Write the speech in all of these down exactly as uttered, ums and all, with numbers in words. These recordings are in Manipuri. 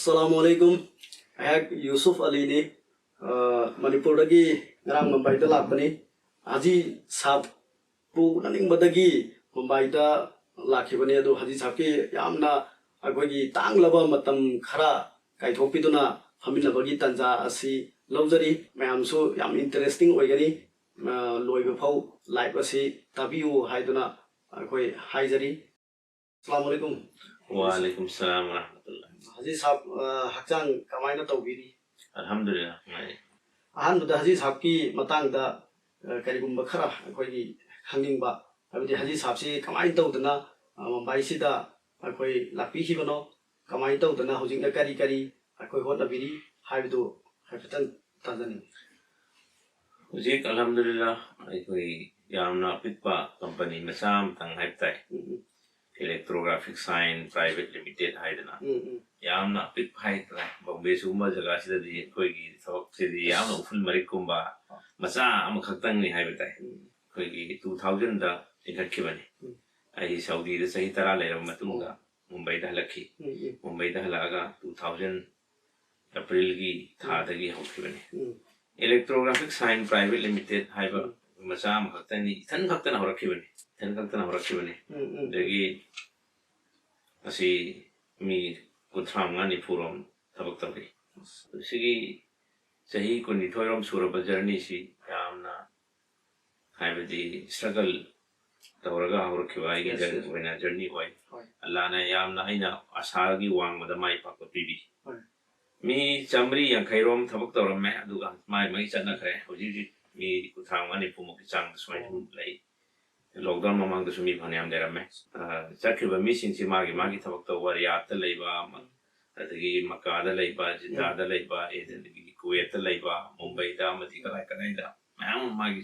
ꯑꯁꯂꯥꯃꯨ ꯑꯂꯩꯀꯨꯝ꯫ ꯑꯩꯍꯥꯛ ꯌꯨꯁꯨꯐ ꯑꯂꯤꯅꯤ꯫ ꯑ, ꯃꯅꯤꯄꯨꯔꯗꯒꯤ ꯉꯔꯥꯡ ꯃꯨꯝꯕꯥꯏꯗ ꯂꯥꯛꯄꯅꯤ꯫ ꯍꯥꯖꯤ ꯁꯥꯕꯄꯨ ꯎꯅꯅꯤꯡꯕꯗꯒꯤ ꯃꯨꯝꯕꯥꯏꯗ ꯂꯥꯛꯈꯤꯕꯅꯤ꯫ ꯑꯗꯨ ꯍꯥꯖꯤ ꯁꯥꯕꯀꯤ ꯌꯥꯝꯅ ꯑꯩꯈꯣꯏꯒꯤ ꯇꯥꯡꯂꯕ ꯃꯇꯝ ꯈꯔ ꯀꯥꯏꯊꯣꯛꯄꯤꯗꯨꯅ ꯐꯝꯃꯤꯟꯅꯕꯒꯤ ꯇꯥꯟꯖꯥ ꯑꯁꯤ ꯂꯧꯖꯔꯤ꯫ ꯃꯌꯥꯝꯁꯨ ꯌꯥꯝ ꯏꯟꯇꯔꯦꯁꯇꯤꯡ ꯑꯣꯏꯒꯅꯤ꯫ ꯑ, ꯂꯣꯏꯕ ꯐꯥꯎ ꯂꯥꯏꯚ ꯑꯁꯤ ꯇꯥꯕꯤꯌꯨ ꯍꯥꯏꯗꯨꯅ ꯑꯩꯈꯣꯏ ꯍꯥꯏꯖꯔꯤ꯫ ꯑꯁꯂꯥꯃꯨ ꯑꯂꯩꯀꯨꯝ꯫ ꯋꯥꯂꯩꯀꯨꯝ ꯁꯂꯥꯝ ꯋꯔꯍꯃꯇꯨꯜꯂꯥꯍꯤ꯫ ꯍꯥꯖꯤ ꯁꯥꯕ, ꯑ, ꯍꯛꯆꯥꯡ ꯀꯃꯥꯏꯅ ꯇꯧꯕꯤꯔꯤ? ꯑꯜꯍꯝꯗꯨꯂꯤꯜꯂꯥꯍ, ꯅꯨꯡꯉꯥꯏꯔꯤ꯫ ꯑꯍꯥꯟꯕꯗ ꯍꯥꯖꯤ ꯁꯥꯕꯀꯤ ꯃꯇꯥꯡꯗ, ꯑ, ꯀꯔꯤꯒꯨꯝꯕ ꯈꯔ ꯑꯩꯈꯣꯏꯒꯤ ꯈꯪꯅꯤꯡꯕ, ꯍꯥꯏꯕꯗꯤ ꯍꯥꯖꯤ ꯁꯥꯕꯁꯤ ꯀꯃꯥꯏꯅ ꯇꯧꯗꯅ, ꯑ, ꯃꯨꯝꯕꯥꯏꯁꯤꯗ ꯑꯩꯈꯣꯏ ꯂꯥꯛꯄꯤꯈꯤꯕꯅꯣ, ꯀꯃꯥꯏꯅ ꯇꯧꯗꯅ ꯍꯧꯖꯤꯛꯅ ꯀꯔꯤ ꯀꯔꯤ ꯑꯩꯈꯣꯏ ꯍꯣꯠꯅꯕꯤꯔꯤ ꯍꯥꯏꯕꯗꯨ ꯍꯥꯏꯐꯦꯠꯇꯪ ꯇꯥꯖꯅꯤꯡꯉꯤ꯫ ꯍꯧꯖꯤꯛ ꯑꯜꯍꯝꯗꯨꯂꯤꯜꯂꯥꯍ ꯑꯩꯈꯣꯏ ꯌꯥꯝꯅ ꯑꯄꯤꯛꯄ ꯀꯝꯄꯅꯤ ꯃꯆꯥ ꯑꯃꯇꯪ ꯍꯥꯏꯕ ꯇꯥꯏ꯫ ꯎꯝ, ꯎꯝ꯫ ꯏꯂꯦꯛꯇ꯭ꯔꯣꯒ꯭ꯔꯥꯐꯤꯛ ꯁꯥꯏꯟ ꯄ꯭ꯔꯥꯏꯚꯦꯠ ꯂꯤꯃꯤꯇꯦꯠ ꯍꯥꯏꯗꯅ꯫ ꯎꯝ, ꯎꯝ꯫ ꯌꯥꯝꯅ ꯑꯄꯤꯛꯄ ꯍꯥꯏꯇꯥꯔꯦ꯫ ꯕꯣꯝꯕꯦ ꯁꯤꯒꯨꯝꯕ ꯖꯒꯥꯁꯤꯗꯗꯤ ꯑꯩꯈꯣꯏꯒꯤ ꯊꯕꯛꯁꯤꯗꯤ ꯌꯥꯝꯅ ꯎꯐꯨꯜ ꯃꯔꯤꯛꯀꯨꯝꯕ ꯃꯆꯥ ꯑꯃꯈꯛꯇꯪꯅꯤ ꯍꯥꯏꯕ ꯇꯥꯏ꯫ ꯎꯝ꯫ ꯑꯩꯈꯣꯏꯒꯤ ꯇꯨ ꯊꯥꯎꯖꯟꯗ ꯂꯤꯡꯈꯠꯈꯤꯕꯅꯤ꯫ ꯎꯝ꯫ ꯑꯩ ꯁꯥꯎꯗꯤꯗ ꯆꯍꯤ ꯇꯔꯥ ꯂꯩꯔꯕ ꯃꯇꯨꯡꯗ ꯃꯨꯝꯕꯩꯗ ꯍꯜꯂꯛꯈꯤ꯫ ꯎꯝ, ꯎꯝ꯫ ꯃꯨꯝꯕꯩꯗ ꯍꯜꯂꯛꯑꯒ ꯇꯨ ꯊꯥꯎꯖꯟ ꯑꯦꯄ꯭ꯔꯤꯜꯒꯤ ꯊꯥꯗꯒꯤ ꯍꯧꯈꯤꯕꯅꯤ꯫ ꯎꯝ꯫ ꯏꯂꯦꯛꯇ꯭ꯔꯣꯒ꯭ꯔꯥꯐꯤꯛ ꯁꯥꯏꯟ ꯄ꯭ꯔꯥꯏꯚꯦꯠ ꯂꯤꯃꯤꯇꯦꯠ ꯍꯥꯏꯕ ꯎꯝ꯫ ꯃꯆꯥ ꯑꯃꯈꯛꯇꯅꯤ, ꯏꯊꯟ ꯈꯛꯇꯅ ꯍꯧꯔꯛꯈꯤꯕꯅꯤ, ꯏꯊꯟ ꯈꯛꯇꯅ ꯍꯧꯔꯛꯈꯤꯕꯅꯤ꯫ ꯎꯝ, ꯎꯝ꯫ ꯑꯗꯒꯤ ꯑꯁꯤ ꯃꯤ ꯀꯨꯟꯊ꯭ꯔꯥ ꯃꯉꯥ ꯅꯤꯐꯨꯔꯣꯝ ꯊꯕꯛ ꯇꯧꯔꯤ꯫ ꯁꯤꯒꯤ ꯆꯍꯤ ꯀꯨꯟꯅꯤꯊꯣꯏꯔꯣꯝ ꯁꯨꯔꯕ ꯖꯔꯅꯤꯁꯤ ꯌꯥꯝꯅ, ꯍꯥꯏꯕꯗꯤ, ꯁ꯭ꯇ꯭ꯔꯒꯜ ꯇꯧꯔꯒ ꯍꯧꯔꯛꯈꯤꯕ ꯑꯩꯒꯤ Yes, ꯖꯔ-, yes. ꯑꯣꯏꯅ ꯖꯔꯅꯤ ꯑꯣꯏ꯫ ꯍꯣꯏ꯫ ꯑꯜꯂꯥꯅ ꯌꯥꯝꯅ ꯑꯩꯅ ꯑꯁꯥꯒꯤ ꯋꯥꯡꯃꯗ ꯃꯥꯏ ꯄꯥꯛꯄ ꯄꯤꯕꯤ꯫ ꯍꯣꯏ꯫ ꯃꯤ ꯆꯥꯃꯔꯤ ꯌꯥꯡꯈꯩꯔꯣꯝ ꯊꯕꯛ ꯇꯧꯔꯝꯃꯦ, ꯑꯗꯨꯒ ꯃꯥꯏ ꯃꯥꯏ ꯆꯠꯅꯈ꯭ꯔꯦ꯫ ꯍꯧꯖꯤꯛ ꯍꯧꯖꯤꯛ ꯃꯤ ꯀꯨꯟꯊ꯭ꯔꯥ ꯃꯉꯥ ꯅꯤꯐꯨꯃꯨꯛꯀꯤ ꯆꯥꯡꯗ ꯁꯨꯃꯥꯏꯅ ꯑꯣ꯫ ꯁꯨꯝ ꯂꯩ꯫ ꯂꯣꯛꯗꯥꯎꯟ ꯃꯃꯥꯡꯗꯁꯨ ꯃꯤ ꯐꯅꯌꯥꯝ ꯂꯩꯔꯝꯃꯦ꯫ ꯑ, ꯆꯠꯈ꯭ꯔꯤꯕ ꯃꯤꯁꯤꯡꯁꯤ ꯃꯥꯒꯤ ꯃꯥꯒꯤ ꯊꯕꯛ ꯇꯧꯕ, ꯔꯤꯌꯥꯗꯇ ꯂꯩꯕ, ꯃ-, ꯑꯗꯒꯤ ꯃꯀꯥꯗ ꯂꯩꯕ, ꯖꯤꯗꯥꯗ ꯂꯩꯕ, ꯑꯗꯒꯤ ꯀꯨꯋꯦꯠꯇ ꯂꯩꯕ, ꯃꯨꯝꯕꯩꯗ, ꯑꯃꯗꯤ ꯀꯗꯥꯏ ꯀꯗꯥꯏꯗ ꯃꯌꯥꯝ ꯑꯃ ꯃꯥꯒꯤ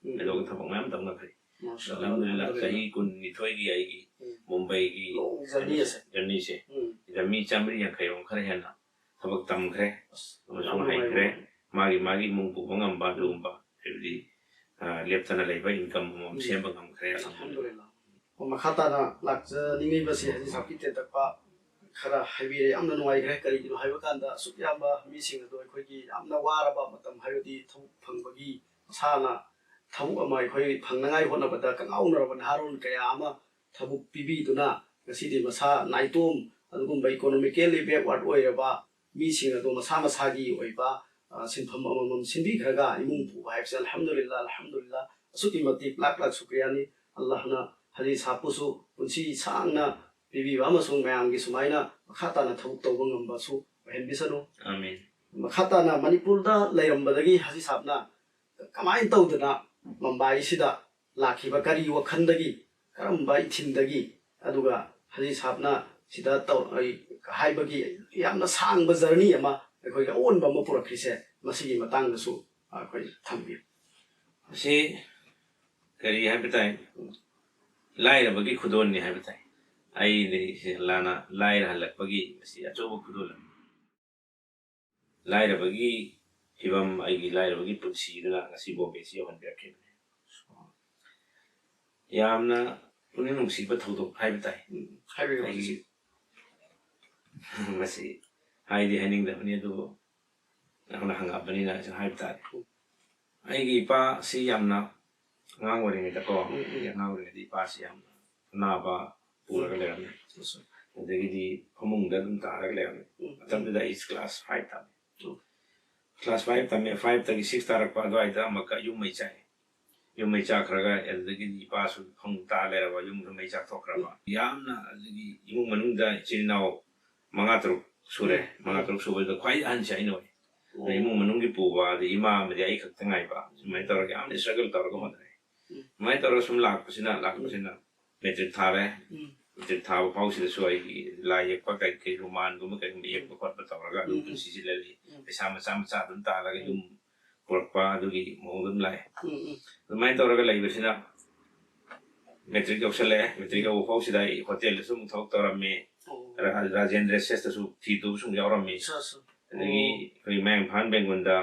ꯎꯝ꯫ ꯀꯩꯗꯧꯕ ꯊꯕꯛ ꯃꯌꯥꯝ ꯇꯧꯅꯈ꯭ꯔꯦ꯫ ꯃꯥꯁꯥ ꯑꯜꯍꯝꯗꯨꯂꯤꯜꯂꯥ, ꯑꯜꯍꯝꯗꯨꯂꯤꯜꯂꯥ꯫ ꯆꯍꯤ ꯀꯨꯟꯅꯤꯊꯣꯏꯒꯤ ꯑꯩꯒꯤ ꯎꯝ꯫ ꯃꯨꯝꯕꯩꯒꯤ ꯂꯣꯡ ꯖꯔꯅꯤ ꯑꯁꯦ꯫ ꯖꯔꯅꯤꯁꯦ ꯎꯝ꯫ ꯁꯤꯗ ꯃꯤ ꯆꯥꯃꯔꯤ ꯌꯥꯡꯈꯩ ꯔꯣꯝ ꯈꯔ ꯍꯦꯟꯅ ꯊꯕꯛ ꯇꯝꯈ꯭ꯔꯦ ꯑꯃꯁꯨꯡ ꯍꯩꯈ꯭ꯔꯦ꯫ ꯃꯥꯒꯤ ꯃꯥꯒꯤ ꯏꯃꯨꯡ ꯄꯨꯕ ꯉꯝꯕ ꯑꯗꯨꯒꯨꯝꯕ, ꯍꯥꯏꯕꯗꯤ, ꯑ, ꯂꯦꯞꯇꯅ ꯂꯩꯕ ꯏꯟꯀꯝ ꯑꯃꯃꯝ ꯁꯦꯝꯕ ꯉꯝꯈ꯭ꯔꯦ꯫ ꯑꯜꯍꯝꯗꯨꯂꯤꯜꯂꯥꯍ꯫ ꯑꯣ, ꯃꯈꯥ ꯇꯥꯅ ꯂꯥꯛꯆꯅꯤꯡꯉꯤꯕꯁꯤ ꯍꯥꯖꯤ ꯁꯥꯍꯕꯀꯤ ꯇꯦꯟꯇꯛꯄ ꯈꯔ ꯍꯥꯏꯕꯤꯔꯦ꯫ ꯌꯥꯝꯅ ꯅꯨꯡꯉꯥꯏꯈ꯭ꯔꯦ꯫ ꯀꯔꯤꯒꯤꯅꯣ ꯍꯥꯏꯕ ꯀꯥꯟꯗ, ꯑꯁꯨꯛ ꯌꯥꯝꯕ ꯃꯤꯁꯤꯡ ꯑꯗꯣ ꯑꯩꯈꯣꯏꯒꯤ ꯌꯥꯝꯅ ꯋꯥꯔꯕ ꯃꯇꯝ, ꯍꯥꯏꯕꯗꯤ ꯊꯕꯛ ꯐꯪꯕꯒꯤ ꯃꯁꯥꯅ ꯊꯕꯛ ꯑꯃ ꯑꯩꯈꯣꯏ ꯐꯪꯅꯉꯥꯏ ꯍꯣꯠꯅꯕꯗ ꯀꯉꯥꯎꯅꯔꯕ ꯅꯍꯥꯔꯣꯜ ꯀꯌꯥ ꯑꯃ ꯊꯕꯛ ꯄꯤꯕꯤꯗꯨꯅ ꯉꯁꯤꯗꯤ ꯃꯁꯥ ꯅꯥꯏꯇꯣꯝ ꯑꯗꯨꯒꯨꯝꯕ economically backward ꯑꯣꯏꯔꯕ ꯃꯤꯁꯤꯡ ꯑꯗꯣ ꯃꯁꯥ ꯃꯁꯥꯒꯤ ꯑꯣꯏꯕ, ꯑ, ꯁꯤꯟꯐꯝ ꯑꯃꯃꯝ ꯁꯤꯟꯕꯤꯈ꯭ꯔꯒ ꯏꯃꯨꯡ ꯄꯨꯕ ꯍꯥꯏꯕꯁꯦ, ꯑꯜꯍꯝꯗꯨꯂꯤꯜꯂꯥ, ꯑꯜꯍꯝꯗꯨꯂꯤꯜꯂꯥ, ꯑꯁꯨꯛꯀꯤ ꯃꯇꯤꯛ ꯂꯥꯛ ꯂꯥꯛ ꯁꯨꯀ꯭ꯔꯤꯌꯥꯅꯤ꯫ ꯑꯜꯂꯥꯍꯅ ꯍꯥꯖꯤ ꯁꯥꯍꯕꯄꯨꯁꯨ ꯄꯨꯟꯁꯤ ꯁꯥꯡꯅ ꯄꯤꯕꯤꯕ ꯑꯃꯁꯨꯡ ꯃꯌꯥꯝꯒꯤ ꯁꯨꯃꯥꯏꯅ ꯃꯈꯥ ꯇꯥꯅ ꯊꯕꯛ ꯇꯧꯕ ꯉꯝꯕꯁꯨ ꯑꯣꯏꯍꯟꯕꯤꯁꯅꯨ꯫ ꯑꯥꯃꯤꯟ꯫ ꯃꯈꯥ ꯇꯥꯅ ꯃꯅꯤꯄꯨꯔꯗ ꯂꯩꯔꯝꯕꯗꯒꯤ ꯍꯥꯖꯤ ꯁꯥꯍꯕꯅ ꯀꯃꯥꯏꯅ ꯇꯧꯗꯅ ꯃꯨꯝꯕꯥꯏꯁꯤꯗ ꯂꯥꯛꯈꯤꯕ, ꯀꯔꯤ ꯋꯥꯈꯜꯗꯒꯤ, ꯀꯔꯝꯕ ꯏꯊꯤꯜꯗꯒꯤ, ꯑꯗꯨꯒ ꯍꯥꯖꯤ ꯁꯥꯍꯕꯅ ꯁꯤꯗ ꯇꯧ-, ꯑꯩ ꯍꯥꯏꯕꯒꯤ ꯌꯥꯝꯅ ꯁꯥꯡꯕ journey ꯑꯃ, ꯑꯩꯈꯣꯏꯒꯤ ꯑꯑꯣꯟꯕ ꯑꯃ ꯄꯨꯔꯛꯈ꯭ꯔꯤꯁꯦ, ꯃꯁꯤꯒꯤ ꯃꯇꯥꯡꯗꯁꯨ ꯑꯩꯈꯣꯏ ꯊꯝꯕꯤꯌꯨ꯫ ꯑꯁꯤ ꯀꯔꯤ ꯍꯥꯏꯕ ꯇꯥꯏ? ꯂꯥꯏꯔꯕꯒꯤ ꯈꯨꯗꯣꯜꯅꯤ ꯍꯥꯏꯕ ꯇꯥꯏ꯫ ꯑꯩꯗꯤ ꯁꯤ ꯑꯜꯂꯥꯅ ꯂꯥꯏꯔꯍꯜꯂꯛꯄꯒꯤ ꯃꯁꯤ ꯑꯆꯧꯕ ꯈꯨꯗꯣꯜ ꯑꯃꯅꯤ꯫ ꯂꯥꯏꯔꯕꯒꯤ ꯐꯤꯕꯝ, ꯑꯩꯒꯤ ꯂꯥꯏꯔꯕꯒꯤ ꯄꯨꯟꯁꯤꯗꯨꯅ ꯉꯁꯤ ꯕꯣꯝꯕꯦꯁꯤ ꯌꯧꯍꯟꯕꯤꯔꯛꯈꯤꯕꯅꯤ꯫ ꯌꯥꯝꯅ ꯄꯨꯛꯅꯤꯡ ꯅꯨꯡꯁꯤꯕ ꯊꯧꯗꯣꯛ ꯍꯥꯏꯕ ꯇꯥꯏ꯫ ꯎꯝ, ꯍꯥꯏꯕꯤꯌꯨ, ꯑꯩꯒꯤ ꯍꯧꯖꯤꯛꯁꯤ꯫ ꯃꯁꯤ ꯍꯥꯏꯗꯤ ꯍꯥꯏꯅꯤꯡꯗꯕꯅꯤ, ꯑꯗꯨꯕꯨ ꯅꯪꯅ ꯍꯪꯉꯛꯑꯕꯅꯤꯅ ꯑꯩꯁꯨ ꯍꯥꯏꯕ ꯇꯥꯔꯦ꯫ ꯎꯝ꯫ ꯑꯩꯒꯤ ꯏꯄꯥꯁꯤ ꯌꯥꯝꯅ ꯑꯉꯥꯡ ꯑꯣꯏꯔꯤꯉꯩꯗꯀꯣ, ꯎꯝ, ꯎꯝ꯫ ꯑꯩꯒꯤ ꯑꯉꯥꯡ ꯑꯣꯏꯔꯤꯉꯩꯗ ꯏꯄꯥꯁꯤ ꯌꯥꯝꯅ ꯑꯅꯥꯕ ꯄꯨꯔꯒ ꯎꯝ꯫ ꯂꯩꯔꯝꯃꯤ꯫ ꯑꯗꯒꯤꯗꯤ ꯐꯃꯨꯡꯗ ꯑꯗꯨꯝ ꯇꯥꯔꯒ ꯂꯩꯔꯝꯃꯤ꯫ ꯎꯝ꯫ ꯃꯇꯝꯗꯨꯗ ꯑꯩ class five ꯇꯝꯃꯤ꯫ ꯎꯝ꯫ Class five ꯇꯝꯃꯤ, five ꯇꯒꯤ six ꯇꯥꯔꯛꯄ ꯑꯗꯨꯋꯥꯏꯗ ꯑꯃꯨꯛꯀ ꯌꯨꯝ ꯃꯩ ꯆꯥꯛꯑꯦ꯫ ꯌꯨꯝ ꯃꯩ ꯆꯥꯛꯈ꯭ꯔꯒ, ꯑꯗꯨꯗꯒꯤꯗꯤ ꯏꯄꯥꯁꯨ ꯐꯃꯨꯡ ꯇꯥ ꯂꯩꯔꯕ, ꯌꯨꯝꯁꯨ ꯃꯩ ꯆꯥꯛꯊꯣꯛꯈ꯭ꯔꯕ꯫ ꯌꯥꯝꯅ, ꯑꯗꯒꯤ ꯏꯃꯨꯡ ꯃꯅꯨꯡꯗ ꯏꯆꯤꯜ ꯏꯅꯥꯎ ꯃꯉꯥ ꯇꯔꯨꯛ ꯁꯨꯔꯦ꯫ ꯎꯝ꯫ ꯃꯉꯥ ꯇꯔꯨꯛ ꯁꯨꯕꯗ ꯈ꯭ꯋꯥꯏ ꯑꯍꯟꯁꯦ ꯑꯩꯅ ꯑꯣꯏ꯫ ꯑꯣ꯫ ꯑꯗ ꯏꯃꯨꯡ ꯃꯅꯨꯡꯒꯤ ꯄꯨꯕ, ꯑꯗꯩ ꯏꯃꯥ ꯑꯃꯗꯤ ꯑꯩ ꯈꯛꯇ ꯉꯥꯏꯕ꯫ ꯁꯨꯃꯥꯏꯅ ꯇꯧꯔꯒ ꯌꯥꯝꯅ struggle ꯇꯧꯔꯒ ꯍꯣꯠꯅꯔꯦ꯫ ꯎꯝ꯫ ꯑꯗꯨꯃꯥꯏꯅ ꯇꯧꯔꯒ ꯁꯨꯝ ꯂꯥꯛꯄꯁꯤꯅ, ꯂꯥꯛꯄꯁꯤꯅ ꯃꯦꯇ꯭ꯔꯤꯛ ꯊꯥꯔꯦ꯫ ꯎꯝ꯫ ꯃꯦꯇ꯭ꯔꯤꯛ ꯊꯥꯕ ꯐꯥꯎꯁꯤꯗꯁꯨ ꯑꯩꯒꯤ ꯂꯥꯏ ꯌꯦꯛꯄ ꯀꯩ ꯀꯩ, ꯔꯣꯃꯥꯟꯒꯨꯝꯕ ꯀꯩꯒꯨꯝꯕ ꯌꯦꯛꯄ ꯈꯣꯠꯄ ꯇꯧꯔꯒ ꯑꯗꯨꯝ ꯎꯝ, ꯎꯝ꯫ ꯄꯨꯟꯁꯤꯁꯤ ꯂꯦꯜꯂꯤ꯫ ꯎꯝ꯫ ꯄꯩꯁꯥ ꯃꯆꯥ ꯃꯆꯥ ꯑꯗꯨꯝ ꯇꯥꯜꯂꯒ ꯎꯝ꯫ ꯌꯨꯝ ꯄꯨꯔꯛꯄ ꯑꯗꯨꯒꯤ ꯃꯑꯣꯡꯗ ꯑꯗꯨꯝ ꯂꯥꯛꯑꯦ꯫ ꯎꯝ, ꯎꯝ꯫ ꯑꯗꯨꯃꯥꯏꯅ ꯇꯧꯔꯒ ꯂꯩꯕꯁꯤꯅ ꯃꯦꯇ꯭ꯔꯤꯛ ꯌꯧꯁꯜꯂꯛꯑꯦ꯫ ꯃꯦꯇ꯭ꯔꯤꯛ ꯎꯝ꯫ ꯌꯧꯕ ꯐꯥꯎꯁꯤꯗ ꯑꯩ ꯍꯣꯇꯦꯜꯗꯁꯨ ꯑꯃꯨꯛ ꯊꯕꯛ ꯇꯧꯔꯝꯃꯤ꯫ ꯑꯣ꯫ ꯔꯥ- ꯔꯥꯖꯦꯟꯗ꯭ꯔ ꯁꯦꯁꯇꯁꯨ ꯐꯤ ꯇꯨꯕꯁꯨ ꯌꯥꯎꯔꯝꯃꯤ꯫ ꯑꯠꯆꯥ, ꯑꯠꯆꯥ꯫ ꯑꯗꯒꯤ ꯑꯣ꯫ ꯑꯩꯈꯣꯏ ꯃꯌꯥꯡ ꯏꯝꯐꯥꯜ ꯕꯦꯡꯒꯨꯟꯗ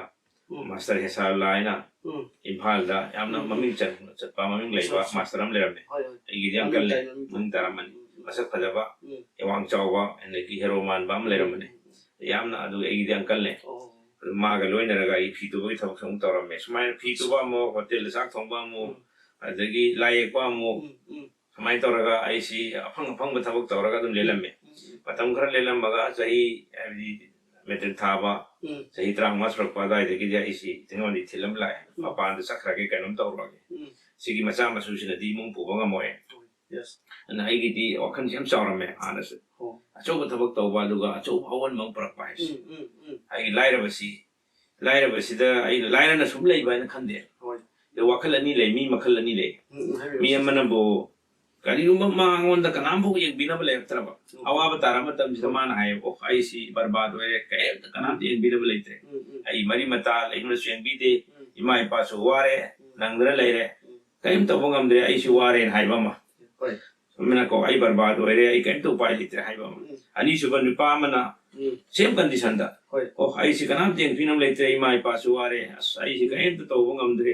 ꯎꯝ꯫ ꯃꯥꯁꯇꯔ ꯍꯦꯁꯥꯔꯂꯥ ꯍꯥꯏꯅ ꯎꯝ꯫ ꯏꯝꯐꯥꯜꯗ ꯌꯥꯝꯅ ꯎꯝ, ꯎꯝ꯫ ꯃꯃꯤꯡ ꯆꯠ- ꯆꯠꯄ ꯃꯃꯤꯡ ꯂꯩꯕ ꯑꯠꯆꯥ, ꯑꯠꯆꯥ꯫ ꯃꯥꯁꯇꯔ ꯑꯃ ꯂꯩꯔꯝꯃꯦ꯫ ꯍꯣꯏ, ꯍꯣꯏ꯫ ꯑꯩꯒꯤꯗꯤ ꯃꯃꯤꯡ ꯑꯪꯀꯜꯅꯦ꯫ ꯇꯥꯏ, ꯃꯃꯤꯡ ꯃꯃꯤꯡ ꯇꯥꯏ꯫ ꯇꯥꯔꯝꯃꯅꯤ꯫ ꯎꯝ, ꯎꯝ꯫ ꯃꯁꯛ ꯐꯖꯕ, ꯎꯝ꯫ ꯋꯥꯡ ꯆꯥꯎꯕ, ꯑꯗꯒꯤ ꯍꯦꯔꯣ ꯃꯥꯟꯕ ꯑꯃ ꯂꯩꯔꯝꯕꯅꯦ꯫ ꯎꯝ, ꯎꯝ꯫ ꯌꯥꯝꯅ ꯑꯗꯨ ꯑꯩꯒꯤꯗꯤ ꯑꯪꯀꯜꯅꯦ꯫ ꯑꯣ꯫ ꯑꯗꯨ ꯃꯥꯒ ꯂꯣꯏꯅꯔꯒ ꯑꯩ ꯐꯤ ꯇꯨꯕꯒꯤ ꯊꯕꯛꯁꯨ ꯑꯃꯨꯛ ꯇꯧꯔꯝꯃꯦ꯫ ꯁꯨꯃꯥꯏꯅ ꯐꯤ ꯇꯨꯕ ꯑꯃꯨꯛ, ꯍꯣꯇꯦꯜꯗ ꯆꯥꯛ ꯊꯣꯡꯕ ꯑꯃꯨꯛ, ꯎꯝ꯫ ꯑꯗꯒꯤ ꯂꯥꯏ ꯌꯦꯛꯄ ꯑꯃꯨꯛ, ꯎꯝ, ꯎꯝ꯫ ꯁꯨꯃꯥꯏꯅ ꯇꯧꯔꯒ ꯑꯩꯁꯤ ꯑꯐꯪ ꯑꯐꯪꯕ ꯊꯕꯛ ꯇꯧꯔꯒ ꯑꯗꯨꯝ ꯂꯦꯜꯂꯝꯃꯦ꯫ ꯎꯝ, ꯎꯝ꯫ ꯃꯇꯝ ꯈꯔ ꯂꯦꯜꯂꯝꯃꯒ ꯆꯍꯤ, ꯍꯥꯏꯕꯗꯤ ꯃꯦꯇ꯭ꯔꯤꯛ ꯊꯥꯕ ꯎꯝ꯫ ꯆꯍꯤ ꯇꯔꯥꯃꯉꯥ ꯁꯨꯔꯛꯄ ꯑꯗꯨꯋꯥꯏꯗꯒꯤꯗꯤ ꯑꯩꯁꯤ ꯑꯩꯉꯣꯟꯗ ꯏꯊꯤꯜ ꯑꯃ ꯂꯥꯛꯑꯦ꯫ ꯎꯝ꯫ ꯃꯄꯥꯟꯗ ꯆꯠꯈ꯭ꯔꯒꯦ, ꯀꯩꯅꯣꯝ ꯇꯧꯔꯒꯦ꯫ ꯎꯝ꯫ ꯁꯤꯒꯤ ꯃꯆꯥ ꯃꯁꯨꯁꯤꯅꯗꯤ ꯏꯃꯨꯡ ꯄꯨꯕ ꯉꯝꯃꯣꯏ꯫ ꯌꯦꯁ꯫ ꯑꯗꯨꯅ ꯑꯩꯒꯤꯗꯤ ꯋꯥꯈꯜꯁꯦ ꯌꯥꯝ ꯆꯥꯎꯔꯝꯃꯦ ꯍꯥꯟꯅꯁꯨ꯫ ꯑꯣ꯫ ꯑꯆꯧꯕ ꯊꯕꯛ ꯇꯧꯕ, ꯑꯗꯨꯒ ꯑꯆꯧꯕ ꯑꯑꯣꯟꯕ ꯑꯃ ꯄꯨꯔꯛꯄ ꯍꯥꯏꯁꯦ꯫ ꯎꯝ, ꯎꯝ, ꯎꯝ꯫ ꯑꯩꯒꯤ ꯂꯥꯏꯔꯕꯁꯤ, ꯂꯥꯏꯔꯕꯁꯤꯗ ꯑꯩꯅ ꯂꯥꯏꯔꯅ ꯁꯨꯝ ꯂꯩꯕ ꯍꯥꯏꯅ ꯈꯟꯗꯦ꯫ ꯍꯣꯏ꯫ ꯑꯗ ꯋꯥꯈꯜ ꯑꯅꯤ ꯂꯩ, ꯃꯤ ꯃꯈꯜ ꯑꯅꯤ ꯂꯩ꯫ ꯎꯝ, ꯎꯝ, ꯍꯥꯏꯕꯤꯌꯨ, ꯃꯤ ꯁꯥꯔ꯫ ꯑꯃꯅꯕꯨ ꯀꯔꯤꯒꯨꯝꯕ ꯃꯉꯣꯟꯗ ꯀꯅꯥꯝꯐꯥꯎ ꯌꯦꯡꯕꯤꯅꯕ ꯂꯩꯔꯛꯇ꯭ꯔꯕ, ꯎꯝ꯫ ꯑꯋꯥꯕ ꯇꯥꯔ ꯃꯇꯝꯁꯤꯗ ꯎꯝ꯫ ꯃꯥꯅ ꯍꯥꯏꯌꯦꯕ, "ꯑꯣ, ꯑꯩꯁꯤ ꯕꯔꯕꯥꯗ ꯑꯣꯏꯔꯦ, ꯀꯔꯤꯝꯇ ꯀꯅꯥꯝꯇ ꯌꯦꯡꯕꯤꯅꯕ ꯂꯩꯇ꯭ꯔꯦ꯫ ꯎꯝ, ꯎꯝ꯫ ꯑꯩ ꯃꯔꯤ ꯃꯇꯥ ꯂꯩꯕꯅꯁꯨ ꯌꯦꯡꯕꯤꯗꯦ, ꯎꯝ꯫ ꯏꯃꯥ ꯏꯄꯥꯁꯨ ꯋꯥꯔꯦ, ꯎꯝ꯫ ꯅꯪꯗꯅ ꯂꯩꯔꯦ, ꯎꯝ꯫ ꯀꯔꯤꯝ ꯇꯧꯕ ꯉꯝꯗ꯭ꯔꯦ, ꯑꯩꯁꯨ ꯋꯥꯔꯦꯅ" ꯍꯥꯏꯕ ꯑꯃ꯫ ꯍꯣꯏ꯫ ꯑꯃꯅꯀꯣ, "ꯑꯩ ꯕꯔꯕꯥꯗ ꯑꯣꯏꯔꯦ, ꯑꯩ ꯀꯔꯤꯝꯇ ꯎꯄꯥꯏ ꯂꯩꯇ꯭ꯔꯦ" ꯍꯥꯏꯕ ꯑꯃ꯫ ꯎꯝ꯫ ꯑꯅꯤꯁꯨꯕ ꯅꯨꯄꯥ ꯑꯃꯅ ꯎꯝ꯫ ꯁꯦꯝ ꯀꯟꯗꯤꯁꯟꯗ, ꯍꯣꯏ꯫ "ꯑꯣ, ꯑꯩꯁꯤ ꯀꯅꯥꯝꯇ ꯌꯦꯡꯕꯤꯅꯕ ꯂꯩꯇ꯭ꯔꯦ, ꯏꯃꯥ ꯏꯄꯥꯁꯨ ꯋꯥꯔꯦ, ꯑꯁ, ꯑꯩꯁꯤ ꯎꯝ꯫ ꯀꯔꯤꯝꯇ ꯇꯧꯕ ꯉꯝꯗ꯭ꯔꯦ,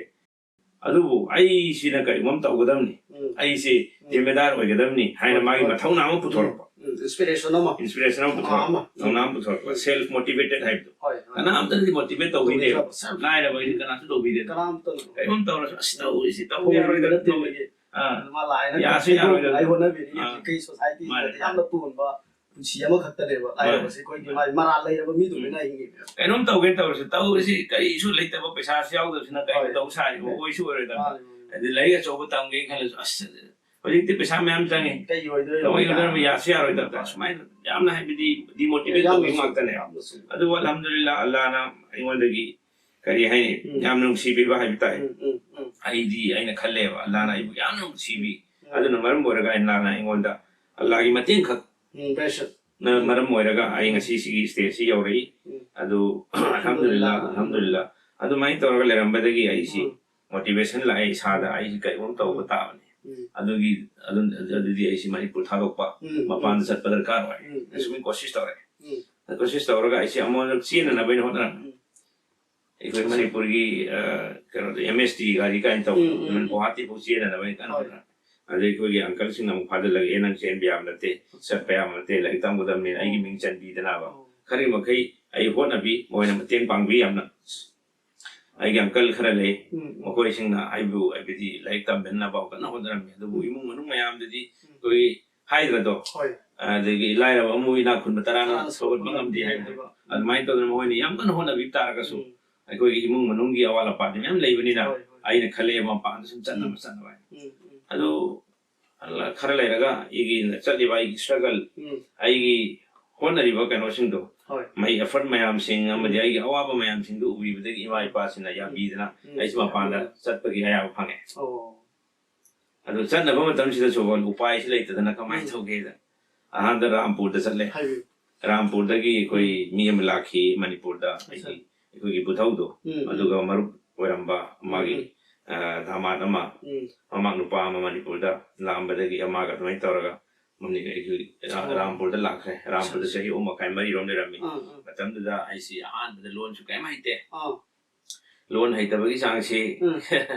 ꯑꯗꯨꯕꯨ ꯑꯩꯁꯤꯅ ꯀꯔꯤꯒꯨꯝꯕ ꯑꯃ ꯇꯧꯒꯗꯕꯅꯤ, ꯎꯝ꯫ ꯑꯩꯁꯤ ꯎꯝ꯫ ꯖꯤꯝꯃꯦꯗꯥꯔ ꯑꯣꯏꯒꯗꯕꯅꯤ" ꯍꯥꯏꯅ ꯍꯣꯏ, ꯃꯥꯒꯤ ꯍꯣꯏ꯫ ꯃꯊꯧꯅꯥ ꯑꯃ ꯄꯨꯊꯣꯔꯛꯄ꯫ ꯎꯝ, ꯎꯝ, inspiration ꯑꯃ꯫ Inspiration ꯑꯃ ꯄꯨꯊꯣꯔꯛꯄ, ꯑꯃ꯫ ꯊꯧꯅꯥ ꯑꯃ ꯄꯨꯊꯣꯔꯛꯄ, ꯎꯝ꯫ Self motivated ꯍꯥꯏꯕꯗꯣ꯫ ꯍꯣꯏ, ꯍꯣꯏ꯫ ꯀꯅꯥꯝꯇꯅꯗꯤ motivate ꯇꯧꯕꯤꯗꯦꯕ꯫ ꯇꯧꯕꯤꯗꯦꯕ, self꯫ ꯂꯥꯏꯔꯕ ꯍꯥꯏꯁꯤ ꯀꯅꯥꯁꯨ ꯇꯧꯕꯤꯗꯦꯕ꯫ ꯀꯅꯥꯝꯇꯅ꯫ "ꯀꯔꯤꯒꯨꯝꯕ ꯇꯧꯔꯁꯨ, ꯑꯁ, ꯇꯧꯔꯤꯁꯤ ꯇꯧꯕ ꯌꯥꯔꯣꯏꯗ, ꯇꯧꯕꯤꯗꯦ꯫ ꯑꯥ꯫ ꯑꯗꯨ ꯃꯥ ꯂꯥꯏꯅ ꯌꯥꯁꯨ ꯀꯩꯗꯧ-, ꯌꯥꯔꯣꯏꯗ꯫ ꯑꯩ ꯍꯣꯠꯅꯕꯤꯔꯤ, ꯑꯥ꯫ ꯀꯩ society ꯃꯥꯅꯦ꯫ ꯁꯤꯗꯗꯤ ꯌꯥꯝꯅ ꯇꯣꯟꯕ ꯄꯨꯟꯁꯤ ꯑꯃꯈꯛꯇꯅꯦꯕ꯫ ꯃꯥꯅꯦ꯫ ꯂꯥꯏꯔꯕꯁꯦ ꯑꯩꯈꯣꯏꯒꯤ ꯃꯥꯏ ꯃꯔꯥꯜ ꯂꯩꯔꯕ ꯃꯤꯗꯨꯃꯥꯏꯅ ꯎꯝ꯫ ꯍꯤꯡꯉꯤꯅꯦꯕ꯫ ꯀꯩꯅꯣꯝ ꯇꯧꯒꯦ ꯇꯧꯔꯁꯨ, ꯇꯧꯔꯤꯁꯤ ꯀꯔꯤꯁꯨ ꯂꯩꯇꯕ, ꯄꯩꯁꯥꯁꯨ ꯌꯥꯎꯗꯕꯁꯤꯅ ꯀꯩꯅꯣ ꯍꯣꯏ꯫ ꯇꯧ ꯁꯥꯔꯤꯕ, ꯍꯣꯏ꯫ ꯑꯣꯏꯁꯨ ꯑꯣꯏꯔꯣꯏꯗꯕ꯫ ꯃꯥꯅꯦ, ꯃꯥꯅꯦ꯫ ꯑꯗꯩ ꯂꯥꯏꯔꯤꯛ ꯑꯆꯧꯕ ꯇꯝꯒꯦ ꯈꯜꯂꯁꯨ, "ꯑꯁ, ꯍꯧꯖꯤꯛꯇꯤ ꯄꯩꯁꯥ ꯃꯌꯥꯝ ꯆꯪꯉꯤ꯫ ꯀꯩ ꯑꯣꯏꯗꯣꯏꯅꯣ?" ꯀꯃꯥꯏꯅ ꯑꯣꯏꯗꯣꯏꯅꯣ? ꯌꯥꯁꯨ ꯌꯥꯔꯣꯏꯗꯕꯗ꯫ ꯍꯣꯏ꯫ ꯁꯨꯃꯥꯏꯅ ꯌꯥꯝꯅ, ꯍꯥꯏꯕꯗꯤ, demotivate ꯌꯥꯝꯅ ꯇꯧꯕ ꯆꯨꯝꯃꯤ, ꯉꯥꯛꯇꯅꯦ꯫ ꯌꯥꯝꯅ ꯆꯨꯝꯃꯤ꯫ ꯑꯗꯨꯕꯨ ꯑꯜꯍꯝꯗꯨꯂꯤꯜꯂꯥ, ꯑꯜꯂꯥꯅ ꯑꯩꯉꯣꯟꯗꯒꯤ, ꯀꯔꯤ ꯍꯥꯏꯅꯤ, ꯎꯝ꯫ ꯌꯥꯝꯅ ꯅꯨꯡꯁꯤꯕꯤꯕ ꯍꯥꯏꯕ ꯇꯥꯏ꯫ ꯎꯝ, ꯎꯝ, ꯎꯝ꯫ ꯑꯩꯗꯤ, ꯑꯩꯅ ꯈꯜꯂꯦꯕ, ꯑꯜꯂꯥꯅ ꯑꯩꯕꯨ ꯌꯥꯝꯅ ꯅꯨꯡꯁꯤꯕꯤ꯫ ꯎꯝ꯫ ꯑꯗꯨꯅ ꯃꯔꯝ ꯑꯣꯏꯔꯒ ꯑꯜꯂꯥꯅ ꯑꯩꯉꯣꯟꯗ, ꯑꯜꯂꯥꯒꯤ ꯃꯇꯦꯡ ꯈꯛ ꯎꯝ, ꯄ꯭ꯔꯦꯁꯔ꯫ ꯅ ꯃꯔꯝ ꯑꯣꯏꯔꯒ ꯑꯩ ꯉꯁꯤ ꯁꯤꯒꯤ stage ꯁꯤ ꯌꯧꯔꯛꯏ꯫ ꯎꯝ꯫ ꯑꯗꯨ ꯑꯜꯍꯝꯗꯨꯂꯤꯜꯂꯥ, ꯑꯜꯍꯝꯗꯨꯂꯤꯜꯂꯥ꯫ ꯑꯗꯨꯃꯥꯏꯅ ꯇꯧꯔꯒ ꯂꯩꯔꯝꯕꯗꯒꯤ ꯑꯩꯁꯤ ꯎꯝ꯫ Motivation ꯂꯥꯛꯑꯦ ꯏꯁꯥꯗ, ꯑꯩꯁꯤ ꯀꯔꯤꯒꯨꯝꯕ ꯇꯧꯕ ꯎꯝ꯫ ꯇꯥꯕꯅꯤ꯫ ꯎꯝ꯫ ꯑꯗꯨꯒꯤ ꯑꯗꯨꯝ ꯑꯗꯨꯗꯤ ꯑꯩꯁꯤ ꯃꯅꯤꯄꯨꯔ ꯊꯥꯗꯣꯛꯄ, ꯎꯝ, ꯎꯝ꯫ ꯃꯄꯥꯟꯗ ꯆꯠꯄ ꯗꯔꯀꯥꯔ ꯑꯣꯏ꯫ ꯎꯝ, ꯎꯝ꯫ ꯑꯁꯨꯝ ꯀꯣꯁꯤꯁ ꯇꯧꯔꯦ꯫ ꯎꯝ꯫ ꯀꯣꯁꯤꯁ ꯇꯧꯔꯒ ꯑꯩꯁꯤ ꯑꯃꯨꯛ ꯆꯦꯟꯅꯅꯕ ꯑꯩꯅ ꯍꯣꯠꯅꯔꯝꯃꯤ꯫ ꯎꯝ꯫ ꯑꯩꯈꯣꯏ ꯑꯠꯆꯥ꯫ ꯃꯅꯤꯄꯨꯔꯒꯤ, ꯑ, ꯀꯩꯅꯣꯗꯣ, ꯑꯦꯝ ꯑꯦꯁ ꯇꯤ ꯒꯥꯔꯤ ꯀꯥꯏꯅ ꯇꯧꯕ, ꯎꯝ, ꯎꯝ, ꯎꯝ꯫ ꯒꯨꯋꯥꯍꯥꯇꯤ ꯐꯥꯎ ꯆꯦꯟꯅꯅꯕ ꯑꯩꯅ ꯀꯟꯅ ꯍꯣꯏ꯫ ꯍꯣꯠꯅꯔꯦ꯫ ꯑꯗꯩ ꯑꯩꯈꯣꯏꯒꯤ ꯑꯪꯀꯜꯁꯤꯡꯅ ꯑꯃꯨꯛ ꯐꯥꯖꯤꯜꯂꯒ, "ꯑꯦ, ꯅꯪ ꯆꯦꯟꯕ ꯌꯥꯕ ꯅꯠꯇꯦ, ꯆꯠꯄ ꯌꯥꯕ ꯅꯠꯇꯦ, ꯂꯥꯏꯔꯤꯛ ꯇꯝꯒꯗꯕꯅꯤ, ꯑꯩꯒꯤ ꯑꯣ꯫ ꯃꯤꯡ ꯆꯟꯕꯤꯗꯅꯕ꯫" ꯑꯣ꯫ ꯈꯔꯒꯤ ꯃꯈꯩ ꯑꯩ ꯍꯣꯠꯅꯕꯤ, ꯃꯣꯏꯅ ꯃꯇꯦꯡ ꯄꯥꯡꯕꯤ ꯌꯥꯝꯅ꯫ ꯑꯩꯒꯤ ꯑꯪꯀꯜ ꯈꯔ ꯂꯩ, ꯎꯝ, ꯎꯝ꯫ ꯃꯈꯣꯏꯁꯤꯡꯅ ꯑꯩꯕꯨ, ꯍꯥꯏꯕꯗꯤ, ꯂꯥꯏꯔꯤꯛ ꯇꯝꯕꯤꯅꯕ ꯀꯟꯅ ꯍꯣꯠꯅꯔꯝꯃꯤ꯫ ꯑꯗꯨꯕꯨ ꯎꯝ꯫ ꯏꯃꯨꯡ ꯃꯅꯨꯡ ꯃꯌꯥꯝꯗꯗꯤ ꯎꯝ꯫ ꯑꯩꯈꯣꯏꯒꯤ ꯍꯥꯏꯗ꯭ꯔꯗꯣ, ꯍꯣꯏ꯫ ꯑꯗꯒꯤ ꯂꯥꯏꯔꯕ ꯑꯃꯨ ꯏꯅꯥꯛ ꯈꯨꯟꯕ ꯇꯔꯥꯅ ꯇꯔꯥꯅ ꯁꯧꯒꯠꯄ ꯁꯧꯒꯠꯄ ꯉꯝꯗꯦ ꯉꯝꯗꯦ ꯍꯥꯏꯕꯗꯣ꯫ ꯍꯥꯏꯕ꯫ ꯎꯝ꯫ ꯑꯗꯨꯃꯥꯏꯅ ꯇꯧꯗꯅ ꯃꯈꯣꯏꯅ ꯌꯥꯝ ꯀꯟꯅ ꯍꯣꯠꯅꯕꯤꯕ ꯇꯥꯔꯒꯁꯨ, ꯎꯝ꯫ ꯑꯩꯈꯣꯏꯒꯤ ꯏꯃꯨꯡ ꯃꯅꯨꯡꯒꯤ ꯑꯋꯥꯠ ꯑꯄꯥꯗꯤ ꯃꯌꯥꯝ ꯂꯩꯕꯅꯤꯅ, ꯍꯣꯏ, ꯍꯣꯏ꯫ ꯑꯩꯅ ꯈꯜꯂꯦ ꯃꯄꯥꯟꯗ ꯁꯨꯝ ꯆꯠꯅꯕ, ꯎꯝ꯫ ꯆꯠꯅꯕ ꯍꯥꯏꯅ꯫ ꯎꯝ, ꯎꯝ꯫ ꯑꯗꯨ ꯈꯔ ꯂꯩꯔꯒ ꯑꯩꯒꯤ ꯆꯠꯂꯤꯕ ꯑꯩꯒꯤ ꯁ꯭ꯇ꯭ꯔꯒꯜ, ꯎꯝ꯫ ꯑꯩꯒꯤ ꯍꯣꯠꯅꯔꯤꯕ ꯀꯩꯅꯣꯁꯤꯡꯗꯣ, ꯍꯣꯏ꯫ ꯃꯩ ꯑꯦꯐꯔꯠ ꯃꯌꯥꯝꯁꯤꯡ ꯑꯃꯗꯤ ꯎꯝ꯫ ꯑꯩꯒꯤ ꯑꯋꯥꯕ ꯃꯌꯥꯝꯁꯤꯡꯗꯨ ꯎꯕꯤꯕꯗꯒꯤ ꯏꯃꯥ ꯏꯄꯥꯁꯤꯡꯅ ꯎꯝ꯫ ꯌꯥꯕꯤꯗꯅ ꯎꯝ꯫ ꯑꯩꯁꯨ ꯃꯄꯥꯟꯗ ꯆꯠꯄꯒꯤ ꯑꯌꯥꯕ ꯐꯪꯉꯦ꯫ ꯑꯣ꯫ ꯑꯗꯨ ꯆꯠꯅꯕ ꯃꯇꯝꯁꯤꯗꯁꯨ ꯎꯄꯥꯏꯁꯤ ꯂꯩꯇꯗꯅ ꯀꯃꯥꯏꯅ ꯎꯝ꯫ ꯇꯧꯒꯦꯗ, ꯑꯍꯥꯟꯕꯗ ꯔꯥꯝꯄꯨꯔꯗ ꯆꯠꯂꯦ꯫ ꯍꯥꯏꯕꯤꯌꯨ꯫ ꯔꯥꯝꯄꯨꯔꯗꯒꯤ ꯑꯩꯈꯣꯏ ꯎꯝ꯫ ꯃꯤ ꯑꯃ ꯂꯥꯛꯈꯤ ꯃꯅꯤꯄꯨꯔꯗ, ꯑꯠꯆꯥ꯫ ꯑꯩꯒꯤ, ꯑꯩꯈꯣꯏꯒꯤ ꯄꯨꯊꯧꯗꯣ, ꯎꯝ, ꯎꯝ꯫ ꯑꯗꯨꯒ ꯃꯔꯨꯞ ꯑꯣꯏꯔꯝꯕ ꯃꯥꯒꯤ, ꯎꯝ, ꯎꯝ꯫ ꯑ, ꯗꯥꯃꯥꯠ ꯑꯃ, ꯎꯝ꯫ ꯃꯃꯥ ꯅꯨꯄꯥ ꯑꯃ ꯃꯅꯤꯄꯨꯔꯗ ꯂꯥꯛꯑꯝꯕꯗꯒꯤ ꯃꯥꯒ ꯑꯗꯨꯃꯥꯏꯅ ꯇꯧꯔꯒ ꯃꯅꯤ-, ꯑꯩꯈꯣꯏ ꯔꯥ-, ꯑꯣ꯫ ꯔꯥꯝꯄꯨꯔꯗ ꯂꯥꯛꯈ꯭ꯔꯦ꯫ ꯔꯥꯝꯄꯨꯔꯗ ꯑꯠꯆꯥ, ꯆꯍꯤ ꯑꯍꯨꯝ ꯃꯈꯥꯏ ꯃꯔꯤꯔꯣꯝ ꯂꯩꯔꯝꯃꯤ꯫ ꯑꯥ, ꯑꯥ꯫ ꯃꯇꯝꯗꯨꯗ ꯑꯩꯁꯤ ꯑꯍꯥꯟꯕꯗ ꯂꯣꯟꯁꯨ ꯀꯩꯝ ꯍꯩꯇꯦ꯫ ꯑꯥ꯫ ꯂꯣꯟ ꯍꯩꯇꯕꯒꯤ ꯆꯥꯡꯁꯤ ꯎꯝ꯫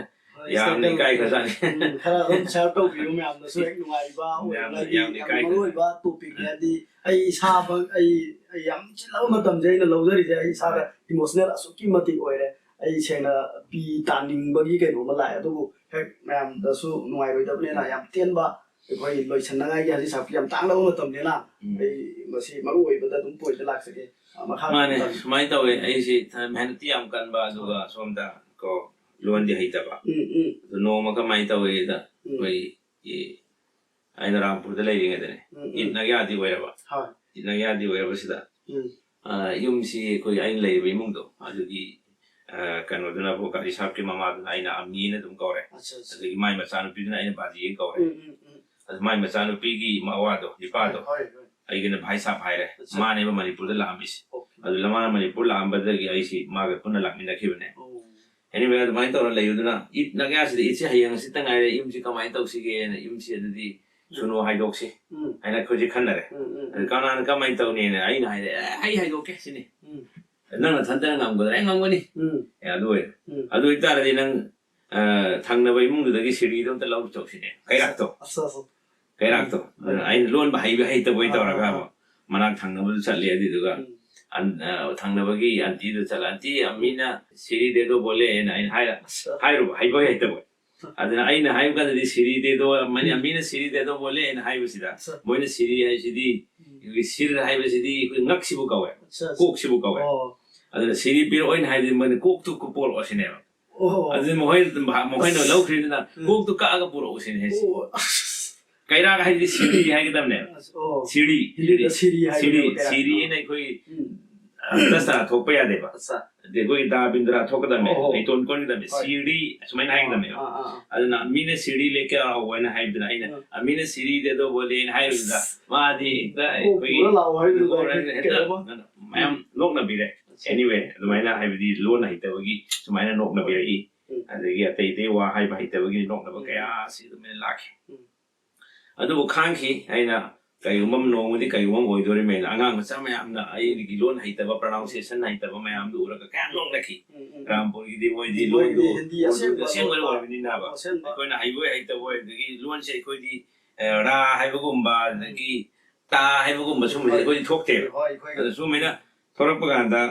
ꯍꯣꯏ, ꯌꯥꯝꯅ struggle ꯏꯀꯥꯏ ꯈ꯭ꯔꯖꯥꯠꯅꯤ꯫ ꯎꯝ, ꯈꯔ ꯑꯗꯨꯝ share ꯇꯧꯕꯤꯌꯨ ꯃꯌꯥꯝꯗꯁꯨ ꯍꯦꯛ ꯅꯨꯡꯉꯥꯏꯕ ꯌꯥꯝꯅ, ꯑꯣꯏꯔꯒꯗꯤ ꯌꯥꯝꯅ ꯌꯥꯝ ꯏꯀꯥꯏ ꯃꯔꯨ ꯈ꯭ꯔꯖꯥꯠꯅꯤ꯫ ꯑꯣꯏꯕ topic ꯅꯤ, ꯍꯥꯏꯗꯤ ꯑꯩ ꯏꯁꯥꯃꯛ ꯑꯩ, ꯑꯩ ꯌꯥꯝ ꯆꯤꯜꯂꯕ ꯃꯇꯝꯁꯦ ꯑꯩꯅ ꯂꯧꯖꯔꯤꯁꯦ ꯑꯩ ꯏꯁꯥꯗ ꯍꯣꯏ꯫ Emotional ꯑꯁꯨꯛꯀꯤ ꯃꯇꯤꯛ ꯑꯣꯏꯔꯦ꯫ ꯑꯩ ꯁꯦꯡꯅ ꯄꯤ ꯇꯥꯅꯤꯡꯕꯒꯤ ꯀꯩꯅꯣꯝꯃ ꯂꯥꯛꯑꯦ, ꯑꯗꯨꯕꯨ ꯍꯦꯛ ꯃꯌꯥꯝꯗꯁꯨ ꯅꯨꯡꯉꯥꯏꯔꯣꯏꯗꯕꯅꯤꯅ ꯎꯝ꯫ ꯌꯥꯝ ꯇꯦꯟꯕ ꯑꯩꯈꯣꯏ ꯂꯣꯏꯁꯟꯅꯉꯥꯏꯒꯤ ꯍꯧꯖꯤꯛ ꯁꯥꯔ ꯌꯥꯝ ꯇꯥꯡꯂꯕ ꯃꯇꯝꯅꯤꯅ ꯎꯝ꯫ ꯑꯩ ꯃꯁꯤ ꯃꯔꯨ ꯑꯣꯏꯕꯗ ꯑꯗꯨꯝ point ꯂꯥꯛꯆꯒꯦ꯫ ꯑ, ꯃꯈꯥ ꯃꯥꯅꯦ, ꯇꯥꯕꯤꯌꯨ꯫ ꯁꯨꯃꯥꯏꯅ ꯇꯧꯋꯦ꯫ ꯑꯩꯁꯤ ꯊ-, ꯃꯦꯍꯅꯠꯇꯤ ꯌꯥꯝ ꯀꯟꯕ, ꯑꯗꯨꯒ ꯁꯣꯝꯗ ꯀꯣ ꯂꯣꯟꯗꯤ ꯍꯩꯇꯕ꯫ ꯎꯝ, ꯎꯝ꯫ ꯑꯗꯨ ꯅꯣꯡꯃ ꯀꯃꯥꯏꯅ ꯇꯧꯋꯦꯗ, ꯎꯝ꯫ ꯑꯩꯈꯣꯏ, ꯏ-, ꯑꯩꯅ ꯔꯥꯝꯄꯨꯔꯗ ꯂꯩꯔꯤꯉꯩꯗꯅꯦ, ꯎꯝ, ꯎꯝ꯫ ꯏꯠꯅꯒꯌꯥꯗꯤ ꯑꯣꯏꯔꯕ꯫ ꯍꯣꯏ꯫ ꯏꯠꯅꯒꯌꯥꯗꯤ ꯑꯣꯏꯔꯕꯁꯤꯗ, ꯎꯝ꯫ ꯑ, ꯌꯨꯝꯁꯤ ꯑꯩꯈꯣꯏ ꯑꯩꯅ ꯂꯩꯔꯤꯕ ꯏꯃꯨꯡꯗꯣ, ꯑꯗꯨꯒꯤ, ꯑ, ꯀꯩꯅꯣꯗꯨꯅ, ꯑꯩꯈꯣꯏ ꯀꯥꯖꯤ ꯁꯥꯍꯕꯀꯤ ꯃꯃꯥꯗꯨꯅ ꯑꯩꯅ ꯑꯃꯤꯅ ꯑꯗꯨꯝ ꯀꯧꯔꯦ꯫ ꯑꯠꯆꯥ, ꯑꯠꯆꯥ꯫ ꯑꯗꯒꯤ ꯃꯥꯏ ꯃꯆꯥꯅꯨꯄꯤꯗꯨꯅ ꯑꯩꯅ ꯕꯥꯖꯤꯅ ꯀꯧꯔꯦ꯫ ꯎꯝ, ꯎꯝ, ꯎꯝ꯫ ꯑꯗꯨ ꯃꯥꯏ ꯃꯆꯥꯅꯨꯄꯤꯒꯤ ꯃꯋꯥꯗꯣ, ꯏꯄꯥꯗꯣ, ꯍꯣꯏ, ꯍꯣꯏ꯫ ꯑꯩꯒꯤꯅ ꯚꯥꯏ ꯁꯥꯍꯕ ꯍꯥꯏꯔꯦ꯫ ꯑꯠꯆꯥ꯫ ꯃꯥꯅꯦꯕ ꯃꯅꯤꯄꯨꯔꯗ ꯂꯥꯛꯑꯝꯃꯤꯁꯦ꯫ ꯑꯣꯀꯦ꯫ ꯑꯗꯨ ꯃꯥꯅ ꯃꯅꯤꯄꯨꯔ ꯂꯥꯛꯑꯝꯕꯗꯒꯤ ꯑꯩꯁꯤ ꯃꯥꯒ ꯄꯨꯟꯅ ꯂꯥꯛꯃꯤꯟꯅꯈꯤꯕꯅꯦ꯫ ꯑꯣ꯫ Anyway, ꯑꯗꯨꯃꯥꯏꯅ ꯇꯧꯔ ꯂꯩꯕꯗꯨꯅ, ꯏꯠ ꯅꯛꯌꯥꯁꯤꯗ, ꯏꯠꯁꯦ ꯍꯌꯦꯡ ꯍꯪꯆꯤꯠꯇ ꯉꯥꯏꯔꯦ, ꯌꯨꯝꯁꯤ ꯀꯃꯥꯏꯅ ꯇꯧꯁꯤꯒꯦꯅ, ꯌꯨꯝꯁꯤ ꯑꯗꯨꯗꯤ ꯁꯨꯅꯨ ꯍꯥꯏꯗꯣꯛꯁꯤ ꯎꯝ ꯍꯥꯏꯅ ꯑꯩꯈꯣꯏꯁꯦ ꯈꯟꯅꯔꯦ꯫ ꯎꯝ ꯎꯝ ꯑꯗꯨ ꯀꯅꯥꯅ ꯀꯃꯥꯏꯅ ꯇꯧꯅꯤꯅ ꯑꯩꯅ ꯍꯥꯏꯔꯦ, "ꯑꯦ, ꯑꯩ ꯍꯥꯏꯗꯣꯛꯀꯦ" ꯁꯤꯅꯤ꯫ ꯎꯝ ꯅꯪ ꯅꯊꯟꯇꯅ ꯉꯝꯒꯗ꯭ꯔꯥ? "ꯑꯩ ꯉꯝꯒꯅꯤ"꯫ ꯎꯝ ꯑꯦ, ꯑꯗꯨ ꯑꯣꯏꯔꯦ꯫ ꯎꯝ ꯑꯗꯨ ꯑꯣꯏꯇꯥꯔꯗꯤ ꯅꯪ, ꯑ, ꯊꯪꯅꯕ ꯏꯃꯨꯡꯗꯨꯗꯒꯤ ꯁꯤꯔꯤꯗꯣ ꯑꯝꯇ ꯂꯧꯔꯨ ꯆꯧꯁꯤꯅꯦ, ꯀꯩꯔꯥꯛꯇꯣ꯫ ꯑꯠꯆꯥ, ꯑꯠꯆꯥ꯫ ꯀꯩꯔꯥꯛꯇꯣ꯫ ꯎꯝ ꯑꯗꯨꯅ ꯑꯩꯅ ꯂꯣꯟꯕ ꯍꯩꯕ ꯍꯩꯇꯕꯣꯏ ꯑꯥ, ꯇꯧꯔꯒ ꯑꯥ, ꯑꯥ꯫ ꯃꯅꯥꯛ ꯊꯪꯅꯕꯗꯨ ꯆꯠꯂꯦ꯫ ꯑꯗꯨꯗꯨꯒ ꯎꯝ ꯑꯟ-, ꯑ, ꯊꯪꯅꯕꯒꯤ ꯑꯟꯇꯤꯗꯨ ꯆꯠꯂ, "ꯑꯟꯇꯤ, ꯑꯃꯤꯅ ꯁꯤꯔꯤ ꯗꯦꯗꯣ ꯕꯣꯂꯦꯅ" ꯑꯩꯅ ꯍꯥꯏꯔ-, ꯑꯠꯆꯥ꯫ ꯍꯥꯏꯔꯨꯕ, ꯍꯩꯕꯣꯏ ꯍꯩꯇꯕꯣꯏ꯫ ꯑꯗꯨꯅ ꯑꯩꯅ ꯍꯥꯏꯕ ꯀꯥꯟꯗꯗꯤ "ꯁꯤꯔꯤ ꯗꯦꯗꯣ", ꯃꯅꯤ-, ꯎꯝ꯫ "ꯑꯃꯤꯅ ꯁꯤꯔꯤ ꯗꯦꯗꯣ ꯕꯣꯂꯦꯅ" ꯍꯥꯏꯕꯁꯤꯗ, ꯑꯠꯆꯥ꯫ ꯃꯣꯏꯅ ꯁꯤꯔꯤ ꯍꯥꯏꯁꯤꯗꯤ, ꯎꯝ꯫ ꯑꯩꯈꯣꯏꯒꯤ ꯁꯤꯔ ꯍꯥꯏꯕꯁꯤꯗꯤ ꯑꯩꯈꯣꯏ ꯉꯛꯁꯤꯕꯨ ꯀꯧꯋꯦ, ꯑꯠꯆꯥ, ꯑꯠꯆꯥ꯫ ꯀꯣꯛꯁꯤꯕꯨ ꯀꯧꯋꯦ꯫ ꯑꯣ꯫ ꯑꯗꯨꯅ "ꯁꯤꯔꯤ ꯄꯤꯔꯛꯑꯣꯅ" ꯍꯥꯏꯗꯤ ꯃꯣꯏꯅ ꯀꯣꯛꯇꯨ ꯄꯣꯔꯛꯑꯣ ꯁꯤꯅꯦꯕ꯫ ꯑꯣ꯫ ꯑꯗꯨꯗꯤ ꯃꯈꯣꯏ, ꯃꯈꯣꯏꯅ ꯂꯧꯈ꯭ꯔꯤꯗꯨꯅ, ꯎꯝ꯫ "ꯀꯣꯛꯇꯨ ꯀꯛꯑꯒ ꯄꯨꯔꯛꯎ" ꯁꯤꯅꯦ ꯍꯥꯏꯁꯦ꯫ ꯑꯣ, ꯑꯁ꯫ ꯀꯩꯔꯥꯛ ꯍꯥꯏꯗꯤ ꯁꯤꯔꯤ ꯍꯥꯏꯒꯗꯕꯅꯦꯕ꯫ ꯑꯁ, ꯑꯣ꯫ ꯁꯤꯔꯤ, ꯍꯤꯟꯗꯤꯗ ꯁꯤꯔꯤ, ꯁꯤꯔꯤ ꯍꯥꯏꯕꯅꯦꯕ, ꯁꯤꯔꯤ, ꯀꯩꯔꯥꯛ꯫ ꯁꯤꯔꯤ ꯍꯥꯏꯅ ꯑꯩꯈꯣꯏ, ꯎꯝ꯫ ꯑ, ꯗꯁꯇꯥ ꯊꯣꯛꯄ ꯌꯥꯗꯦꯕ꯫ ꯑꯠꯆꯥ꯫ ꯑꯗꯩ ꯑꯩꯈꯣꯏꯒꯤ ꯗꯥ ꯕꯤꯟꯗ꯭ꯔꯥ ꯊꯣꯛꯀꯗꯕꯅꯦ, ꯑꯣ, ꯑꯣ꯫ ꯂꯩꯇꯣꯟ ꯀꯣꯟꯒꯗꯕꯅꯦ꯫ ꯍꯣꯏ꯫ ꯁꯤꯔꯤ ꯑꯁꯨꯃꯥꯏꯅ ꯍꯥꯏꯒꯗꯕꯅꯦꯕ꯫ ꯑꯥ, ꯑꯥ, ꯑꯥ꯫ ꯑꯗꯨꯅ "ꯑꯃꯤꯅ ꯁꯤꯔꯤ ꯂꯦꯀꯦ ꯑꯥꯎ" ꯍꯥꯏꯅ ꯍꯥꯏꯕꯗꯨꯅ ꯑꯩꯅ, ꯎꯝ꯫ "ꯑꯃꯤꯅ ꯁꯤꯔꯤ ꯗꯦꯗꯣ ꯕꯣꯂꯦꯅ" ꯍꯥꯏꯕꯗꯨꯗ ꯃꯥꯗꯤ ꯍꯦꯛꯇ ꯀꯣꯛ ꯑꯩꯈꯣꯏꯒꯤ ꯄꯨꯔ ꯂꯥꯛꯑꯣ ꯍꯥꯏꯕꯗꯨꯗ ꯀꯣꯛ ꯍꯦꯛꯇ ꯍꯦꯛꯇ ꯀꯩꯅꯣꯃ꯫ ꯃꯌꯥꯝ ꯎꯝ꯫ ꯅꯣꯛꯅꯕꯤꯔꯦ꯫ ꯑꯠꯆꯥ꯫ Anyway, ꯑꯗꯨꯃꯥꯏꯅ ꯍꯥꯏꯕꯗꯤ ꯂꯣꯟ ꯍꯩꯇꯕꯒꯤ ꯁꯨꯃꯥꯏꯅ ꯅꯣꯛꯅꯕꯤꯔꯛꯏ꯫ ꯎꯝ꯫ ꯑꯗꯒꯤ ꯑꯇꯩ ꯑꯇꯩ ꯋꯥ ꯍꯥꯏꯕ ꯍꯩꯇꯕꯒꯤ ꯅꯣꯛꯅꯕ ꯎꯝ꯫ ꯀꯌꯥ ꯑꯁꯤ ꯑꯗꯨꯃꯥꯏꯅ ꯂꯥꯛꯈꯤ꯫ ꯎꯝ꯫ ꯑꯗꯨꯕꯨ ꯈꯥꯡꯈꯤ꯫ ꯑꯩꯅ ꯀꯩꯒꯨꯝꯕ ꯑꯃ ꯅꯣꯡꯃꯗꯤ ꯀꯩꯒꯨꯝꯕ ꯑꯃ ꯑꯣꯏꯗꯣꯔꯤꯃꯦꯅ ꯑꯉꯥꯡ ꯃꯆꯥ ꯃꯌꯥꯝꯅ ꯑꯩꯒꯤ ꯂꯣꯟ ꯍꯩꯇꯕ, pronunciation ꯍꯩꯇꯕ ꯃꯌꯥꯝꯗꯨ ꯎꯔꯒ ꯀꯌꯥꯝ ꯅꯣꯛꯅꯈꯤ꯫ ꯎꯝ, ꯎꯝ, ꯎꯝ꯫ ꯔꯥꯝꯄꯨꯔꯒꯤꯗꯤ ꯃꯣꯏꯗꯤ ꯃꯣꯏꯒꯤꯗꯤ ꯂꯣꯟꯗꯨ ꯍꯤꯟꯗꯤ ꯎꯔꯗꯨꯗꯤ ꯑꯁꯦꯡꯕ ꯑꯁꯦꯡꯕ ꯂꯣꯟ ꯑꯣꯏꯕꯅꯤꯅꯕ꯫ ꯑꯁꯦꯡꯕ꯫ ꯑꯩꯈꯣꯏꯅ ꯍꯩꯕꯣꯏ ꯍꯩꯇꯕꯣꯏ, ꯑꯗꯒꯤ ꯂꯣꯟꯁꯦ ꯑꯩꯈꯣꯏꯗꯤ, ꯑ, ꯔꯥ ꯍꯥꯏꯕꯒꯨꯝꯕ, ꯑꯗꯒꯤ ꯇꯥ ꯍꯥꯏꯕꯒꯨꯝꯕ ꯁꯨꯝꯕꯁꯦ ꯍꯣꯏ꯫ ꯑꯩꯈꯣꯏꯗꯤ ꯊꯣꯛꯇꯦꯕ꯫ ꯍꯣꯏ, ꯑꯩꯈꯣꯏ ꯑꯗꯣ ꯁꯨꯝꯕꯅ ꯊꯣꯛꯂꯛꯄ ꯀꯥꯟꯗ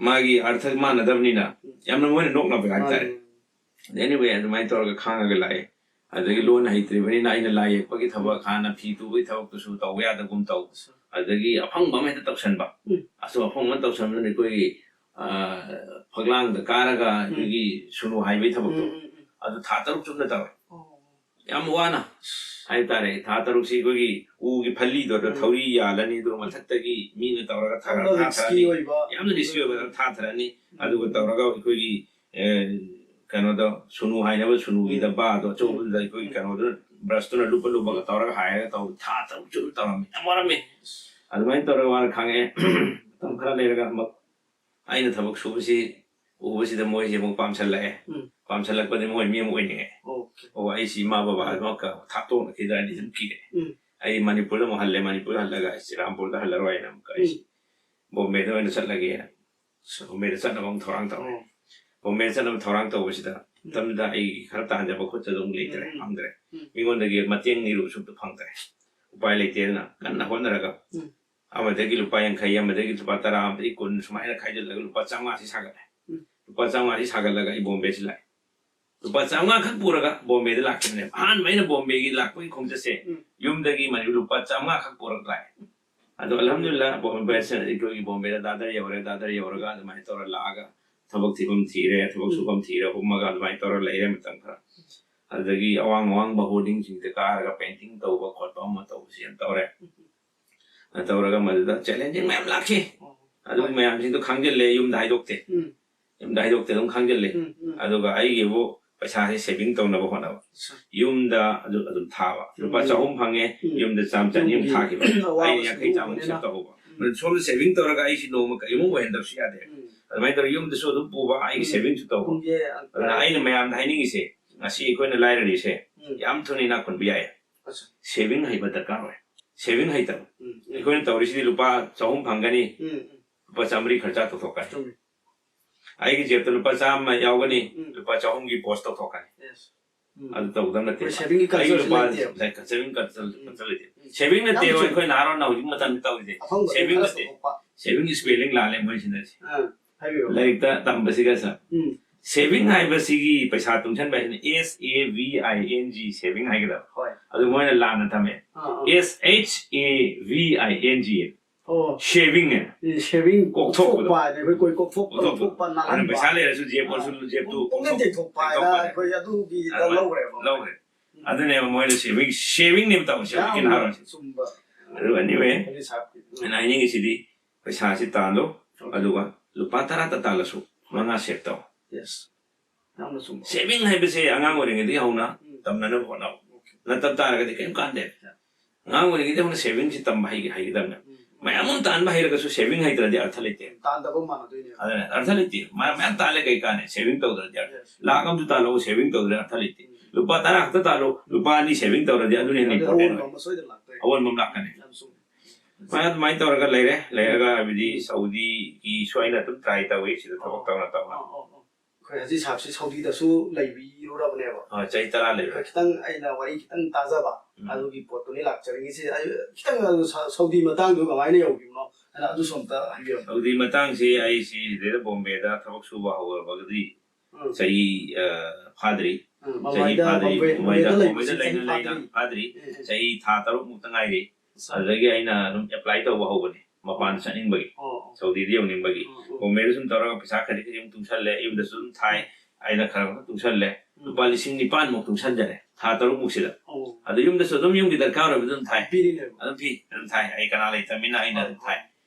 ꯃꯥꯒꯤ ꯑꯔꯊ ꯃꯥꯟꯅꯗꯕꯅꯤꯅ ꯎꯝ꯫ ꯌꯥꯝꯅ ꯃꯣꯏꯅ ꯅꯣꯛꯅꯕ ꯍꯥꯏꯇꯥꯔꯦ꯫ ꯃꯥꯅꯦ꯫ Anyway, ꯑꯗꯨꯃꯥꯏꯅ ꯇꯧꯔꯒ ꯈꯥꯡꯉꯒ ꯂꯥꯛꯑꯦ꯫ ꯑꯗꯒꯤ ꯂꯣꯟ ꯍꯩꯇ꯭ꯔꯤꯕꯅꯤꯅ ꯑꯩꯅ ꯂꯥꯏ ꯌꯦꯛꯄꯒꯤ ꯊꯕꯛ, ꯎꯝ꯫ ꯍꯥꯟꯅ ꯐꯤ ꯇꯨꯕꯒꯤ ꯊꯕꯛꯇꯨꯁꯨ ꯇꯧꯕ ꯌꯥꯗꯒꯨꯝ ꯇꯧ꯫ ꯑꯗꯒꯤ ꯑꯐꯪꯕ ꯑꯃ ꯍꯦꯛꯇ ꯇꯧꯁꯟꯕ꯫ ꯎꯝ꯫ ꯑꯁꯨꯝ ꯑꯐꯪꯕ ꯑꯃ ꯇꯧꯁꯟꯕꯗꯨꯅ ꯑꯩꯈꯣꯏꯒꯤ, ꯑ, ꯐꯛꯂꯥꯡꯗ ꯀꯥꯔꯒ ꯎꯝ꯫ ꯑꯩꯈꯣꯏꯒꯤ ꯁꯨꯅꯨ ꯍꯥꯏꯕꯒꯤ ꯊꯕꯛꯇꯣ, ꯎꯝ, ꯎꯝ, ꯎꯝ꯫ ꯑꯗꯨ ꯊꯥ ꯇꯔꯨꯛ ꯆꯨꯞꯅ ꯇꯧꯔꯦ꯫ ꯑꯣ꯫ ꯌꯥꯝ ꯋꯥꯅ ꯍꯥꯏꯇꯥꯔꯦ꯫ ꯊꯥ ꯇꯔꯨꯛꯁꯤ ꯑꯩꯈꯣꯏꯒꯤ ꯎꯒꯤ ꯐꯜꯂꯤꯗꯣ ꯑꯗ ꯎꯝ꯫ ꯊꯧꯔꯤ ꯌꯥꯜꯂꯅꯤ, ꯑꯗꯨꯒ ꯃꯊꯛꯇꯒꯤ ꯃꯤꯅ ꯇꯧꯔꯒ ꯊꯥ-, ꯌꯥꯝꯅ ꯊꯥꯊꯔꯅꯤ꯫ Risky ꯑꯣꯏꯕ꯫ ꯌꯥꯝꯅ risky ꯑꯣꯏꯕ ꯊꯥꯊꯔꯅꯤ꯫ ꯎꯝ꯫ ꯑꯗꯨꯒ ꯇꯧꯔꯒ ꯑꯩꯈꯣꯏꯒꯤ, ꯑꯦ, ꯀꯩꯅꯣꯗꯣ, ꯁꯨꯅꯨ ꯍꯥꯏꯅꯕ ꯁꯨꯅꯨꯒꯤ ꯎꯝ꯫ ꯗꯕꯥꯗꯣ ꯑꯆꯧꯕꯗꯨꯗ ꯑꯩꯈꯣꯏꯒꯤ ꯎꯝ꯫ ꯀꯩꯅꯣꯗꯨꯅ, brushꯇꯨꯅ ꯂꯨꯞꯄ ꯂꯨꯞꯄꯒ ꯇꯧꯔꯒ ꯍꯥꯏꯔꯒ ꯇꯧ-, ꯊꯥ ꯇꯔꯨꯛ ꯆꯨꯞꯅ ꯇꯧꯔꯝꯃꯤ꯫ ꯌꯥꯝ ꯋꯥꯔꯝꯃꯤ꯫ ꯑꯗꯨꯃꯥꯏꯅ ꯇꯧꯔꯒ ꯋꯥꯅ ꯈꯥꯡꯉꯛꯑꯦ꯫ ꯃꯇꯝ ꯈꯔ ꯂꯩꯔꯒ ꯑꯃꯨꯛ ꯑꯩꯅ ꯊꯕꯛ ꯁꯨꯕꯁꯤ ꯎꯕꯁꯤꯗ ꯃꯣꯏꯁꯦ ꯑꯃꯨꯛ ꯄꯥꯝꯁꯜꯂꯛꯑꯦ꯫ ꯎꯝ꯫ ꯄꯥꯝꯁꯜꯂꯛꯄꯗꯤ ꯃꯣꯏ ꯃꯤ ꯑꯃꯨꯛ ꯑꯣꯏꯅꯤꯡꯉꯦ꯫ Okay. ꯑꯣ, ꯑꯩꯁꯤ ꯏꯃꯥ ꯕꯕꯥ ꯑꯃꯒ ꯊꯥꯞꯇꯣꯛꯅꯈꯤꯗ꯭ꯔꯥ ꯍꯥꯏꯅ ꯁꯨꯝ ꯀꯤꯔꯦ꯫ ꯎꯝ꯫ ꯑꯩ ꯃꯅꯤꯄꯨꯔꯗ ꯑꯃꯨꯛ ꯍꯜꯂꯦ꯫ ꯃꯅꯤꯄꯨꯔ ꯍꯜꯂꯒ ꯑꯩ ꯆꯨꯔꯆꯥꯟꯄꯨꯔꯗ ꯍꯜꯂꯔꯣꯏ ꯍꯥꯏꯅ ꯑꯃꯨꯛꯀ ꯑꯩꯁꯤ ꯕꯣꯝꯕꯦꯗ ꯑꯣꯏꯅ ꯆꯠꯂꯒꯦꯅ ꯕꯣꯝꯕꯦꯗ ꯆꯠꯅꯕ ꯑꯃꯨꯛ ꯊꯧꯔꯥꯡ ꯇꯧꯔꯦ꯫ ꯑꯣ. ꯕꯣꯝꯕꯦꯗ ꯆꯠꯅꯕ ꯊꯧꯔꯥꯡ ꯇꯧꯕꯁꯤꯗ ꯃꯇꯝꯗꯨꯗ ꯑꯩ ꯈꯔ ꯇꯥꯟꯖꯕ ꯈꯣꯠꯆꯕ ꯑꯃꯨꯛ ꯂꯩꯇ꯭ꯔꯦ, ꯎꯝ. ꯐꯪꯗ꯭ꯔꯦ꯫ ꯎꯝ. ꯃꯤꯉꯣꯟꯗꯒꯤ ꯃꯇꯦꯡ ꯅꯤꯔꯨꯕꯁꯨ ꯑꯝꯇ ꯐꯪꯗ꯭ꯔꯦ꯫ ꯎꯄꯥꯏ ꯂꯩꯇꯦꯗꯅ ꯀꯟꯅ ꯍꯣꯠꯅꯔꯒ ꯎꯝ. ꯑꯃꯗꯒꯤ ꯂꯨꯄꯥ ꯌꯥꯡꯈꯩ, ꯑꯃꯗꯒꯤ ꯂꯨꯄꯥ ꯇꯔꯥ, ꯑꯃꯗꯒꯤ ꯀꯨꯟ ꯁꯨꯃꯥꯏꯅ ꯈꯥꯏꯖꯤꯜꯂꯒ ꯂꯨꯄꯥ ꯆꯥꯝꯃꯉꯥꯁꯤ ꯁꯥꯒꯠꯂꯦ꯫ ꯎꯝ. ꯂꯨꯄꯥ ꯆꯥꯝꯃꯉꯥꯁꯤ ꯁꯥꯒꯠꯂꯒ ꯑꯩ ꯕꯣꯝꯕꯦꯁꯤ ꯂꯥꯛꯑꯦ꯫ ꯂꯨꯄꯥ ꯆꯥꯝꯃꯉꯥ ꯈꯛ ꯄꯨꯔꯒ ꯕꯣꯝꯕꯦꯗ ꯂꯥꯛꯈꯤꯕꯅꯦꯕ꯫ ꯑꯍꯥꯟꯕ ꯑꯩꯅ ꯕꯣꯝꯕꯦꯒꯤ ꯂꯥꯛꯄꯒꯤ ꯈꯣꯡꯆꯠꯁꯦ ꯎꯝ. ꯌꯨꯝꯗꯒꯤ ꯃꯅꯤ-, ꯂꯨꯄꯥ ꯆꯥꯝꯃꯉꯥ ꯈꯛ ꯄꯨꯔꯒ ꯂꯥꯛꯑꯦ꯫ ꯑꯗꯣ ꯑꯜꯍꯝꯗꯨꯂꯤꯜꯂꯥ ꯕꯣꯝꯕꯦ, ꯑꯩꯈꯣꯏꯒꯤ ꯕꯣꯝꯕꯦꯗ ꯗꯥꯗꯔ ꯌꯧꯔꯦ꯫ ꯗꯥꯗꯔ ꯌꯧꯔꯒ ꯑꯗꯨꯃꯥꯏꯅ ꯇꯧꯔ ꯂꯥꯛꯑꯒ ꯊꯕꯛ ꯊꯤꯐꯝ ꯊꯤꯔꯦ, ꯊꯕꯛ ꯎꯝ. ꯁꯨꯐꯝ ꯊꯤꯔꯦ, ꯍꯨꯝꯃꯒ ꯑꯗꯨꯃꯥꯏꯅ ꯇꯧꯔ ꯂꯩꯔꯦ ꯃꯇꯝ ꯈꯔ꯫ ꯑꯗꯨꯗꯒꯤ ꯑꯋꯥꯡ ꯑꯋꯥꯡꯕ ꯍꯣꯔꯗꯤꯡꯁꯤꯡꯗ ꯀꯥꯔꯒ ꯄꯦꯟꯇꯤꯡ ꯇꯧꯕ ꯈꯣꯠꯄ ꯑꯃ ꯇꯧꯕꯁꯤ ꯌꯥꯝ ꯇꯧꯔꯦ꯫ ꯑꯗꯨ ꯇꯧꯔꯒ ꯃꯗꯨꯗ ꯆꯦꯂꯦꯟꯖꯤꯡ ꯃꯌꯥꯝ ꯂꯥꯛꯈꯤ꯫ ꯑꯗꯨ ꯍꯣꯏ. ꯃꯌꯥꯝꯁꯤꯡꯗꯣ ꯈꯪꯖꯤꯜꯂꯦ, ꯌꯨꯝꯗ ꯍꯥꯏꯗꯣꯛꯇꯦ꯫ ꯎꯝ. ꯌꯨꯝꯗ ꯍꯥꯏꯗꯣꯛꯇꯦ, ꯑꯗꯨꯝ ꯈꯪꯖꯤꯜꯂꯦ꯫ ꯎꯝ. ꯎꯝ. ꯑꯗꯨꯒ ꯑꯩꯒꯤꯕꯨ ꯄꯩꯁꯥꯁꯦ ꯁꯦꯚꯤꯡ ꯇꯧꯅꯕ ꯍꯣꯠꯅꯕ꯫ ꯑꯁꯥ. ꯌꯨꯝꯗ ꯑꯗꯨ ꯑꯗꯨꯝ ꯊꯥꯕ꯫ ꯂꯨꯄꯥ ꯎꯝ. ꯆꯍꯨꯝ ꯐꯪꯉꯦ, ꯎꯝ. ꯌꯨꯝꯗ ꯆꯥꯝ ꯆꯅꯤ ꯑꯃ ꯌꯨꯝꯒꯤ ꯊꯥꯈꯤꯕ꯫ ꯑꯋꯥꯕꯁꯨ ꯑꯩꯅ ꯌꯥꯡꯈꯩ ꯆꯥꯝꯃ ꯎꯕꯅꯤꯅ. ꯁꯦꯞ ꯇꯧꯍꯧꯕ꯫ ꯎꯝ. ꯑꯗꯨ ꯁꯣꯝꯗ ꯁꯦꯚꯤꯡ ꯇꯧꯔꯒ ꯑꯩꯁꯤ ꯅꯣꯡꯃ ꯀꯔꯤꯒꯨꯝꯕ ꯑꯣꯏꯍꯟꯗꯕꯁꯨ ꯌꯥꯗꯦ꯫ ꯎꯝ. ꯑꯗꯨꯃꯥꯏꯅ ꯇꯧꯔꯒ ꯌꯨꯝꯗꯁꯨ ꯑꯗꯨꯝ ꯄꯨꯕ, ꯑꯩꯒꯤ ꯎꯝ. ꯁꯦꯚꯤꯡꯁꯨ ꯇꯧꯕ꯫ ꯄꯨꯡꯁꯦ ꯑꯗꯨꯅ ꯑꯩꯅ ꯃꯌꯥꯝꯗ ꯍꯥꯏꯅꯤꯡꯉꯤꯁꯦ, ꯉꯁꯤ ꯑꯩꯈꯣꯏꯅ ꯂꯥꯏꯔꯔꯤꯁꯦ ꯎꯝ. ꯌꯥꯝ ꯊꯨꯅ ꯏꯅꯥꯛ ꯈꯨꯟꯕ ꯌꯥꯏ꯫ ꯑꯁꯥ. ꯁꯦꯚꯤꯡ ꯍꯩꯕ ꯗꯔꯀꯥꯔ ꯑꯣꯏ꯫ ꯁꯦꯚꯤꯡ ꯍꯩꯇꯕ꯫ ꯎꯝ. ꯑꯩꯈꯣꯏꯅ ꯇꯧꯔꯤꯁꯤꯗꯤ ꯂꯨꯄꯥ ꯆꯍꯨꯝ ꯐꯪꯒꯅꯤ, ꯎꯝ. ꯎꯝ. ꯂꯨꯄꯥ ꯆꯥꯝꯃꯔꯤ ꯈꯔꯆꯥ ꯇꯧꯊꯣꯛꯀꯅꯤ꯫ ꯆꯨꯝꯃꯤ. ꯑꯩꯒꯤ ꯖꯦꯕꯇ ꯂꯨꯄꯥ ꯆꯥꯝꯃ ꯌꯥꯎꯒꯅꯤ, ꯎꯝ. ꯂꯨꯄꯥ ꯆꯍꯨꯝꯒꯤ ꯄꯣꯁ ꯇꯧꯊꯣꯛꯀꯅꯤ꯫ Yes. ꯎꯝ. ꯑꯗꯨ ꯇꯧꯒꯗꯕ ꯅꯠꯇꯦ꯫ ꯑꯩꯈꯣꯏ ꯁꯦꯚꯤꯡꯒꯤ ꯑꯩꯒꯤ ꯀꯜꯆꯔꯁꯨ ꯂꯨꯄꯥ ꯂꯩꯇꯦꯕ. ꯂꯩ-, ꯁꯦꯚꯤꯡ ꯀꯜꯆꯔ, ꯎꯝ. ꯀꯜꯆꯔ ꯂꯩꯇꯦ꯫ ꯁꯦꯚꯤꯡ ꯅꯠꯇꯦꯕ ꯑꯩꯈꯣꯏꯅ ꯅꯍꯥꯔꯣꯟꯅ ꯍꯧꯖꯤꯛ ꯃꯇꯝꯗ ꯇꯧꯔꯤꯁꯦ꯫ ꯑꯐꯪꯕꯗ ꯁꯦꯚꯤꯡ ꯈꯔ ꯅꯠꯇꯦ꯫ ꯇꯧꯊꯣꯛꯄ. ꯁꯦꯚꯤꯡ ꯁ꯭ꯄꯦꯂꯤꯡ ꯂꯥꯜꯂꯦ ꯃꯣꯏ ꯁꯤꯟꯅꯔꯤꯁꯦ꯫ ꯑꯥ, ꯍꯥꯏꯕꯤꯌꯨ. ꯂꯥꯏꯔꯤꯛꯇ ꯇꯝꯕꯁꯤꯒ ꯁꯥꯔ꯫ ꯎꯝ. ꯁꯦꯚꯤꯡ ꯍꯥꯏꯕꯁꯤꯒꯤ ꯄꯩꯁꯥ ꯇꯨꯡꯁꯟꯕ ꯍꯥꯏꯁꯤꯅ S A V I N G, saving ꯍꯥꯏꯒꯗꯕ꯫ ꯍꯣꯏ. ꯑꯗꯨ ꯃꯣꯏꯅ ꯂꯥꯟꯅ ꯊꯝꯃꯦ꯫ ꯑꯥ, ꯑꯥ. S H A V I N G. ꯑꯣ. ꯁꯦꯚꯤꯡ ꯍꯥꯏꯅ꯫ ꯎꯝ, ꯁꯦꯚꯤꯡ ꯀꯣꯛꯊꯣꯛꯄꯗꯣ꯫ ꯀꯣꯛꯊꯣꯛꯄ ꯍꯥꯏꯅ ꯑꯩꯈꯣꯏ ꯀꯣꯏ ꯀꯣꯛꯊꯣꯛꯄ, ꯀꯣꯛꯊꯣꯛꯄꯗꯣ꯫ ꯀꯣꯛꯊꯣꯛꯄ, ꯑꯗꯨꯅ ꯅꯥꯜꯍꯟꯕ. ꯄꯩꯁꯥ ꯂꯩꯔꯁꯨ ꯖꯦꯕ ꯑꯣꯏꯔꯁꯨ, ꯖꯦꯕꯇꯨ ꯄꯨꯡ-, ꯄꯨꯡꯂꯦꯟ ꯀꯣꯛꯊꯣꯛ-, ꯇꯦꯛꯊꯣꯛꯄ ꯍꯥꯏꯅ ꯀꯣꯛꯊꯣꯛꯄ꯫ ꯑꯩꯈꯣꯏ ꯑꯗꯨꯒꯤ ꯑꯗꯨꯃꯥꯏꯅ ꯂꯧꯈ꯭ꯔꯦꯕ꯫ ꯂꯧꯈ꯭ꯔꯦ꯫ ꯑꯗꯨꯅꯦꯕ ꯃꯣꯏꯅ ꯁꯦꯚꯤꯡ, ꯁꯦꯚꯤꯡꯅꯦꯕ ꯇꯧꯔꯤꯁꯦ ꯍꯧꯖꯤꯛꯀꯤ ꯌꯥꯝꯅ ꯅꯍꯥꯔꯣꯟꯁꯦ꯫ ꯆꯨꯝꯕ. ꯑꯗꯨ anyway, ꯑꯗꯨ ꯁꯥꯔ. ꯑꯩꯅ ꯍꯥꯏꯅꯤꯡꯉꯤꯁꯤꯗꯤ ꯄꯩꯁꯥꯁꯤ ꯇꯥꯜꯂꯣ, ꯑꯗꯨꯒ ꯂꯨꯄꯥ ꯇꯔꯥꯇ ꯇꯥꯜꯂꯁꯨ ꯃꯉꯥ ꯁꯦꯚ ꯇꯧ꯫ Yes. ꯌꯥꯝꯅ ꯆꯨꯝꯕ. ꯁꯦꯚꯤꯡ ꯍꯥꯏꯕꯁꯦ ꯑꯉꯥꯡ ꯑꯣꯏꯔꯤꯉꯩꯗꯒꯤ ꯍꯧꯅ ꯎꯝ. ꯇꯝꯅꯅꯕ ꯍꯣꯠꯅꯧ꯫ Okay. ꯅꯠꯇ ꯇꯥꯔꯒꯗꯤ ꯀꯔꯤꯝ ꯀꯥꯟꯗꯦ꯫ Yeah. ꯑꯉꯥꯡ ꯑꯣꯏꯔꯤꯉꯩꯗꯒꯤ ꯍꯧꯅ ꯁꯦꯚꯤꯡꯁꯤ ꯇꯝꯕ ꯍꯩ-, ꯍꯩꯒꯗꯕꯅꯦ꯫ ꯎꯝ. ꯃꯌꯥꯝ ꯑꯃ ꯇꯥꯟꯕ ꯍꯩꯔꯒꯁꯨ ꯁꯦꯚꯤꯡ ꯍꯩꯇ꯭ꯔꯗꯤ ꯑꯔꯊ ꯂꯩꯇꯦ꯫ ꯇꯥꯟꯗꯕ ꯃꯥꯟꯅꯗꯣꯏꯅꯦꯕ꯫ ꯑꯗꯨꯅ ꯑꯔꯊ ꯂꯩꯇꯦ꯫ ꯃꯌꯥꯝ ꯃꯌꯥꯝ ꯇꯥꯜꯂꯦ ꯀꯩ ꯀꯥꯟꯅꯩ? ꯁꯦꯚꯤꯡ ꯇꯧꯗ꯭ꯔꯗꯤ ꯑꯔꯊ Yes. ꯂꯥꯛ ꯑꯃꯁꯨ ꯇꯥꯜꯂꯣ, ꯁꯦꯚꯤꯡ ꯇꯧꯗ꯭ꯔꯗꯤ ꯑꯔꯊ ꯂꯩꯇꯦ꯫ ꯎꯝ. ꯂꯨꯄꯥ ꯇꯔꯥ ꯈꯛꯇ ꯇꯥꯜꯂꯣ, ꯂꯨꯄꯥ ꯑꯅꯤ ꯁꯦꯚꯤꯡ ꯇꯧꯔꯗꯤ ꯑꯗꯨꯅ ꯍꯦꯟꯅ ꯑꯗꯨ ꯏꯝꯄꯣꯔꯇꯦꯟ ꯑꯑꯣꯟꯕ ꯑꯣꯏ꯫ ꯑꯃ ꯁꯣꯏꯗꯅ ꯂꯥꯛꯇꯣꯏꯅꯦ꯫ ꯑꯑꯣꯟꯕ ꯑꯃ ꯂꯥꯛꯀꯅꯤ꯫ ꯌꯥꯝ ꯆꯨꯝꯃꯤ. ꯁꯨꯃꯥꯏꯅ ꯑꯗꯨꯃꯥꯏꯅ ꯇꯧꯔꯒ ꯂꯩꯔꯦ꯫ ꯂꯩꯔꯒ ꯍꯥꯏꯕꯗꯤ ꯁꯥꯎꯗꯤꯒꯤꯁꯨ ꯑꯩꯅ ꯑꯗꯨꯝ ꯇ꯭ꯔꯥꯏ ꯇꯧꯋꯤ, ꯁꯤꯗ ꯊꯕꯛ ꯇꯧꯅ ꯇꯧꯅ꯫ ꯑꯥ, ꯑꯥ, ꯑꯥ. ꯑꯩꯈꯣꯏ ꯍꯖꯤ ꯁꯥꯍꯕꯁꯤ ꯁꯥꯎꯗꯤꯗꯁꯨ ꯂꯩꯕꯤꯔꯨꯔꯕꯅꯦꯕ꯫ ꯑ, ꯆꯍꯤ ꯇꯔꯥ ꯂꯩꯔꯦ꯫ ꯑꯩꯈꯣꯏ ꯈꯤꯇꯪ ꯑꯩꯅ ꯋꯥꯔꯤ ꯈꯤꯇꯪ ꯇꯥꯖꯕ ꯎꯝ. ꯑꯗꯨꯒꯤ ꯄꯣꯠꯇꯨꯅꯤ ꯂꯥꯛꯆꯔꯤꯉꯩꯁꯦ꯫ ꯑꯩ ꯈꯤꯇꯪ ꯑꯗꯨ ꯁꯥ- ꯁꯥꯎꯗꯤ ꯃꯇꯥꯡꯗꯨ ꯀꯃꯥꯏꯅ ꯌꯧꯈꯤꯕꯅꯣ ꯍꯥꯏꯅ ꯑꯗꯨꯁꯨ ꯑꯝꯇ ꯍꯥꯏꯕꯤꯔꯝꯃꯣ꯫ ꯁꯥꯎꯗꯤ ꯃꯇꯥꯡꯁꯤ ꯑꯩꯁꯤ ꯁꯤꯗꯩꯗ ꯕꯣꯝꯕꯦꯗ ꯊꯕꯛ ꯁꯨꯕ ꯍꯧꯔꯕꯒꯗꯤ ꯎꯝ. ꯆꯍꯤ ꯑ, ꯐꯥꯗ꯭ꯔꯤ꯫ ꯎꯝ. ꯆꯍꯤ ꯃꯃꯥꯏꯗ ꯐꯥꯗ꯭ꯔꯤ꯫ ꯕꯣꯝꯕꯦ- ꯃꯃꯥꯏꯗ ꯕꯣꯝꯕꯦꯗ ꯕꯣꯝꯕꯦꯗ ꯂꯩꯕꯁꯤ ꯂꯩꯅ ꯆꯍꯤ ꯂꯩꯅ ꯐꯥꯗ꯭ꯔꯤ. ꯐꯥꯗ꯭ꯔꯤ꯫ ꯎꯝ, ꯎꯝ. ꯆꯍꯤ ꯊꯥ ꯇꯔꯨꯛ ꯃꯨꯛꯇ ꯉꯥꯏꯔꯤ꯫ ꯑꯁ. ꯑꯗꯨꯗꯒꯤ ꯑꯩꯅ ꯑꯗꯨꯝ ꯑꯦꯄ꯭ꯂꯥꯏ ꯇꯧꯕ ꯍꯧꯕꯅꯤ, ꯃꯄꯥꯟꯗ ꯆꯠꯅꯤꯡꯕꯒꯤ, ꯑꯣ, ꯑꯣ. ꯁꯥꯎꯗꯤꯗ ꯌꯧꯅꯤꯡꯕꯒꯤ꯫ ꯎꯝ, ꯎꯝ. ꯕꯣꯝꯕꯦꯗ ꯁꯨꯝ ꯇꯧꯔꯒ ꯄꯩꯁꯥ ꯈꯖꯤꯛ ꯈꯖꯤꯛ ꯑꯃꯨꯛ ꯇꯨꯡꯁꯜꯂꯦ, ꯌꯨꯝꯗꯁꯨ ꯑꯗꯨꯝ ꯊꯥꯏ꯫ ꯑꯩꯅ ꯈꯔ ꯈꯔ ꯇꯨꯡꯁꯜꯂꯦ꯫ ꯎꯝ. ꯂꯨꯄꯥ ꯂꯤꯁꯤꯡ ꯅꯤꯄꯥꯟꯃꯨꯛ ꯇꯨꯡꯁꯜꯖꯔꯦ ꯊꯥ ꯇꯔꯨꯛꯃꯨꯛꯁꯤꯗ꯫ ꯑꯣ. ꯑꯗꯨ ꯌꯨꯝꯗꯁꯨ ꯑꯗꯨꯝ ꯌꯨꯝꯒꯤ ꯗꯔꯀꯥꯔ ꯑꯣꯏꯕꯗꯨ ꯑꯗꯨꯝ ꯊꯥꯏ꯫ ꯄꯤꯔꯤꯅꯦꯕ. ꯑꯗꯨꯝ ꯄꯤ, ꯑꯗꯨꯝ ꯊꯥꯏ꯫ ꯑꯩ ꯀꯅꯥ ꯂꯩꯇꯕꯅꯤꯅ ꯑꯩꯅ ꯑꯗꯨꯝ ꯊꯥꯏ꯫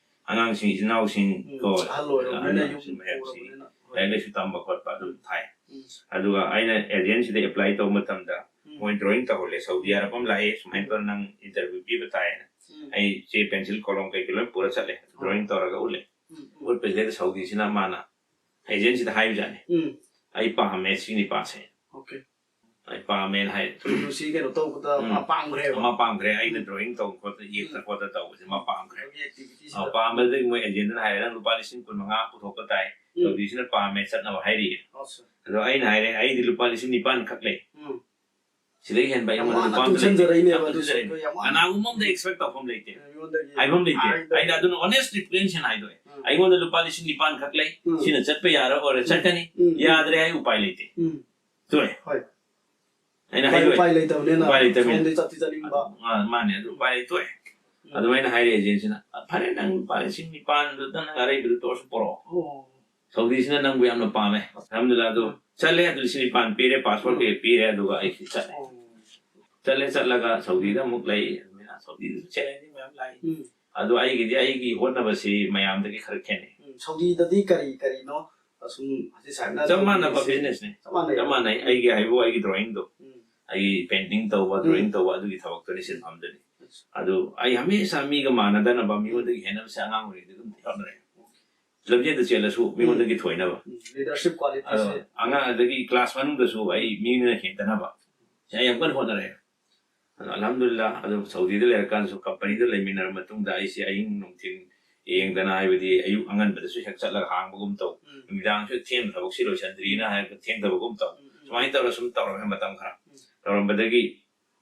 ꯑꯉꯥꯡꯁꯤꯡ, ꯏꯆꯤꯟ ꯏꯅꯥꯎꯁꯤꯡ ꯎꯝ. ꯀꯣ, ꯑꯍꯜ ꯑꯣꯏꯔꯕꯅꯤꯅ ꯑꯍꯜ ꯌꯨꯝ ꯃꯌꯥꯝꯁꯤꯡ ꯄꯨꯔꯕꯅꯤꯅ. ꯍꯣꯏ. ꯂꯥꯏꯔꯤꯛ ꯂꯥꯏꯁꯨ ꯇꯝꯕ ꯈꯣꯠꯄ ꯑꯗꯨꯝ ꯊꯥꯏ꯫ ꯎꯝ. ꯑꯗꯨꯒ ꯑꯩꯅ ꯑꯦꯖꯦꯟꯁꯤꯗ ꯑꯦꯄ꯭ꯂꯥꯏ ꯇꯧꯕ ꯃꯇꯝꯗ ꯎꯝ. ꯃꯣꯏ ꯗ꯭ꯔꯣꯌꯤꯡ ꯇꯧꯍꯜꯂꯦ꯫ ꯁꯥꯎꯗꯤ ꯑꯔꯕ ꯑꯃ ꯂꯥꯛꯑꯦ, ꯁꯨꯃꯥꯏꯅ ꯇꯧꯔ ꯅꯪ ꯏꯟꯇꯔꯚ꯭ꯌꯨ ꯄꯤꯕ ꯇꯥꯏꯌꯦꯅ꯫ ꯎꯝ. ꯑꯩ ꯆꯦ, ꯄꯦꯟꯁꯤꯜ, ꯀꯣꯂꯣꯝ ꯀꯩꯀꯩ ꯂꯣꯏ ꯄꯨꯔ ꯆꯠꯂꯦ꯫ ꯗ꯭ꯔꯣꯌꯤꯡ ꯇꯧꯔꯒ ꯎꯠꯂꯦ꯫ ꯎꯝ. ꯎꯝ. ꯎꯠꯄꯁꯤꯗ ꯁꯥꯎꯗꯤꯁꯤꯅ ꯃꯥꯅ ꯑꯦꯖꯦꯟꯁꯤꯗ ꯍꯥꯏꯕꯖꯥꯠꯅꯤ, ꯎꯝ. "ꯑꯩ ꯄꯥꯝꯃꯦ ꯁꯤ ꯅꯤꯄꯥꯁꯦ, Okay. ꯑꯩ ꯄꯥꯝꯃꯦꯅ" ꯍꯥꯏ꯫ ꯁꯤ ꯀꯩꯅꯣ ꯇꯧꯕꯗ ꯎꯝ. ꯃꯥ ꯄꯥꯝꯈ꯭ꯔꯦꯕ. ꯃꯥ ꯄꯥꯝꯈ꯭ꯔꯦ꯫ ꯑꯩꯅ ꯎꯝ. ꯗ꯭ꯔꯣꯌꯤꯡ ꯇꯧꯕ ꯈꯣꯠꯄ, ꯌꯦꯛꯇ ꯎꯝ. ꯈꯣꯠꯇ ꯇꯧꯕꯁꯦ ꯃꯥ ꯄꯥꯝꯈ꯭ꯔꯦ꯫ ꯑꯗꯨꯒꯤ activity ꯑ, ꯁꯤꯗ. ꯄꯥꯝꯕꯗꯒꯤ ꯃꯣꯏ ꯑꯦꯖꯦꯟꯗꯨꯅ ꯍꯥꯏꯔꯦ, "ꯅꯪ ꯂꯨꯄꯥ ꯂꯤꯁꯤꯡ ꯀꯨꯟ ꯃꯉꯥ ꯄꯨꯊꯣꯛꯄ ꯇꯥꯏ, ꯎꯝ. ꯁꯥꯎꯗꯤꯁꯤꯅ ꯄꯥꯝꯃꯦ ꯆꯠꯅꯕ ꯍꯥꯏꯔꯤꯌꯦ"꯫ ꯑꯁ. ꯑꯗꯣ ꯑꯩꯅ ꯍꯥꯏꯔꯦ, "ꯑꯩꯗꯤ ꯂꯨꯄꯥ ꯂꯤꯁꯤꯡ ꯅꯤꯄꯥꯟ ꯈꯛ ꯂꯩ, ꯎꯝ. ꯁꯤꯗꯒꯤ ꯍꯦꯟꯕ ꯌꯥꯝ ꯑꯩꯉꯣꯟꯗ ꯋꯥꯅ ꯂꯨꯄꯥ ꯑꯃ ꯂꯩꯇꯦ, ꯇꯨꯡꯁꯤꯟꯖꯔꯛꯏꯅꯦꯕ ꯌꯥꯝ ꯑꯗꯨꯁꯨ ꯇꯨꯡꯁꯤꯟꯖꯔꯛꯏꯅꯦ꯫ ꯑꯩꯈꯣꯏ ꯌꯥꯝ ꯋꯥꯅ. ꯀꯅꯥꯒꯨꯝꯕ ꯑꯝꯗ ꯑꯦꯛꯁꯄꯦꯛ ꯇꯧꯐꯝ ꯂꯩꯇꯦ꯫ ꯑꯩꯉꯣꯟꯗꯒꯤ ꯍꯥꯏꯐꯝ ꯂꯩꯇꯦ꯫ ꯍꯥꯏꯗꯕ. ꯑꯩꯅ ꯑꯗꯨꯅ ꯑꯣꯅꯦꯁ ꯔꯤꯐ꯭ꯂꯦꯛꯁꯟ ꯍꯥꯏꯗꯣꯛꯑꯦ꯫ ꯎꯝ. ꯑꯩꯉꯣꯟꯗ ꯂꯨꯄꯥ ꯂꯤꯁꯤꯡ ꯅꯤꯄꯥꯟ ꯈꯛ ꯂꯩ, ꯎꯝ. ꯁꯤꯅ ꯆꯠꯄ ꯌꯥꯔꯣꯏ, ꯆꯠꯀꯅꯤ, ꯎꯝ. ꯌꯥꯗ꯭ꯔꯦ, ꯑꯩ ꯎꯄꯥꯏ ꯂꯩꯇꯦ꯫ ꯎꯝ. ꯇꯣꯛꯑꯦ꯫ ꯍꯣꯏ. ꯑꯩꯅ ꯎꯄꯥꯏ, ꯍꯥꯏꯗꯣꯛꯑꯦ꯫ ꯎꯄꯥꯏ ꯂꯩꯇꯕꯅꯤꯅ ꯎꯄꯥꯏ ꯂꯩꯇꯕꯅꯤꯅ꯫ ꯁꯣꯝꯗꯤ ꯆꯠꯇꯤ ꯆꯠꯅꯤꯡꯕ. ꯑ, ꯃꯥꯅꯦ, ꯑꯗꯨ ꯎꯄꯥꯏ ꯂꯩꯇꯣꯛꯑꯦ꯫ ꯎꯝ. ꯑꯗꯨꯃꯥꯏꯅ ꯍꯥꯏꯔꯦ ꯑꯦꯖꯦꯟꯁꯤꯅ, "ꯑ, ꯐꯔꯦ, ꯅꯪ ꯂꯨꯄꯥ ꯂꯤꯁꯤꯡ ꯅꯤꯄꯥꯟꯗꯨꯗ ꯅꯪ ꯑꯔꯩꯕꯗꯨ ꯇꯣꯛꯑꯁꯨ ꯄꯨꯔꯛꯑꯣ꯫ ꯑꯣ. ꯁꯥꯎꯗꯤꯁꯤꯅ ꯅꯪꯕꯨ ꯌꯥꯝꯅ ꯄꯥꯝꯃꯦ꯫ ꯑꯜꯍꯝꯗꯨꯂꯤꯜꯂꯥ", ꯑꯗꯨ ꯎꯝ. ꯆꯠꯂꯦ꯫ ꯑꯗꯨ ꯂꯤꯁꯤꯡ ꯅꯤꯄꯥꯟ ꯄꯤꯔꯦ, ꯄꯥꯁꯄꯣꯔꯠ ꯎꯝ. ꯀꯩ ꯄꯤꯔꯦ, ꯑꯗꯨꯒ ꯑꯩ ꯁꯤ ꯆꯠꯂꯦ꯫ ꯑꯣ. ꯆꯠꯂꯦ, ꯆꯠꯂꯒ ꯁꯥꯎꯗꯤꯗ ꯑꯃꯨꯛ ꯂꯩ꯫ ꯑꯗꯨꯃꯥꯏꯅ ꯁꯥꯎꯗꯤꯗꯁꯨ ꯆꯦꯂꯦꯟꯖꯤꯡ ꯃꯌꯥꯝ ꯂꯥꯛꯏ꯫ ꯎꯝ. ꯑꯗꯣ ꯑꯩꯒꯤꯗꯤ ꯑꯩꯒꯤ ꯍꯣꯠꯅꯕꯁꯤ ꯃꯌꯥꯝꯗꯒꯤ ꯈꯔ ꯈꯦꯠꯅꯩ꯫ ꯎꯝ. ꯁꯥꯎꯗꯤꯗꯗꯤ ꯀꯔꯤ ꯀꯔꯤꯅꯣ ꯑꯁꯨꯝ ꯍꯧꯖꯤꯛ ꯁꯥꯏꯅ ꯆꯞ ꯃꯥꯟꯅꯕ ꯇꯧꯕꯤꯔꯤꯁꯦ? ꯕꯤꯖꯤꯅꯦꯁꯅꯦ꯫ ꯆꯞ ꯃꯥꯟꯅꯩ꯫ ꯆꯞ ꯃꯥꯟꯅꯩ꯫ ꯑꯩꯒꯤ ꯍꯥꯏꯕꯨ ꯑꯩꯒꯤ ꯗ꯭ꯔꯣꯌꯤꯡꯗꯣ, ꯎꯝ. ꯑꯩꯒꯤ ꯄꯦꯟꯇꯤꯡ ꯇꯧꯕ, ꯎꯝ. ꯗ꯭ꯔꯣꯌꯤꯡ ꯇꯧꯕ, ꯑꯗꯨꯒꯤ ꯊꯕꯛꯇꯨꯅꯤ ꯁꯤꯟꯐꯝꯗꯨꯅꯤ꯫ ꯑꯗꯨ ꯑꯩ ꯍꯃꯦꯁꯥ ꯃꯤꯒ ꯃꯥꯟꯅꯗꯅꯕ, ꯃꯤꯉꯣꯟꯗꯒꯤ ꯍꯦꯟꯅꯕꯁꯦ ꯑꯉꯥꯡ ꯑꯣꯏꯔꯤꯉꯩꯗꯒꯤ ꯑꯗꯨꯝ ꯍꯣꯠꯅꯔꯛꯑꯦ꯫ ꯂꯝꯖꯦꯜꯗ ꯆꯦꯜꯂꯁꯨ ꯃꯤꯉꯣꯟꯗꯒꯤ ꯊꯣꯏꯅꯕ꯫ ꯂꯤꯗꯔꯁꯤꯞ ꯑꯗꯣ ꯀ꯭ꯋꯥꯂꯤꯇꯤꯁꯦ ꯑꯉꯥꯡ ꯑꯗꯒꯤ ꯀ꯭ꯂꯥꯁ ꯃꯅꯨꯡꯗꯁꯨ ꯑꯩ ꯃꯤꯅ ꯍꯦꯟꯗꯅꯕ ꯁꯤ ꯑꯩ ꯌꯥꯝ ꯀꯟꯅ ꯍꯣꯠꯅꯔꯛꯑꯦ꯫ ꯑꯗꯣ ꯑꯜꯍꯝꯗꯨꯂꯤꯜꯂꯥ, ꯑꯗꯨ ꯁꯥꯎꯗꯤꯗ ꯂꯩꯔꯀꯥꯟꯗꯁꯨ ꯀꯝꯄꯅꯤꯗ ꯂꯩꯃꯤꯟꯅꯔ ꯃꯇꯨꯡꯗ ꯑꯩꯁꯦ ꯑꯍꯤꯡ ꯅꯨꯡꯊꯤꯜ ꯌꯦꯡꯗꯅ, ꯍꯥꯏꯕꯗꯤ ꯑꯌꯨꯛ ꯑꯉꯟꯕꯗꯁꯨ ꯍꯦꯛ ꯆꯠꯂꯒ ꯍꯥꯡꯕꯒꯨꯝ ꯇꯧ, ꯎꯝ, ꯅꯨꯃꯤꯗꯥꯡꯁꯨ ꯊꯦꯡꯅ ꯊꯕꯛꯁꯤ ꯂꯣꯏꯁꯤꯟꯗ꯭ꯔꯤꯅ ꯍꯥꯏꯔꯒ ꯊꯦꯡꯊꯕꯒꯨꯝ ꯇꯧ, ꯎꯝ, ꯎꯝ, ꯁꯨꯃꯥꯏꯅ ꯇꯧꯔ ꯁꯨꯝ ꯇꯧꯔꯝꯃꯦ ꯃꯇꯝ ꯈꯔ꯫ ꯎꯝ, ꯇꯧꯔꯝꯕꯗꯒꯤ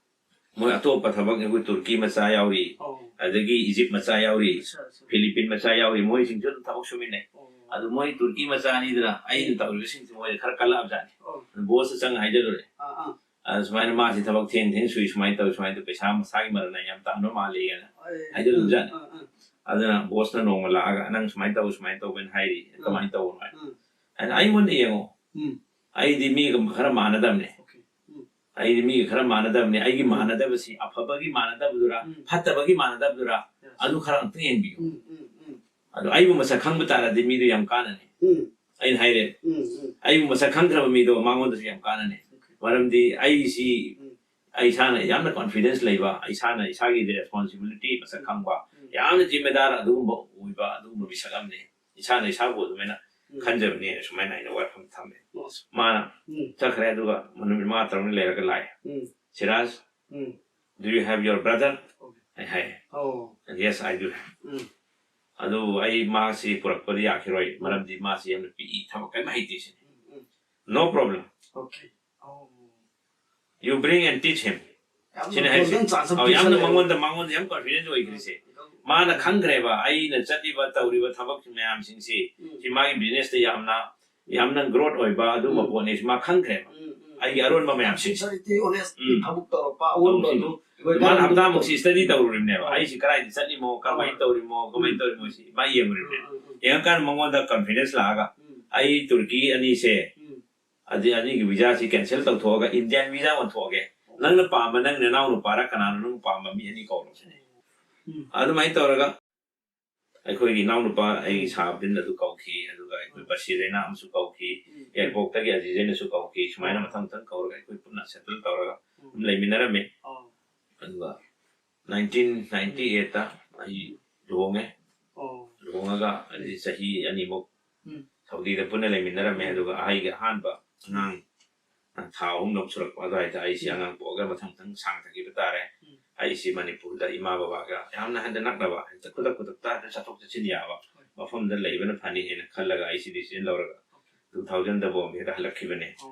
ꯃꯣꯏ ꯑꯇꯣꯞꯄ ꯊꯕꯛ ꯑꯩꯈꯣꯏ ꯇꯨꯔꯀꯤ ꯃꯆꯥ ꯌꯥꯎꯔꯤ, ꯑꯣ, ꯑꯗꯒꯤ ꯏꯖꯤꯞ ꯃꯆꯥ ꯌꯥꯎꯔꯤ, ꯑꯠꯆꯥ, ꯑꯠꯆꯥ, ꯐꯤꯂꯤꯄꯤꯟ ꯃꯆꯥ ꯌꯥꯎꯔꯤ, ꯃꯣꯏꯁꯤꯡꯁꯨ ꯑꯗꯨꯝ ꯊꯕꯛ ꯁꯨꯃꯤꯟꯅꯩ꯫ ꯑꯣ, ꯑꯗꯨ ꯃꯣꯏ ꯇꯨꯔꯀꯤ ꯃꯆꯥ ꯑꯅꯤꯗꯨꯅ ꯑꯩꯅ ꯇꯧꯔꯤꯕꯁꯤꯡꯁꯦ ꯃꯣꯏꯗ ꯈꯔ ꯀꯜꯂꯛꯑꯕꯖꯥꯠꯅꯤ꯫ ꯑꯣ, ꯑꯗꯨ ꯕꯣꯁꯇ ꯆꯪꯉ ꯍꯥꯏꯖꯜꯂꯨꯔꯦ꯫ ꯑꯥ, ꯑꯥ, ꯑꯗ ꯁꯨꯃꯥꯏꯅ ꯃꯥꯁꯤ ꯊꯕꯛ ꯊꯦꯡ ꯊꯦꯡ ꯁꯨꯏ, ꯁꯨꯃꯥꯏꯅ ꯇꯧꯏ, ꯁꯨꯃꯥꯏꯅ ꯇꯧꯏ, ꯄꯩꯁꯥ ꯃꯁꯥꯒꯤ ꯃꯔꯟ ꯌꯥꯝ ꯇꯥꯟꯕ ꯃꯥꯜꯂꯤꯅ꯫ ꯑꯦ, ꯍꯥꯏꯖꯜꯂꯨꯕꯖꯥꯠꯅꯤ꯫ ꯑꯥ, ꯑꯥ, ꯑꯗꯨꯅ ꯕꯣꯁꯅ ꯅꯣꯡꯃ ꯂꯥꯛꯑꯒ ꯅꯪ ꯁꯨꯃꯥꯏꯅ ꯇꯧ, ꯁꯨꯃꯥꯏꯅ ꯇꯧꯕꯅ ꯍꯥꯏꯔꯤ, ꯎꯝ, ꯀꯃꯥꯏꯅ ꯇꯧꯕꯅꯣ ꯍꯥꯏ꯫ ꯎꯝ, ꯑꯗ ꯑꯩꯉꯣꯟꯗ ꯌꯦꯡꯉꯣ, ꯎꯝ, ꯑꯩꯗꯤ ꯃꯤꯒ ꯈꯔ ꯃꯥꯟꯅꯗꯕꯅꯦ꯫ ꯑꯣꯀꯦ, ꯎꯝ, ꯑꯩꯗꯤ ꯃꯤꯒ ꯈꯔ ꯃꯥꯟꯅꯗꯕꯅꯦ꯫ ꯑꯩꯒꯤ ꯃꯥꯟꯅꯗꯕꯁꯤ ꯑꯐꯕꯒꯤ ꯃꯥꯟꯅꯗꯕꯗꯨꯔꯥ, ꯎꯝ, ꯐꯠꯇꯕꯒꯤ ꯃꯥꯟꯅꯗꯕꯗꯨꯔꯥ, yes, ꯑꯗꯨ ꯈꯔ ꯑꯝꯇ ꯌꯦꯡꯕꯤꯌꯨ꯫ ꯎꯝ, ꯎꯝ, ꯎꯝ, ꯑꯗꯣ ꯑꯩꯕꯨ ꯃꯁꯛ ꯈꯪꯕ ꯇꯥꯔꯗꯤ ꯃꯤꯗꯨ ꯌꯥꯝ ꯀꯥꯟꯅꯅꯤ꯫ ꯎꯝ, ꯑꯩꯅ ꯍꯥꯏꯔꯦ, ꯎꯝ, ꯎꯝ, ꯑꯩꯕꯨ ꯃꯁꯛ ꯈꯪꯗ꯭ꯔꯕ ꯃꯤꯗꯣ ꯃꯉꯣꯟꯗꯁꯨ ꯌꯥꯝ ꯀꯥꯟꯅꯅꯤ꯫ ꯑꯣꯀꯦ, ꯃꯔꯝꯗꯤ ꯑꯩꯁꯤ ꯎꯝ, ꯑꯩ ꯏꯁꯥꯅ ꯌꯥꯝꯅ ꯀꯣꯟꯐꯤꯗꯦꯟꯁ ꯂꯩꯕ, ꯏꯁꯥꯅ ꯏꯁꯥꯒꯤ ꯔꯦꯁꯄꯣꯟꯁꯤꯕꯤꯂꯤꯇꯤ ꯃꯁꯛ ꯈꯪꯕ, ꯎꯝ, ꯌꯥꯝꯅ ꯖꯤꯝꯃꯦꯗꯥꯔ ꯑꯗꯨꯒꯨꯝꯕ ꯑꯣꯏꯕ, ꯑꯗꯨꯒꯨꯝꯕ ꯃꯤꯁꯛ ꯑꯃꯅꯤ꯫ ꯏꯁꯥꯅ ꯏꯁꯥꯕꯨ ꯑꯗꯨꯃꯥꯏꯅ ꯎꯝ, ꯈꯟꯖꯕꯅꯤ, ꯁꯨꯃꯥꯏꯅ ꯑꯩꯅ ꯋꯥꯐꯝ ꯊꯝꯃꯦ꯫ yes, ꯃꯥꯅ ꯎꯝ, ꯆꯠꯈ꯭ꯔꯦ꯫ ꯑꯗꯨꯒ ꯅꯨꯃꯤꯠ ꯃꯉꯥ ꯇꯔꯨꯛꯅꯤ ꯂꯩꯔꯒ ꯂꯥꯛꯑꯦ꯫ ꯎꯝ, "ꯁꯤꯔꯥꯖ, ꯎꯝ, do you have your brother?" Okay, ꯑꯩ ꯍꯥꯏ, ꯑꯣ, "Yes, I do have." ꯎꯝ, ꯑꯗꯨꯕꯨ ꯑꯩ ꯃꯥꯁꯤ ꯄꯨꯔꯛꯄꯗꯤ ꯌꯥꯈꯤꯔꯣꯏ, ꯃꯔꯝꯗꯤ ꯃꯥꯁꯤ ꯌꯥꯝꯅ ꯄꯤꯛꯏ, ꯊꯕꯛ ꯀꯔꯤꯝ ꯍꯩꯇꯦ ꯁꯤꯅꯤ꯫ ꯎꯝ, ꯎꯝ, "No problem, ꯑꯣꯀꯦ, ꯑꯣ, you bring and teach him." ꯌꯥꯝꯅ ꯁꯤꯅ ꯍꯥꯏꯁꯦ꯫ ꯒꯣꯜꯗꯟ ꯆꯥꯟꯁ ꯑꯃ ꯑꯧ, ꯌꯥꯝꯅ ꯄꯤꯁꯜꯂꯦ꯫ ꯃꯉꯣꯟꯗ, ꯃꯉꯣꯟꯗ ꯌꯥꯝ ꯀꯣꯟꯐꯤꯗꯦꯟꯁ ꯑꯣꯏꯈ꯭ꯔꯤꯁꯦ꯫ ꯃꯥꯅ ꯈꯪꯈ꯭ꯔꯦꯕ ꯑꯩꯅ ꯆꯠꯂꯤꯕ ꯇꯧꯔꯤꯕ ꯊꯕꯛ ꯃꯌꯥꯝꯁꯤꯡꯁꯤ, ꯎꯝ, ꯁꯤ ꯃꯥꯒꯤ ꯕꯤꯖꯤꯅꯦꯁꯇ ꯌꯥꯝꯅ, ꯌꯥꯝꯅ ꯒ꯭ꯔꯣꯠ ꯑꯣꯏꯕ ꯑꯗꯨꯒꯨꯝꯕ ꯎꯝ, ꯄꯣꯠꯅꯤ꯫ ꯁꯤ ꯃꯥ ꯈꯪꯈ꯭ꯔꯦꯕ ꯎꯝ, ꯎꯝ, ꯑꯩꯒꯤ ꯑꯔꯣꯟꯕ ꯃꯌꯥꯝꯁꯤꯡꯁꯦ꯫ ꯁꯤꯟꯁꯔꯤꯇꯤ, ꯑꯣꯅꯦꯁꯇꯤ, ꯎꯝ꯫ ꯊꯕꯛ ꯇꯧꯔꯛꯄ ꯑꯑꯣꯟꯕ ꯇꯧꯁꯤ꯫ ꯑꯗꯨ ꯑꯗꯨ ꯃꯥꯅ ꯍꯞꯇꯥꯃꯨꯛꯁꯤ ꯁ꯭ꯇꯗꯤ ꯇꯧꯔꯨꯔꯤꯕꯅꯦꯕ꯫ ꯑꯣ꯫ ꯑꯩꯁꯤ ꯀꯔꯥꯏꯗ ꯆꯠꯂꯤꯃꯣ, ꯀꯃꯥꯏꯅ ꯑꯣ꯫ ꯇꯧꯔꯤꯃꯣ, ꯀꯃꯥꯏꯅ ꯎꯝ꯫ ꯇꯧꯔꯤꯃꯣ ꯁꯤ ꯃꯥ ꯌꯦꯡꯉꯨꯔꯤꯕꯅꯦꯕ꯫ ꯎꯝ, ꯎꯝ, ꯎꯝ꯫ ꯌꯦꯡꯉꯀꯥꯟꯗ ꯃꯉꯣꯟꯗ ꯀꯟꯐꯤꯗꯦꯟꯁ ꯂꯥꯛꯑꯒ ꯎꯝ꯫ ꯑꯩ ꯇꯨꯔꯀꯤ ꯑꯅꯤꯁꯦ, ꯎꯝ꯫ ꯑꯗꯩ ꯑꯅꯤꯒꯤ ꯚꯤꯖꯥꯁꯤ ꯀꯦꯟꯁꯦꯜ ꯇꯧꯊꯣꯛꯑꯒ ꯏꯟꯗꯤꯌꯥꯟ ꯚꯤꯖꯥ ꯑꯣꯟꯊꯣꯛꯑꯒꯦ꯫ ꯅꯪꯅ ꯄꯥꯝꯕ, ꯅꯪ ꯅꯅꯥꯎ ꯅꯨꯄꯥꯔ ꯀꯅꯥꯅꯣ ꯅꯪ ꯄꯥꯝꯕ ꯃꯤ ꯑꯅꯤ ꯀꯧꯔꯣ ꯁꯤꯅꯤ꯫ ꯎꯝ꯫ ꯑꯗꯨꯃꯥꯏꯅ ꯇꯧꯔꯒ ꯑꯩꯈꯣꯏꯒꯤ ꯏꯅꯥꯎꯅꯨꯄꯥ, ꯑꯩꯒꯤ ꯎꯝ꯫ ꯁꯥꯕꯗꯤꯟ ꯑꯗꯨ ꯀꯧꯈꯤ, ꯑꯗꯨꯒ ꯑꯩꯈꯣꯏ ꯎꯝ꯫ ꯕꯁꯤꯔ ꯔꯩꯅꯥ ꯑꯃꯁꯨ ꯀꯧꯈꯤ, ꯎꯝ꯫ ꯑꯦꯌꯥꯔꯄꯣꯔꯠꯇꯒꯤ ꯑꯖꯤꯖꯩꯅꯁꯨ ꯀꯧꯈꯤ꯫ ꯁꯨꯃꯥꯏꯅ ꯎꯝ꯫ ꯃꯊꯪ ꯃꯊꯪ ꯀꯧꯔꯒ ꯑꯩꯈꯣꯏ ꯄꯨꯟꯅ ꯁꯦꯇꯜ ꯇꯧꯔꯒ ꯎꯝ꯫ ꯑꯗꯨꯝ ꯂꯩꯃꯤꯟꯅꯔꯝꯃꯤ꯫ ꯑꯣ꯫ ꯑꯗꯨꯒ ꯅꯥꯏꯟꯇꯤꯟ ꯅꯥꯏꯟꯇꯤ ꯑꯩꯠꯇ ꯑꯩ ꯂꯨꯍꯣꯡꯉꯦ꯫ ꯑꯣ꯫ ꯂꯨꯍꯣꯡꯉꯒ ꯑꯩ ꯆꯍꯤ ꯑꯅꯤꯃꯨꯛ ꯎꯝ꯫ ꯁꯥꯎꯗꯤꯗ ꯄꯨꯟꯅ ꯂꯩꯃꯤꯟꯅꯔꯝꯃꯦ꯫ ꯎꯝ꯫ ꯑꯗꯨꯒ ꯑꯩꯒꯤ ꯑꯍꯥꯟꯕ ꯑꯉꯥꯡ ꯊꯥ ꯑꯍꯨꯝ ꯂꯧ ꯁꯨꯔꯛꯄ ꯑꯗꯨꯋꯥꯏꯗ ꯑꯩꯁꯤ ꯎꯝ꯫ ꯑꯉꯥꯡ ꯄꯣꯛꯑꯒ ꯃꯊꯪ ꯃꯊꯪ ꯁꯥꯡꯊꯈꯤꯕ ꯇꯥꯔꯦ꯫ ꯎꯝ꯫ ꯑꯩꯁꯤ ꯃꯅꯤꯄꯨꯔꯗ ꯏꯃꯥ ꯕꯕꯥꯒ ꯌꯥꯝꯅ ꯍꯦꯟꯅ ꯅꯛꯅꯕ, ꯍꯦꯛꯇ ꯈꯨꯗꯛ ꯈꯨꯗꯛꯇ ꯍꯦꯛꯇ ꯆꯠꯊꯣꯛ ꯆꯠꯁꯤꯟ ꯌꯥꯕ ꯍꯣꯏ꯫ ꯃꯐꯝꯗ ꯂꯩꯕꯅ ꯐꯅꯤ ꯍꯥꯏꯅ ꯈꯜꯂꯒ ꯑꯩꯁꯤ decision ꯂꯧꯔꯒ ꯑꯣꯀꯦ꯫ Two thousandꯗ ꯕꯣꯝꯕꯦꯗ ꯍꯜꯂꯛꯈꯤꯕꯅꯦ꯫ ꯑꯣ꯫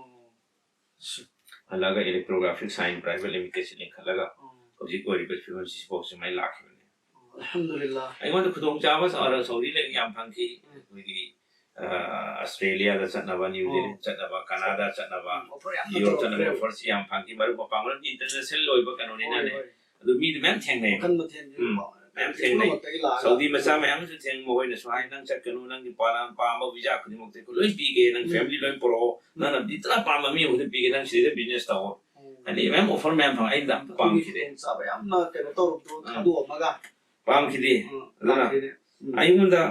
ꯍꯜꯂꯛꯑꯒ electrographic sign private limited ꯂꯤꯡꯈꯠꯂꯒ ꯑꯣ꯫ ꯍꯧꯖꯤꯛ ꯑꯣꯏꯔꯤꯕ ꯐꯤꯕꯝꯁꯤꯐꯥꯎ ꯁꯨꯃꯥꯏꯅ ꯂꯥꯛꯈꯤꯕꯅꯦ꯫ ꯑꯜꯍꯝꯗꯨꯂꯤꯜꯂꯥ꯫ ꯑꯩꯉꯣꯟꯗ ꯈꯨꯗꯣꯡꯆꯥꯕ ꯁꯥꯎꯔ ꯁꯥꯎꯗꯤ ꯂꯩ ꯌꯥꯝ ꯐꯪꯈꯤ꯫ ꯎꯝ꯫ ꯑꯩꯈꯣꯏꯒꯤ, ꯑ, ꯑꯁꯇ꯭ꯔꯦꯂꯤꯌꯥꯗ ꯆꯠꯅꯕ, ꯅ꯭ꯌꯨ ꯑꯣ꯫ ꯖꯤꯂꯦꯟ ꯆꯠꯅꯕ, ꯀꯅꯥꯗꯥ ꯆꯠꯅꯕ, ꯎꯝ, offer ꯌꯥꯝꯅ ꯌꯨꯔꯣꯞ ꯆꯠꯅꯕ ꯇꯧꯔꯛꯈ꯭ꯔꯦꯕ꯫ Offerꯁꯤ ꯌꯥꯝ ꯐꯪꯈꯤ꯫ ꯃꯔꯨꯞ ꯃꯄꯥꯡ, ꯃꯔꯝꯗꯤ international ꯑꯣꯏꯕ ꯀꯩꯅꯣꯅꯤꯅꯅꯦ꯫ ꯍꯣꯏ, ꯍꯣꯏ꯫ ꯑꯗꯨ ꯃꯤꯗꯤ ꯃꯌꯥꯝ ꯊꯦꯡꯅꯩ꯫ ꯃꯈꯜ ꯃꯊꯦꯜꯒꯤ ꯎꯝ꯫ ꯃꯌꯥꯝ ꯊꯦꯡꯅꯩ꯫ ꯄꯨꯝꯅꯃꯛꯇꯒꯤ ꯂꯥꯛꯑꯒ꯫ ꯁꯥꯎꯗꯤ ꯃꯆꯥ ꯃꯌꯥꯝ ꯑꯃꯁꯨ ꯊꯦꯡꯅꯩ꯫ ꯃꯈꯣꯏꯅꯁꯨ ꯍꯥꯏ, "ꯅꯪ ꯆꯠꯀꯅꯨ, ꯅꯪꯒꯤ ꯄꯥꯝ-, ꯄꯥꯝꯕ visa ꯈꯨꯗꯤꯡꯃꯛꯇ ꯑꯩꯈꯣꯏ ꯂꯣꯏ ꯄꯤꯒꯦ, ꯅꯪ ꯎꯝ꯫ Family ꯂꯣꯏ ꯄꯨꯔꯛꯑꯣ, ꯎꯝ꯫ ꯅꯪꯅ ꯂꯤꯇꯔ ꯄꯥꯝꯕ ꯃꯤ ꯑꯃꯗ ꯄꯤꯒꯦ, ꯅꯪ ꯁꯤꯗꯩꯗ business ꯇꯧꯑꯣ"꯫ ꯎꯝ꯫ ꯍꯥꯏꯗꯤ ꯃꯌꯥꯝ offer ꯃꯌꯥꯝ ꯐꯪꯉꯦ, ꯑꯩꯅ ꯑꯝꯇ ꯑꯗꯨꯒꯤ ꯄꯥꯝꯈꯤꯗꯦ꯫ ꯈꯨꯗꯣꯡꯆꯥꯕ ꯌꯥꯝꯅ ꯀꯩꯅꯣ ꯇꯧꯔꯕꯗꯣ ꯎꯝ꯫ ꯊꯥꯗꯣꯛꯑꯝꯃꯒ꯫ ꯄꯥꯝꯈꯤꯗꯦ꯫ ꯎꯝ, ꯑꯗꯨꯅ ꯂꯥꯛꯈꯤꯅꯦ꯫ ꯎꯝ꯫ ꯑꯩꯉꯣꯟꯗ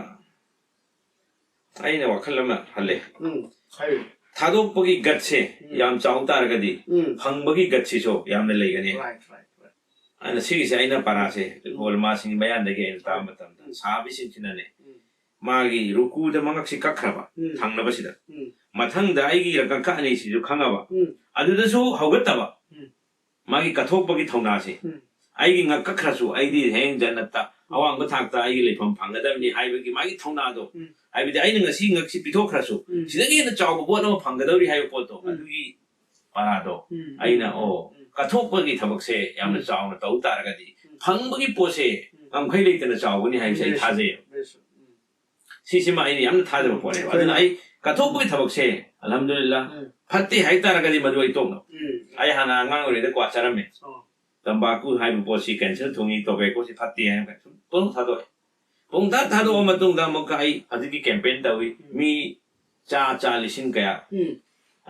ꯑꯩꯅ ꯋꯥꯈꯜ ꯑꯃ ꯍꯜꯂꯦ꯫ ꯎꯝ, ꯍꯥꯏꯌꯨ꯫ ꯊꯥꯗꯣꯛꯄꯒꯤ gutꯁꯦ ꯎꯝ꯫ ꯌꯥꯝ ꯆꯥꯎ ꯇꯥꯔꯒꯗꯤ ꯎꯝ꯫ ꯐꯪꯕꯒꯤ gutꯁꯤꯁꯨ ꯌꯥꯝꯅ ꯂꯩꯒꯅꯤ꯫ Right, right, right꯫ ꯑꯗꯨꯅ ꯁꯤꯒꯤꯁꯦ ꯑꯩꯅ ꯄꯔꯥꯁꯦ ꯎꯝ꯫ ꯑꯣꯜꯃꯥꯁꯤꯡꯒꯤ ꯃꯌꯥꯟꯗꯒꯤ ꯑꯩꯅ ꯇꯥꯕ ꯃꯇꯝꯗ ꯎꯝ꯫ ꯁꯥꯕꯤꯁꯤꯡꯁꯤꯅꯅꯦ, ꯎꯝ꯫ ꯃꯥꯒꯤ ꯔꯨꯀꯨꯗ ꯃꯉꯛꯁꯤ ꯀꯛꯈ꯭ꯔꯕ ꯎꯝ꯫ ꯊꯪꯅꯕꯁꯤꯗ꯫ ꯎꯝ꯫ ꯃꯊꯪꯗ ꯑꯩꯒꯤ ꯉꯛꯀ ꯑꯅꯤꯁꯤꯁꯨ ꯈꯪꯉꯕ꯫ ꯎꯝ꯫ ꯑꯗꯨꯗꯁꯨ ꯍꯧꯒꯠꯇꯕ꯫ ꯎꯝ꯫ ꯃꯥꯒꯤ ꯀꯠꯊꯣꯛꯄꯒꯤ ꯊꯧꯅꯥꯁꯦ꯫ ꯎꯝ꯫ ꯑꯩꯒꯤ ꯉꯛ ꯀꯛꯈ꯭ꯔꯁꯨ ꯑꯩꯗꯤ ꯍꯌꯦꯡ ꯖꯟꯅꯠꯇ ꯑꯋꯥꯡꯕ ꯊꯥꯛꯇ ꯑꯩꯒꯤ ꯂꯩꯐꯝ ꯐꯪꯒꯗꯕꯅꯤ ꯍꯥꯏꯕꯒꯤ ꯃꯥꯒꯤ ꯊꯧꯅꯥꯗꯣ꯫ ꯎꯝ꯫ ꯍꯥꯏꯕꯗꯤ ꯑꯩꯅ ꯉꯁꯤ ꯉꯛꯁꯤ ꯄꯤꯊꯣꯛꯈ꯭ꯔꯁꯨ ꯎꯝ꯫ ꯁꯤꯗꯒꯤ ꯍꯦꯟꯅ ꯆꯥꯎꯕ ꯄꯣꯠ ꯑꯃ ꯐꯪꯒꯗꯧꯔꯤ ꯍꯥꯏꯕ ꯄꯣꯠꯇꯣ ꯎꯝ꯫ ꯑꯗꯨꯒꯤ ꯄꯔꯥꯗꯣ ꯎꯝ꯫ ꯑꯩꯅ, ꯎꯝ꯫ ꯑꯣ, ꯎꯝ꯫ ꯀꯠꯊꯣꯛꯄꯒꯤ ꯊꯕꯛꯁꯦ ꯌꯥꯝꯅ ꯎꯝ꯫ ꯆꯥꯎꯅ ꯇꯧ ꯇꯥꯔꯒꯗꯤ ꯎꯝ꯫ ꯐꯪꯕꯒꯤ ꯄꯣꯠꯁꯦ ꯎꯝ꯫ ꯉꯝꯈꯩ ꯂꯩꯇꯅ ꯆꯥꯎꯒꯅꯤ ꯍꯥꯏꯕꯁꯦ ꯑꯩ ꯎꯝ꯫ ꯊꯥꯖꯩꯌꯦꯕ꯫ ꯎꯝ꯫ ꯁꯤꯁꯤꯃ ꯑꯩꯅ ꯌꯥꯝꯅ ꯊꯥꯖꯕ ꯄꯣꯠꯅꯦꯕ꯫ ꯑꯗꯨꯅ ꯑꯩ ꯀꯠꯊꯣꯛꯄꯒꯤ ꯊꯕꯛꯁꯦ, ꯑꯜꯍꯝꯗꯨꯂꯤꯜꯂꯥ, ꯎꯝ꯫ ꯐꯠꯇꯦ ꯍꯥꯏꯇꯥꯔꯒꯗꯤ ꯃꯗꯨ ꯑꯩ ꯇꯣꯛꯅꯕ꯫ ꯎꯝ꯫ ꯑꯩ ꯍꯥꯟꯅ ꯑꯉꯥꯡ ꯑꯣꯏꯔꯤꯉꯩꯗ ꯀ꯭ꯋꯥ ꯆꯥꯔꯝꯃꯦ꯫ ꯑꯣ꯫ ꯇꯝꯕꯥꯀꯨ ꯍꯥꯏꯕ ꯄꯣꯠꯁꯤ cancer ꯊꯨꯡꯉꯤ, tobaccoꯁꯤ ꯐꯠꯇꯦ ꯍꯥꯏꯅ ꯁꯨꯝ ꯄꯨꯡꯊꯥ ꯊꯥꯗꯣꯛꯑꯦ꯫ ꯄꯨꯡꯊꯥ ꯊꯥꯗꯣꯛꯑ ꯃꯇꯨꯡꯗ ꯑꯃꯨꯛꯀ ꯑꯩ ꯍꯧꯖꯤꯛꯀꯤ campaign ꯇꯧꯏ꯫ ꯎꯝ꯫ ꯃꯤ ꯆꯥ, ꯆꯥ ꯂꯤꯁꯤꯡ ꯀꯌꯥ꯫ ꯎꯝ꯫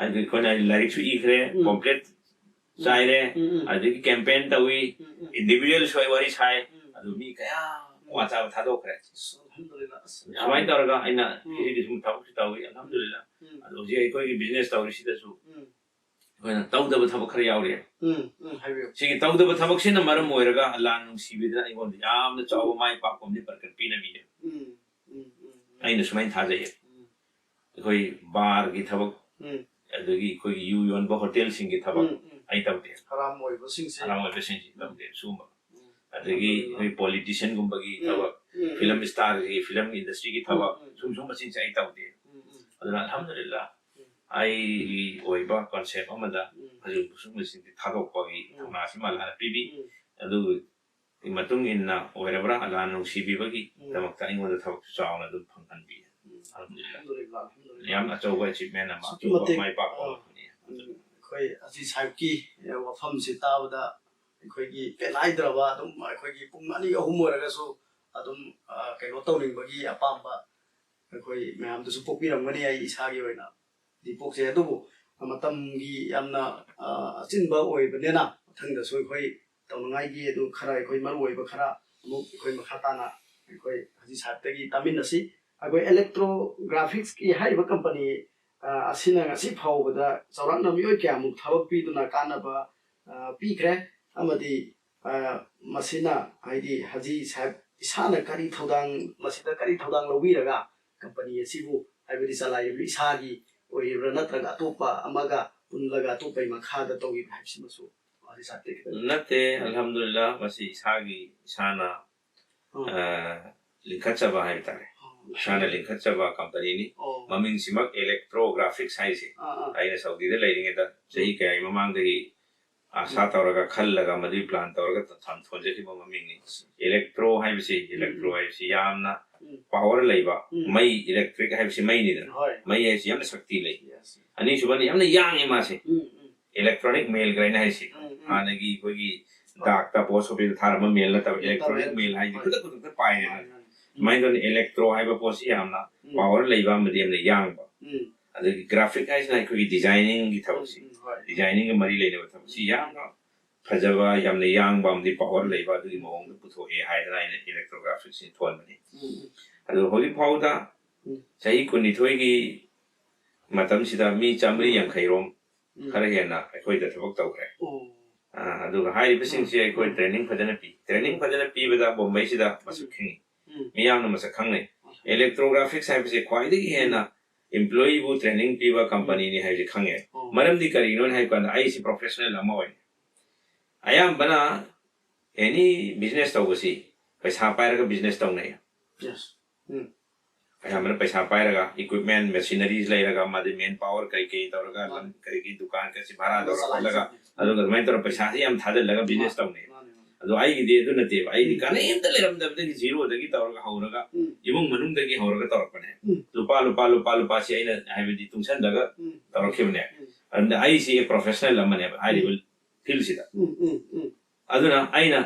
ꯑꯗꯨ ꯑꯩꯈꯣꯏꯅ ꯂꯥꯏꯔꯤꯛꯁꯨ ꯏꯈ꯭ꯔꯦ, ꯎꯝ꯫ Pamphlet ꯎꯝ꯫ ꯆꯥꯏꯔꯦ, ꯎꯝ, ꯎꯝ꯫ ꯑꯗꯒꯤ campaign ꯇꯧꯏ, ꯎꯝ, ꯎꯝ꯫ Individual ꯁꯨ ꯑꯩ ꯋꯥꯔꯤ ꯁꯥꯏ, ꯎꯝ꯫ ꯑꯗꯨ ꯃꯤ ꯀꯌꯥ ꯎꯝ꯫ ꯀ꯭ꯋꯥ ꯆꯥꯕ ꯊꯥꯗꯣꯛꯈ꯭ꯔꯦ꯫ ꯑꯁ, ꯑꯜꯍꯝꯗꯨꯂꯤꯜꯂꯥ, ꯑꯁ, ꯁꯨꯃꯥꯏꯅ ꯇꯧꯔꯒ ꯑꯩꯅ ꯎꯝ꯫ ꯁꯤꯒꯤ ꯁꯨꯝ ꯊꯕꯛꯁꯨ ꯇꯧꯏ, ꯑꯜꯍꯝꯗꯨꯂꯤꯜꯂꯥ꯫ ꯎꯝ꯫ ꯑꯗꯨ ꯍꯧꯖꯤꯛ ꯑꯩꯈꯣꯏꯒꯤ business ꯇꯧꯔꯤꯁꯤꯗꯁꯨ ꯎꯝ꯫ ꯑꯩꯈꯣꯏꯅ ꯇꯧꯗꯕ ꯊꯕꯛ ꯈꯔ ꯌꯥꯎꯔꯤ꯫ ꯎꯝ ꯎꯝ ꯍꯥꯏꯕꯤꯌꯨ꯫ ꯁꯤꯒꯤ ꯇꯧꯗꯕ ꯊꯕꯛꯁꯤꯅ ꯃꯔꯝ ꯑꯣꯏꯔꯒ ꯑꯂꯥꯍꯅ ꯅꯨꯡꯁꯤꯕꯤꯗꯅ ꯑꯩꯉꯣꯟꯗ ꯌꯥꯝꯅ ꯆꯥꯎꯕ ꯃꯥꯏ ꯄꯥꯛꯄ ꯑꯃꯗꯤ ꯄ꯭ꯔꯀꯠ ꯄꯤꯅꯕꯤꯌꯦ꯫ ꯎꯝ ꯎꯝ ꯎꯝ ꯎꯝ ꯑꯩꯅ ꯁꯨꯃꯥꯏꯅ ꯊꯥꯖꯩꯌꯦ꯫ ꯎꯝ ꯑꯩꯈꯣꯏ ꯕꯥꯔꯒꯤ ꯊꯕꯛ, ꯎꯝ ꯑꯗꯒꯤ ꯑꯩꯈꯣꯏꯒꯤ ꯌꯨ ꯌꯣꯟꯕ ꯍꯣꯇꯦꯜꯁꯤꯡꯒꯤ ꯊꯕꯛ ꯎꯝ ꯎꯝ ꯑꯩ ꯇꯧꯗꯦ꯫ ꯍꯔꯥꯝ ꯑꯣꯏꯕꯁꯤꯡꯁꯦ꯫ ꯍꯔꯥꯝ ꯑꯣꯏꯕꯁꯤꯡꯁꯤ ꯇꯧꯗꯦ ꯁꯤꯒꯨꯝꯕ꯫ ꯎꯝ ꯑꯗꯒꯤ ꯑꯜꯍꯝꯗꯨꯂꯤꯜꯂꯥꯍ꯫ ꯑꯩꯈꯣꯏ ꯄꯣꯂꯤꯇꯤꯁꯤꯌꯟꯒꯨꯝꯕꯒꯤ ꯎꯝ ꯊꯕꯛ, ꯎꯝ ꯐꯤꯂꯝ ꯎꯝ ꯏꯁꯇꯥꯔꯒꯤ, ꯐꯤꯂꯝ ꯏꯟꯗꯁꯇ꯭ꯔꯤꯒꯤ ꯊꯕꯛ, ꯎꯝ ꯎꯝ ꯁꯨꯝ ꯁꯨꯝꯕꯁꯤꯡꯁꯦ ꯑꯩ ꯇꯧꯗꯦ꯫ ꯎꯝ ꯎꯝ ꯑꯗꯨꯅ ꯑꯜꯍꯝꯗꯨꯂꯤꯜꯂꯥꯍ ꯎꯝ ꯑꯩꯒꯤ ꯑꯣꯏꯕ ꯀꯣꯟꯁꯦꯞ ꯑꯃꯗ ꯎꯝ ꯍꯧꯖꯤꯛ ꯁꯨꯝꯕꯁꯤꯡꯁꯦ ꯊꯥꯗꯣꯛꯄꯒꯤ ꯎꯝ ꯊꯧꯅꯥꯁꯤꯃ ꯑꯜꯍꯅ ꯄꯤꯕꯤ꯫ ꯎꯝ ꯑꯗꯨꯒꯤ ꯃꯇꯨꯡ ꯏꯟꯅ ꯑꯣꯏꯔꯕ꯭ꯔꯥ, ꯑꯜꯍꯅ ꯅꯨꯡꯁꯤꯕꯤꯕꯒꯤ ꯎꯝ ꯗꯃꯛꯇ ꯑꯩꯉꯣꯟꯗ ꯊꯕꯛꯁꯨ ꯆꯥꯎꯅ ꯑꯗꯨꯝ ꯐꯪꯍꯟꯕꯤ꯫ ꯎꯝ ꯑꯜꯍꯝꯗꯨꯂꯤꯜꯂꯥꯍ꯫ ꯑꯜꯍꯝꯗꯨꯂꯤꯜꯂꯥꯍ ꯑꯜꯍꯝꯗꯨꯂꯤꯜꯂꯥꯍ꯫ ꯌꯥꯝ ꯑꯆꯧꯕ ꯑꯦꯆꯤꯞꯃꯦꯟ ꯑꯃ, ꯑꯁꯨꯛꯀꯤ ꯑꯆꯧꯕ ꯃꯇꯤꯛ, ꯃꯥꯏ ꯄꯥꯛꯄ ꯑ, ꯑꯃ ꯐꯪꯉꯤ꯫ ꯎꯝ, ꯑꯩꯈꯣꯏ ꯍꯥꯖꯤ ꯁꯥꯍꯦꯕꯀꯤ, ꯑꯦ, ꯋꯥꯐꯝꯁꯤ ꯇꯥꯕꯗ ꯑꯩꯈꯣꯏꯒꯤ ꯄꯦꯟꯅꯥꯏꯗ꯭ꯔꯕ, ꯑꯗꯨꯝ ꯑꯩꯈꯣꯏꯒꯤ ꯄꯨꯡ ꯑꯅꯤ ꯑꯍꯨꯝ ꯑꯣꯏꯔꯒꯁꯨ ꯑꯗꯨꯝ, ꯑ, ꯀꯩꯅꯣ ꯇꯧꯅꯤꯡꯕꯒꯤ ꯑꯄꯥꯝꯕ ꯑꯩꯈꯣꯏ ꯃꯌꯥꯝꯗꯁꯨ ꯄꯣꯛꯄꯤꯔꯝꯒꯅꯤ꯫ ꯑꯩ ꯏꯁꯥꯒꯤ ꯑꯣꯏꯅꯗꯤ ꯄꯣꯛꯆꯩ, ꯑꯗꯨꯕꯨ ꯃꯇꯝꯒꯤ ꯌꯥꯝꯅ, ꯑ, ꯑꯆꯤꯟꯕ ꯑꯣꯏꯕꯅꯤꯅ ꯃꯊꯪꯗꯁꯨ ꯑꯩꯈꯣꯏ ꯇꯧꯅꯉꯥꯏꯒꯤ ꯑꯗꯨ ꯈꯔ ꯑꯩꯈꯣꯏ ꯃꯔꯨ ꯑꯣꯏꯕ ꯈꯔ ꯑꯃꯨꯛ ꯑꯩꯈꯣꯏ ꯃꯈꯥ ꯇꯥꯅ ꯑꯩꯈꯣꯏ ꯍꯥꯖꯤ ꯁꯥꯍꯦꯕꯇꯒꯤ ꯇꯥꯃꯤꯟꯅꯁꯤ꯫ ꯑꯩꯈꯣꯏ electrographicsꯀꯤ ꯍꯥꯏꯔꯤꯕ ꯀꯝꯄꯅꯤ, ꯑ, ꯑꯁꯤꯅ ꯉꯁꯤ ꯐꯥꯎꯕꯗ ꯆꯥꯎꯔꯥꯛꯅ ꯃꯤꯑꯣꯏ ꯀꯌꯥꯃꯨꯛ ꯊꯕꯛ ꯄꯤꯗꯨꯅ ꯀꯥꯟꯅꯕ, ꯑ, ꯄꯤꯈ꯭ꯔꯦ, ꯑꯃꯗꯤ, ꯑ, ꯃꯁꯤꯅ ꯍꯥꯏꯗꯤ ꯍꯥꯖꯤ ꯁꯥꯍꯦꯕ ꯏꯁꯥꯅ ꯀꯔꯤ ꯊꯧꯗꯥꯡ, ꯃꯁꯤꯗ ꯀꯔꯤ ꯊꯧꯗꯥꯡ ꯂꯧꯕꯤꯔꯒ ꯀꯝꯄꯅꯤ ꯑꯁꯤꯕꯨ, ꯍꯥꯏꯕꯗꯤ ꯆꯂꯥꯏꯔꯤꯕ ꯏꯁꯥꯒꯤ ꯑꯣꯏꯔꯤꯕ꯭ꯔꯥ ꯅꯠꯇ꯭ꯔꯒ ꯑꯇꯣꯞꯄ ꯑꯃꯒ ꯄꯨꯜꯂꯒ ꯑꯇꯣꯞꯄꯒꯤ ꯃꯈꯥꯗ ꯇꯧꯔꯤꯕ꯭ꯔꯥ ꯍꯥꯏꯕꯁꯤꯃꯁꯨ ꯍꯥꯖꯤ ꯁꯥꯍꯦꯕꯇꯒꯤ ꯈꯤꯇꯪ꯫ ꯅꯠꯇꯦ, ꯑꯜꯍꯝꯗꯨꯂꯤꯜꯂꯥꯍ, ꯃꯁꯤ ꯏꯁꯥꯒꯤ, ꯏꯁꯥꯅ ꯎꯝ꯫ ꯑ, ꯂꯤꯡꯈꯠꯆꯕ ꯍꯥꯏꯕ ꯇꯥꯔꯦ꯫ ꯎꯝ꯫ ꯏꯁꯥꯅ ꯂꯤꯡꯈꯠꯆꯕ ꯀꯝꯄꯅꯤꯅꯤ꯫ ꯑꯣ꯫ ꯃꯃꯤꯡꯁꯤꯃꯛ electrographics ꯍꯥꯏꯁꯦ꯫ ꯑꯥ, ꯑꯥ꯫ ꯑꯩꯅ ꯁꯥꯎꯗꯤꯗ ꯂꯩꯔꯤꯉꯩꯗ ꯆꯍꯤ ꯀꯌꯥꯒꯤ ꯃꯃꯥꯡꯗꯒꯤ ꯑꯥꯁꯥ ꯇꯧꯔꯒ ꯈꯜꯂꯒ ꯃꯗꯨꯒꯤ plan ꯇꯧꯔꯒ ꯊꯝ-, ꯊꯣꯟꯖꯈꯤꯕ ꯃꯃꯤꯡꯅꯤ꯫ Electro ꯍꯥꯏꯕꯁꯤ, electro ꯎꯝ꯫ ꯍꯥꯏꯕꯁꯤ ꯌꯥꯝꯅ ꯎꯝ꯫ power ꯂꯩꯕ, ꯎꯝ꯫ ꯃꯩ, electric ꯍꯥꯏꯕꯁꯤ ꯃꯩꯅꯤꯗꯅ꯫ ꯍꯣꯏ꯫ ꯃꯩ ꯍꯥꯏꯁꯤ ꯌꯥꯝꯅ ꯁꯛꯇꯤ ꯂꯩ꯫ Yes. ꯑꯅꯤꯁꯨꯕꯅ ꯌꯥꯝꯅ ꯌꯥꯡꯉꯤ ꯃꯥꯁꯦ꯫ ꯎꯝ, ꯎꯝ꯫ Electronic mail ꯀꯥꯏꯅ ꯍꯥꯏꯁꯦ꯫ ꯎꯝ, ꯎꯝ꯫ ꯍꯥꯟꯅꯒꯤ ꯑꯩꯈꯣꯏꯒꯤ ꯍꯣꯏ꯫ ꯗꯥꯛꯇ post officeꯇ ꯊꯥꯔꯝꯕ mail ꯅꯠꯇꯕ, Mail electronic ꯅꯠꯇꯕ꯫ mail ꯍꯥꯏꯁꯦ ꯍꯣꯏ꯫ ꯈꯨꯗꯛ ꯈꯨꯗꯛꯇ ꯄꯥꯏꯗꯅ꯫ ꯃꯥꯅꯤ, ꯃꯥꯅꯤ꯫ ꯎꯝ꯫ ꯑꯗꯨꯃꯥꯏꯅ ꯇꯧꯗꯅ electro ꯍꯥꯏꯕ ꯄꯣꯠꯁꯤ ꯌꯥꯝꯅ ꯎꯝ꯫ power ꯂꯩꯕ ꯑꯃꯗꯤ ꯌꯥꯝꯅ ꯌꯥꯡꯕ꯫ ꯎꯝ꯫ ꯑꯗꯒꯤ graphic ꯍꯥꯏꯁꯤꯅ ꯑꯩꯈꯣꯏꯒꯤ designingꯒꯤ ꯊꯕꯛꯁꯤ꯫ ꯎꯝ, ꯎꯝ, ꯍꯣꯏ꯫ Designingꯒ ꯃꯔꯤ ꯂꯩꯅꯕ ꯊꯕꯛꯁꯤ ꯌꯥꯝꯅ ꯐꯖꯕ, ꯌꯥꯝꯅ ꯌꯥꯡꯕ ꯑꯃꯗꯤ power ꯂꯩꯕ ꯑꯗꯨꯒꯤ ꯃꯑꯣꯡꯗ ꯄꯨꯊꯣꯛꯑꯦ ꯍꯥꯏꯗꯅ ꯑꯩꯅ electrographicsꯁꯤ ꯊꯣꯟꯕꯅꯤ꯫ ꯎꯝ, ꯎꯝ꯫ ꯑꯗꯨ ꯍꯧꯖꯤꯛ ꯐꯥꯎꯗ ꯎꯝ꯫ ꯆꯍꯤ ꯀꯨꯟꯅꯤꯊꯣꯏꯒꯤ ꯃꯇꯝꯁꯤꯗ ꯃꯤ ꯆꯥꯃꯔꯤ ꯌꯥꯡꯈꯩꯔꯣꯝ ꯎꯝ꯫ ꯈꯔ ꯍꯦꯟꯅ ꯑꯩꯈꯣꯏꯗ ꯊꯕꯛ ꯇꯧꯈ꯭ꯔꯦ꯫ ꯑꯣ꯫ ꯑꯥ, ꯑꯗꯨꯒ ꯍꯥꯏꯔꯤꯕꯁꯤꯡꯁꯦ ꯑꯩꯈꯣꯏ training ꯐꯖꯅ ꯄꯤ꯫ Training ꯐꯖꯅ ꯄꯤꯕꯗ ꯕꯣꯝꯕꯩꯁꯤꯗ ꯃꯁꯛ ꯈꯪꯉꯤ꯫ ꯎꯝ꯫ ꯃꯤꯌꯥꯝꯅ ꯃꯁꯛ ꯈꯪꯅꯩ꯫ ꯑꯣ꯫ Electrographics ꯍꯥꯏꯕꯁꯦ ꯈ꯭ꯋꯥꯏꯗꯒꯤ ꯍꯦꯟꯅ employeeꯕꯨ training ꯄꯤꯕ companyꯅꯤ ꯍꯥꯏꯕꯁꯦ ꯈꯪꯉꯦ꯫ ꯑꯣ꯫ ꯃꯔꯝꯗꯤ ꯀꯔꯤꯒꯤꯅꯣ ꯍꯥꯏꯕ ꯀꯥꯟꯗ ꯑꯩꯁꯤ professional ꯑꯃ ꯑꯣꯏꯅ ꯑꯌꯥꯝꯕꯅ any business ꯇꯧꯕꯁꯤ ꯄꯩꯁꯥ ꯄꯥꯏꯔꯒ business ꯇꯧꯅꯩ꯫ Yes. ꯑꯌꯥꯝꯕꯅ ꯄꯩꯁꯥ ꯄꯥꯏꯔꯒ equipment, machineries ꯂꯩꯔꯒ ꯃꯥꯗꯤ man power ꯀꯩ ꯀꯩ ꯇꯧꯔꯒ ꯂꯝ ꯀꯩ ꯀꯩ ꯗꯨꯀꯥꯟ ꯀꯩꯁꯤ ꯚꯔꯥ ꯇꯧꯔ ꯈꯣꯠꯂꯒ ꯑꯗꯨꯒ ꯑꯗꯨꯃꯥꯏꯅ ꯇꯧꯔꯒ ꯄꯩꯁꯥꯁꯤ ꯌꯥꯝ ꯊꯥꯗꯜꯂꯒ business ꯇꯧꯅꯩ꯫ ꯃꯥꯅꯦ, ꯃꯥꯅꯦ꯫ ꯑꯗꯣ ꯑꯩꯒꯤꯗꯤ ꯑꯗꯨ ꯅꯠꯇꯦꯕ꯫ ꯑꯩꯗꯤ ꯎꯝ꯫ ꯀꯔꯤꯝꯇ ꯂꯩꯔꯝꯗꯕꯗꯒꯤ zeroꯗꯒꯤ ꯇꯧꯔꯒ ꯍꯧꯔꯒ ꯎꯝ꯫ ꯏꯃꯨꯡ ꯃꯅꯨꯡꯗꯒꯤ ꯍꯧꯔꯒ ꯇꯧꯔꯛꯄꯅꯦ꯫ ꯎꯝ꯫ ꯂꯨꯄꯥ ꯂꯨꯄꯥ ꯂꯨꯄꯥ ꯂꯨꯄꯥꯁꯤ ꯑꯩꯅ ꯍꯥꯏꯕꯗꯤ ꯇꯨꯡꯁꯟꯗꯒ ꯎꯝ꯫ ꯇꯧꯔꯛꯈꯤꯕꯅꯦ꯫ ꯎꯝ꯫ ꯑꯗꯨꯅ ꯑꯩꯁꯤ professional ꯑꯃꯅꯦꯕ ꯍꯥꯏꯔꯤꯕ fieldꯁꯤꯗ꯫ ꯎꯝ, ꯎꯝ, ꯎꯝ꯫ ꯑꯗꯨꯅ ꯑꯩꯅ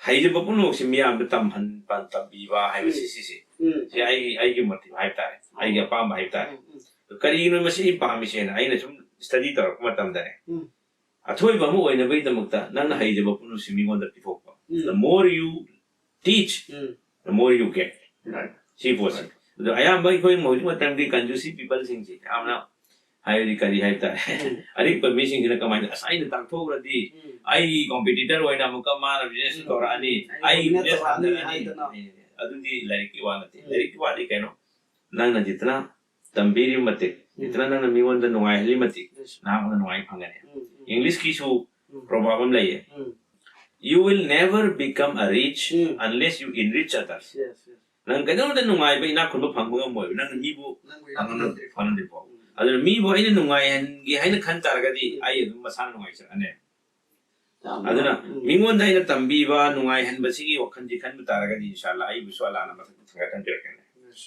ꯍꯩꯖꯕ ꯄꯨꯝꯅꯃꯛꯁꯤ ꯃꯤꯌꯥꯝꯗ ꯇꯝꯍꯟꯕ, ꯇꯝꯕꯤꯕ ꯍꯥꯏꯕꯁꯤ ꯎꯝ꯫ ꯁꯤꯁꯦ꯫ ꯎꯝ꯫ ꯁꯤ ꯑꯩꯒꯤ, ꯑꯩꯒꯤ motive ꯍꯥꯏꯕ ꯇꯥꯔꯦ꯫ ꯑꯩꯒꯤ ꯑꯄꯥꯝꯕ ꯍꯥꯏꯕ ꯇꯥꯔꯦ꯫ ꯎꯝ, ꯎꯝ꯫ ꯀꯔꯤꯒꯤꯅꯣ ꯃꯁꯤ ꯑꯩ ꯄꯥꯝꯃꯤꯁꯦꯅ ꯑꯩꯅ ꯁꯨꯝ study ꯇꯧꯔꯛꯄ ꯃꯇꯝꯗꯅꯦ꯫ ꯎꯝ꯫ ꯑꯊꯣꯏꯕ ꯑꯃ ꯑꯣꯏꯅꯕꯒꯤꯗꯃꯛꯇ ꯅꯪꯅ ꯍꯩꯖꯕ ꯄꯨꯝꯅꯃꯛꯁꯤ ꯃꯤꯉꯣꯟꯗ ꯄꯤꯊꯣꯛꯄ꯫ ꯎꯝ꯫ The more you teach, um. the more you get. Right. ꯁꯤ ꯄꯣꯠꯁꯤ꯫ ꯑꯗꯣ ꯑꯌꯥꯝꯕ ꯑꯩꯈꯣꯏ ꯍꯧꯖꯤꯛ ꯃꯇꯝꯒꯤ ꯀꯟꯖꯨꯁꯤ ꯄꯤꯄꯜꯁꯤꯡꯁꯦ ꯌꯥꯝꯅ ꯍꯥꯏꯕꯗꯤ ꯀꯔꯤ ꯍꯥꯏꯕ ꯇꯥꯔꯦ? ꯎꯝ꯫ ꯑꯔꯤꯛꯄ ꯃꯤꯁꯤꯡꯁꯤꯅ ꯀꯃꯥꯏꯅ, "ꯑꯁ, ꯑꯩꯅ ꯇꯥꯛꯊꯣꯛꯎꯔꯗꯤ ꯎꯝ꯫ ꯑꯩꯒꯤ competitor ꯑꯣꯏꯅ ꯑꯃꯨꯛꯀ ꯃꯥꯅ business ꯎꯝ꯫ ꯇꯧꯔꯛꯑꯅꯤ, ꯑꯩꯅ ꯑꯩꯒꯤ dominate business ꯇꯧꯔꯛꯑꯅꯤ ꯍꯟꯊꯔꯅꯤ"꯫ ꯍꯥꯏꯗꯅ꯫ ꯑꯗꯨꯗꯤ ꯂꯥꯏꯔꯤꯛꯀꯤ ꯋꯥ ꯅꯠꯇꯦ꯫ ꯎꯝ꯫ ꯂꯥꯏꯔꯤꯛꯀꯤ ꯋꯥꯗꯤ ꯀꯩꯅꯣ? ꯅꯪꯅ ꯖꯤꯇꯅ ꯇꯝꯕꯤꯔꯤꯕ ꯃꯇꯤꯛ, ꯎꯝ꯫ ꯖꯤꯇꯅ ꯅꯪꯅ ꯃꯤꯉꯣꯟꯗ ꯅꯨꯡꯉꯥꯏꯍꯜꯂꯤ ꯃꯇꯤꯛ, Yes. ꯅꯍꯥꯛꯅ ꯅꯨꯡꯉꯥꯏ ꯐꯪꯒꯅꯤ꯫ ꯎꯝ, ꯎꯝ꯫ Englishꯀꯤꯁꯨ ꯎꯝ꯫ proverb ꯑꯃ ꯂꯩꯌꯦ, ꯎꯝ꯫ "You will never become a rich um. unless you enrich others." Yes, yes. ꯅꯪ ꯀꯩꯗꯧꯅꯨꯡꯗ ꯅꯨꯡꯉꯥꯏꯕ ꯏꯅꯥꯛ ꯈꯨꯟꯕ ꯐꯪꯕ ꯉꯝꯃꯣꯏꯕ, ꯅꯪꯅ ꯃꯤꯕꯨ ꯅꯪꯕꯨ ꯏꯅꯥꯛ ꯐꯪꯍꯟꯗ-, ꯈꯨꯟꯍꯟꯗ꯭ꯔꯤ ꯐꯥꯎ꯫ ꯐꯪꯍꯟꯗ꯭ꯔꯤ ꯐꯥꯎ꯫ ꯎꯝ꯫ ꯑꯗꯨꯅ ꯃꯤꯕꯨ ꯑꯩꯅ ꯅꯨꯡꯉꯥꯏꯍꯟꯒꯦ ꯍꯥꯏꯅ ꯈꯟ ꯇꯥꯔꯒꯗꯤ ꯎꯝ꯫ ꯑꯩ ꯑꯗꯨꯝ ꯃꯁꯥꯅ ꯅꯨꯡꯉꯥꯏꯖꯔꯛꯑꯅꯦ꯫ ꯌꯥꯝꯅ, ꯑꯗꯨꯅ ꯎꯝ꯫ ꯃꯤꯉꯣꯟꯗ ꯑꯩꯅ ꯇꯝꯕꯤꯕ, ꯅꯨꯡꯉꯥꯏꯍꯟꯕꯁꯤꯒꯤ ꯋꯥꯈꯜꯁꯤ ꯈꯟꯕ ꯇꯥꯔꯒꯗꯤ ꯏꯟꯁꯥ ꯑꯜꯂꯥ ꯑꯩꯕꯨꯁꯨ ꯑꯜꯂꯥꯅ ꯃꯊꯛꯇ ꯊꯥꯡꯒꯠꯍꯟꯕꯤꯔꯛꯀꯅꯤ꯫ Yes.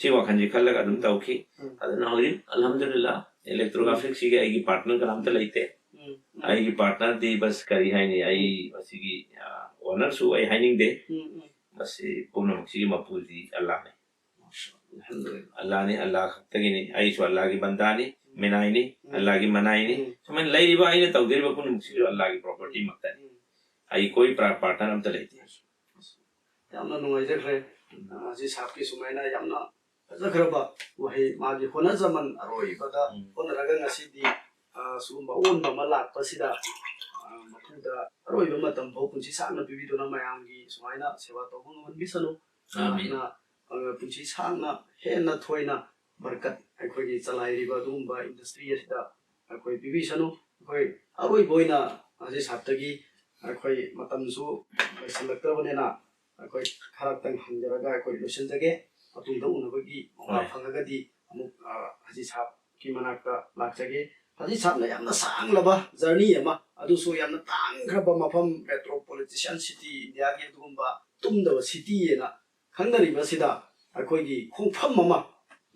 ꯁꯤ ꯋꯥꯈꯜꯁꯤ ꯈꯜꯂꯒ ꯑꯗꯨꯝ ꯇꯧꯈꯤ꯫ ꯎꯝ꯫ ꯑꯗꯨꯅ ꯍꯧꯖꯤꯛ ꯑꯜꯍꯝꯗꯨꯂꯤꯜꯂꯥ electrographicsꯁꯤꯒꯤ ꯑꯩꯒꯤ partner ꯀꯅꯥꯝꯇ ꯂꯩꯇꯦ꯫ ꯎꯝ, ꯎꯝ꯫ ꯑꯩꯒꯤ partnerꯗꯤ ꯕꯁ ꯀꯔꯤ ꯍꯥꯏꯅꯤ, ꯑꯩ ꯃꯁꯤꯒꯤ, ꯑ, ownerꯁꯨ ꯑꯩ ꯍꯥꯏꯅꯤꯡꯗꯦ꯫ ꯎꯝ, ꯎꯝ꯫ ꯃꯁꯤ ꯄꯨꯝꯅꯃꯛꯁꯤꯒꯤ ꯃꯄꯨꯗꯤ ꯑꯜꯂꯥꯅꯤ꯫ ꯑꯜꯍꯝꯗꯨꯂꯤꯜꯂꯥ꯫ ꯑꯜꯂꯥꯅꯤ, ꯑꯜꯂꯥ ꯈꯛꯇꯒꯤꯅꯤ꯫ ꯑꯩꯁꯨ ꯑꯜꯂꯥꯒꯤ ꯕꯟꯗꯥꯅꯤ, ꯃꯤꯅꯥꯏꯅꯤ, ꯎꯝ꯫ ꯑꯜꯂꯥꯒꯤ ꯃꯅꯥꯏꯅꯤ꯫ ꯎꯝ꯫ ꯁꯨꯃꯥꯏꯅ ꯂꯩꯔꯤꯕ ꯑꯩꯅ ꯇꯧꯖꯔꯤꯕ ꯄꯨꯝꯅꯃꯛꯁꯤꯁꯨ ꯑꯜꯂꯥꯒꯤ propertyꯃꯛꯇꯅꯤ꯫ ꯎꯝ꯫ ꯑꯩ ꯀꯣꯏ ꯄ꯭ꯔꯥ-, partner ꯑꯝꯇ ꯂꯩꯇꯦ꯫ ꯌꯥꯝꯅ ꯅꯨꯡꯉꯥꯏꯖꯈ꯭ꯔꯦ꯫ ꯑ, ꯍꯧꯖꯤꯛ ꯁꯥꯔꯀꯤ ꯁꯨꯃꯥꯏꯅ ꯌꯥꯝꯅ ꯐꯖꯈ꯭ꯔꯕ ꯋꯥꯍꯩ, ꯃꯥꯒꯤ ꯍꯣꯠꯅꯖꯃꯟ ꯑꯔꯣꯏꯕꯗ ꯎꯝ꯫ ꯍꯣꯠꯅꯔꯒ ꯉꯁꯤꯗꯤ, ꯑ, ꯁꯤꯒꯨꯝꯕ ꯑꯑꯣꯟꯕ ꯑꯃ ꯂꯥꯛꯄꯁꯤꯗ, ꯑ, ꯃꯄꯨꯗ ꯑꯔꯣꯏꯕ ꯃꯇꯝ ꯐꯥꯎ ꯄꯨꯟꯁꯤ ꯁꯥꯡꯅ ꯄꯤꯕꯤꯗꯨꯅ ꯃꯌꯥꯝꯒꯤ ꯁꯨꯃꯥꯏꯅ ꯁꯦꯕꯥ ꯇꯧꯕ ꯉꯝꯍꯟꯕꯤꯁꯅꯨ꯫ ꯑꯥꯃꯤꯟ꯫ ꯃꯍꯥꯛꯅ, ꯑ, ꯄꯨꯟꯁꯤ ꯁꯥꯡꯅ ꯍꯦꯟꯅ ꯊꯣꯏꯅ ꯕꯔꯀꯠ ꯑꯩꯈꯣꯏꯒꯤ ꯆꯂꯥꯏꯔꯤꯕ ꯑꯗꯨꯒꯨꯝꯕ industry ꯑꯁꯤꯗ ꯑꯩꯈꯣꯏ ꯄꯤꯕꯤꯁꯅꯨ꯫ ꯑꯩꯈꯣꯏ ꯑꯔꯣꯏꯕ ꯑꯣꯏꯅ ꯍꯥꯖꯤ ꯁꯥꯍꯕꯇꯒꯤ ꯑꯩꯈꯣꯏ ꯃꯇꯝꯁꯨ ꯂꯣꯏꯁꯤꯜꯂꯛꯇ꯭ꯔꯕꯅꯤꯅ ꯑꯩꯈꯣꯏ ꯈꯔꯇꯪ ꯍꯪꯖꯔꯒ ꯑꯩꯈꯣꯏ ꯂꯣꯏꯁꯤꯟꯖꯒꯦ꯫ ꯃꯇꯨꯡꯗ ꯎꯅꯕꯒꯤ ꯃꯄꯥ ꯍꯣꯏ꯫ ꯐꯪꯉꯒꯗꯤ ꯑꯃꯨꯛ, ꯑ, ꯍꯥꯖꯤ ꯁꯥꯍꯕꯀꯤ ꯃꯅꯥꯛꯇ ꯂꯥꯛꯆꯒꯦ꯫ ꯍꯥꯖꯤ ꯁꯥꯍꯕꯅ ꯌꯥꯝꯅ ꯁꯥꯡꯂꯕ journey ꯑꯃ, ꯑꯗꯨꯁꯨ ꯌꯥꯝꯅ ꯇꯥꯡꯈ꯭ꯔꯕ ꯃꯐꯝ, metropolitan city, ꯏꯟꯗꯤꯌꯥꯒꯤ ꯑꯗꯨꯒꯨꯝꯕ ꯇꯨꯝꯗꯕ city ꯍꯥꯏꯅ ꯈꯪꯅꯔꯤꯕꯁꯤꯗ ꯑꯩꯈꯣꯏꯒꯤ ꯈꯣꯡꯐꯝ ꯑꯃ,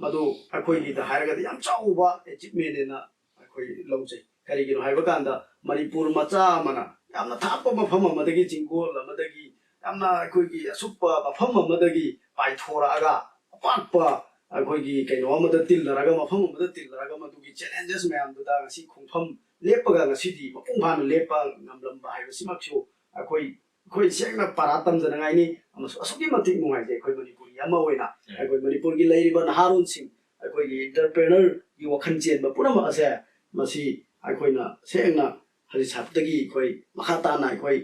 ꯃꯗꯨ ꯑꯩꯈꯣꯏꯒꯤꯗ ꯍꯥꯏꯔꯒꯗꯤ ꯌꯥꯝ ꯆꯥꯎꯕ achievement ꯍꯥꯏꯅ ꯑꯩꯈꯣꯏ ꯂꯧꯖꯩ꯫ ꯀꯔꯤꯒꯤꯅꯣ ꯍꯥꯏꯕ ꯀꯥꯟꯗ ꯃꯅꯤꯄꯨꯔ ꯃꯆꯥ ꯑꯃꯅ ꯌꯥꯝꯅ ꯊꯥꯞꯄ ꯃꯐꯝ ꯑꯃꯗꯒꯤ, ꯆꯤꯡꯒꯣꯜ ꯑꯃꯗꯒꯤ, ꯌꯥꯝꯅ ꯑꯩꯈꯣꯏꯒꯤ ꯑꯁꯨꯞꯄ ꯃꯐꯝ ꯑꯃꯗꯒꯤ ꯄꯥꯏꯊꯣꯔꯛꯑꯒ ꯑꯄꯥꯛꯄ ꯑꯩꯈꯣꯏꯒꯤ ꯀꯩꯅꯣ ꯑꯃꯗ ꯇꯤꯜꯂꯔꯒ, ꯃꯐꯝ ꯑꯃꯗ ꯇꯤꯜꯂꯔꯒ ꯃꯗꯨꯒꯤ challenges ꯃꯌꯥꯝꯗꯨꯗ ꯉꯁꯤ ꯈꯣꯡꯐꯝ ꯂꯦꯞꯄꯒ ꯉꯁꯤꯗꯤ ꯃꯄꯨꯡ ꯐꯥꯅ ꯂꯦꯞꯄ ꯉꯝꯂꯝꯕ ꯍꯥꯏꯕꯁꯤꯃꯛꯁꯨ ꯑꯩꯈꯣꯏ, ꯑꯩꯈꯣꯏ ꯁꯦꯡꯅ ꯄꯔꯥ ꯇꯝꯖꯅꯉꯥꯏꯅꯤ꯫ ꯑꯃꯁꯨ ꯑꯁꯨꯛꯀꯤ ꯃꯇꯤꯛ ꯅꯨꯡꯉꯥꯏꯖꯩ ꯑꯩꯈꯣꯏ ꯃꯅꯤꯄꯨꯔꯒꯤ ꯑꯃ ꯑꯣꯏꯅ꯫ ꯎꯝ꯫ ꯑꯩꯈꯣꯏ ꯃꯅꯤꯄꯨꯔꯒꯤ ꯂꯩꯔꯤꯕ ꯅꯍꯥꯔꯣꯜꯁꯤꯡ, ꯑꯩꯈꯣꯏꯒꯤ entrepreneurꯒꯤ ꯋꯥꯈꯜ ꯆꯦꯟꯕ ꯄꯨꯝꯅꯃꯛ ꯑꯁꯦ ꯃꯁꯤ ꯑꯩꯈꯣꯏꯅ ꯁꯦꯡꯅ ꯍꯥꯖꯤ ꯁꯥꯍꯕꯇꯒꯤ ꯑꯩꯈꯣꯏ ꯃꯈꯥ ꯇꯥꯅ ꯑꯩꯈꯣꯏ,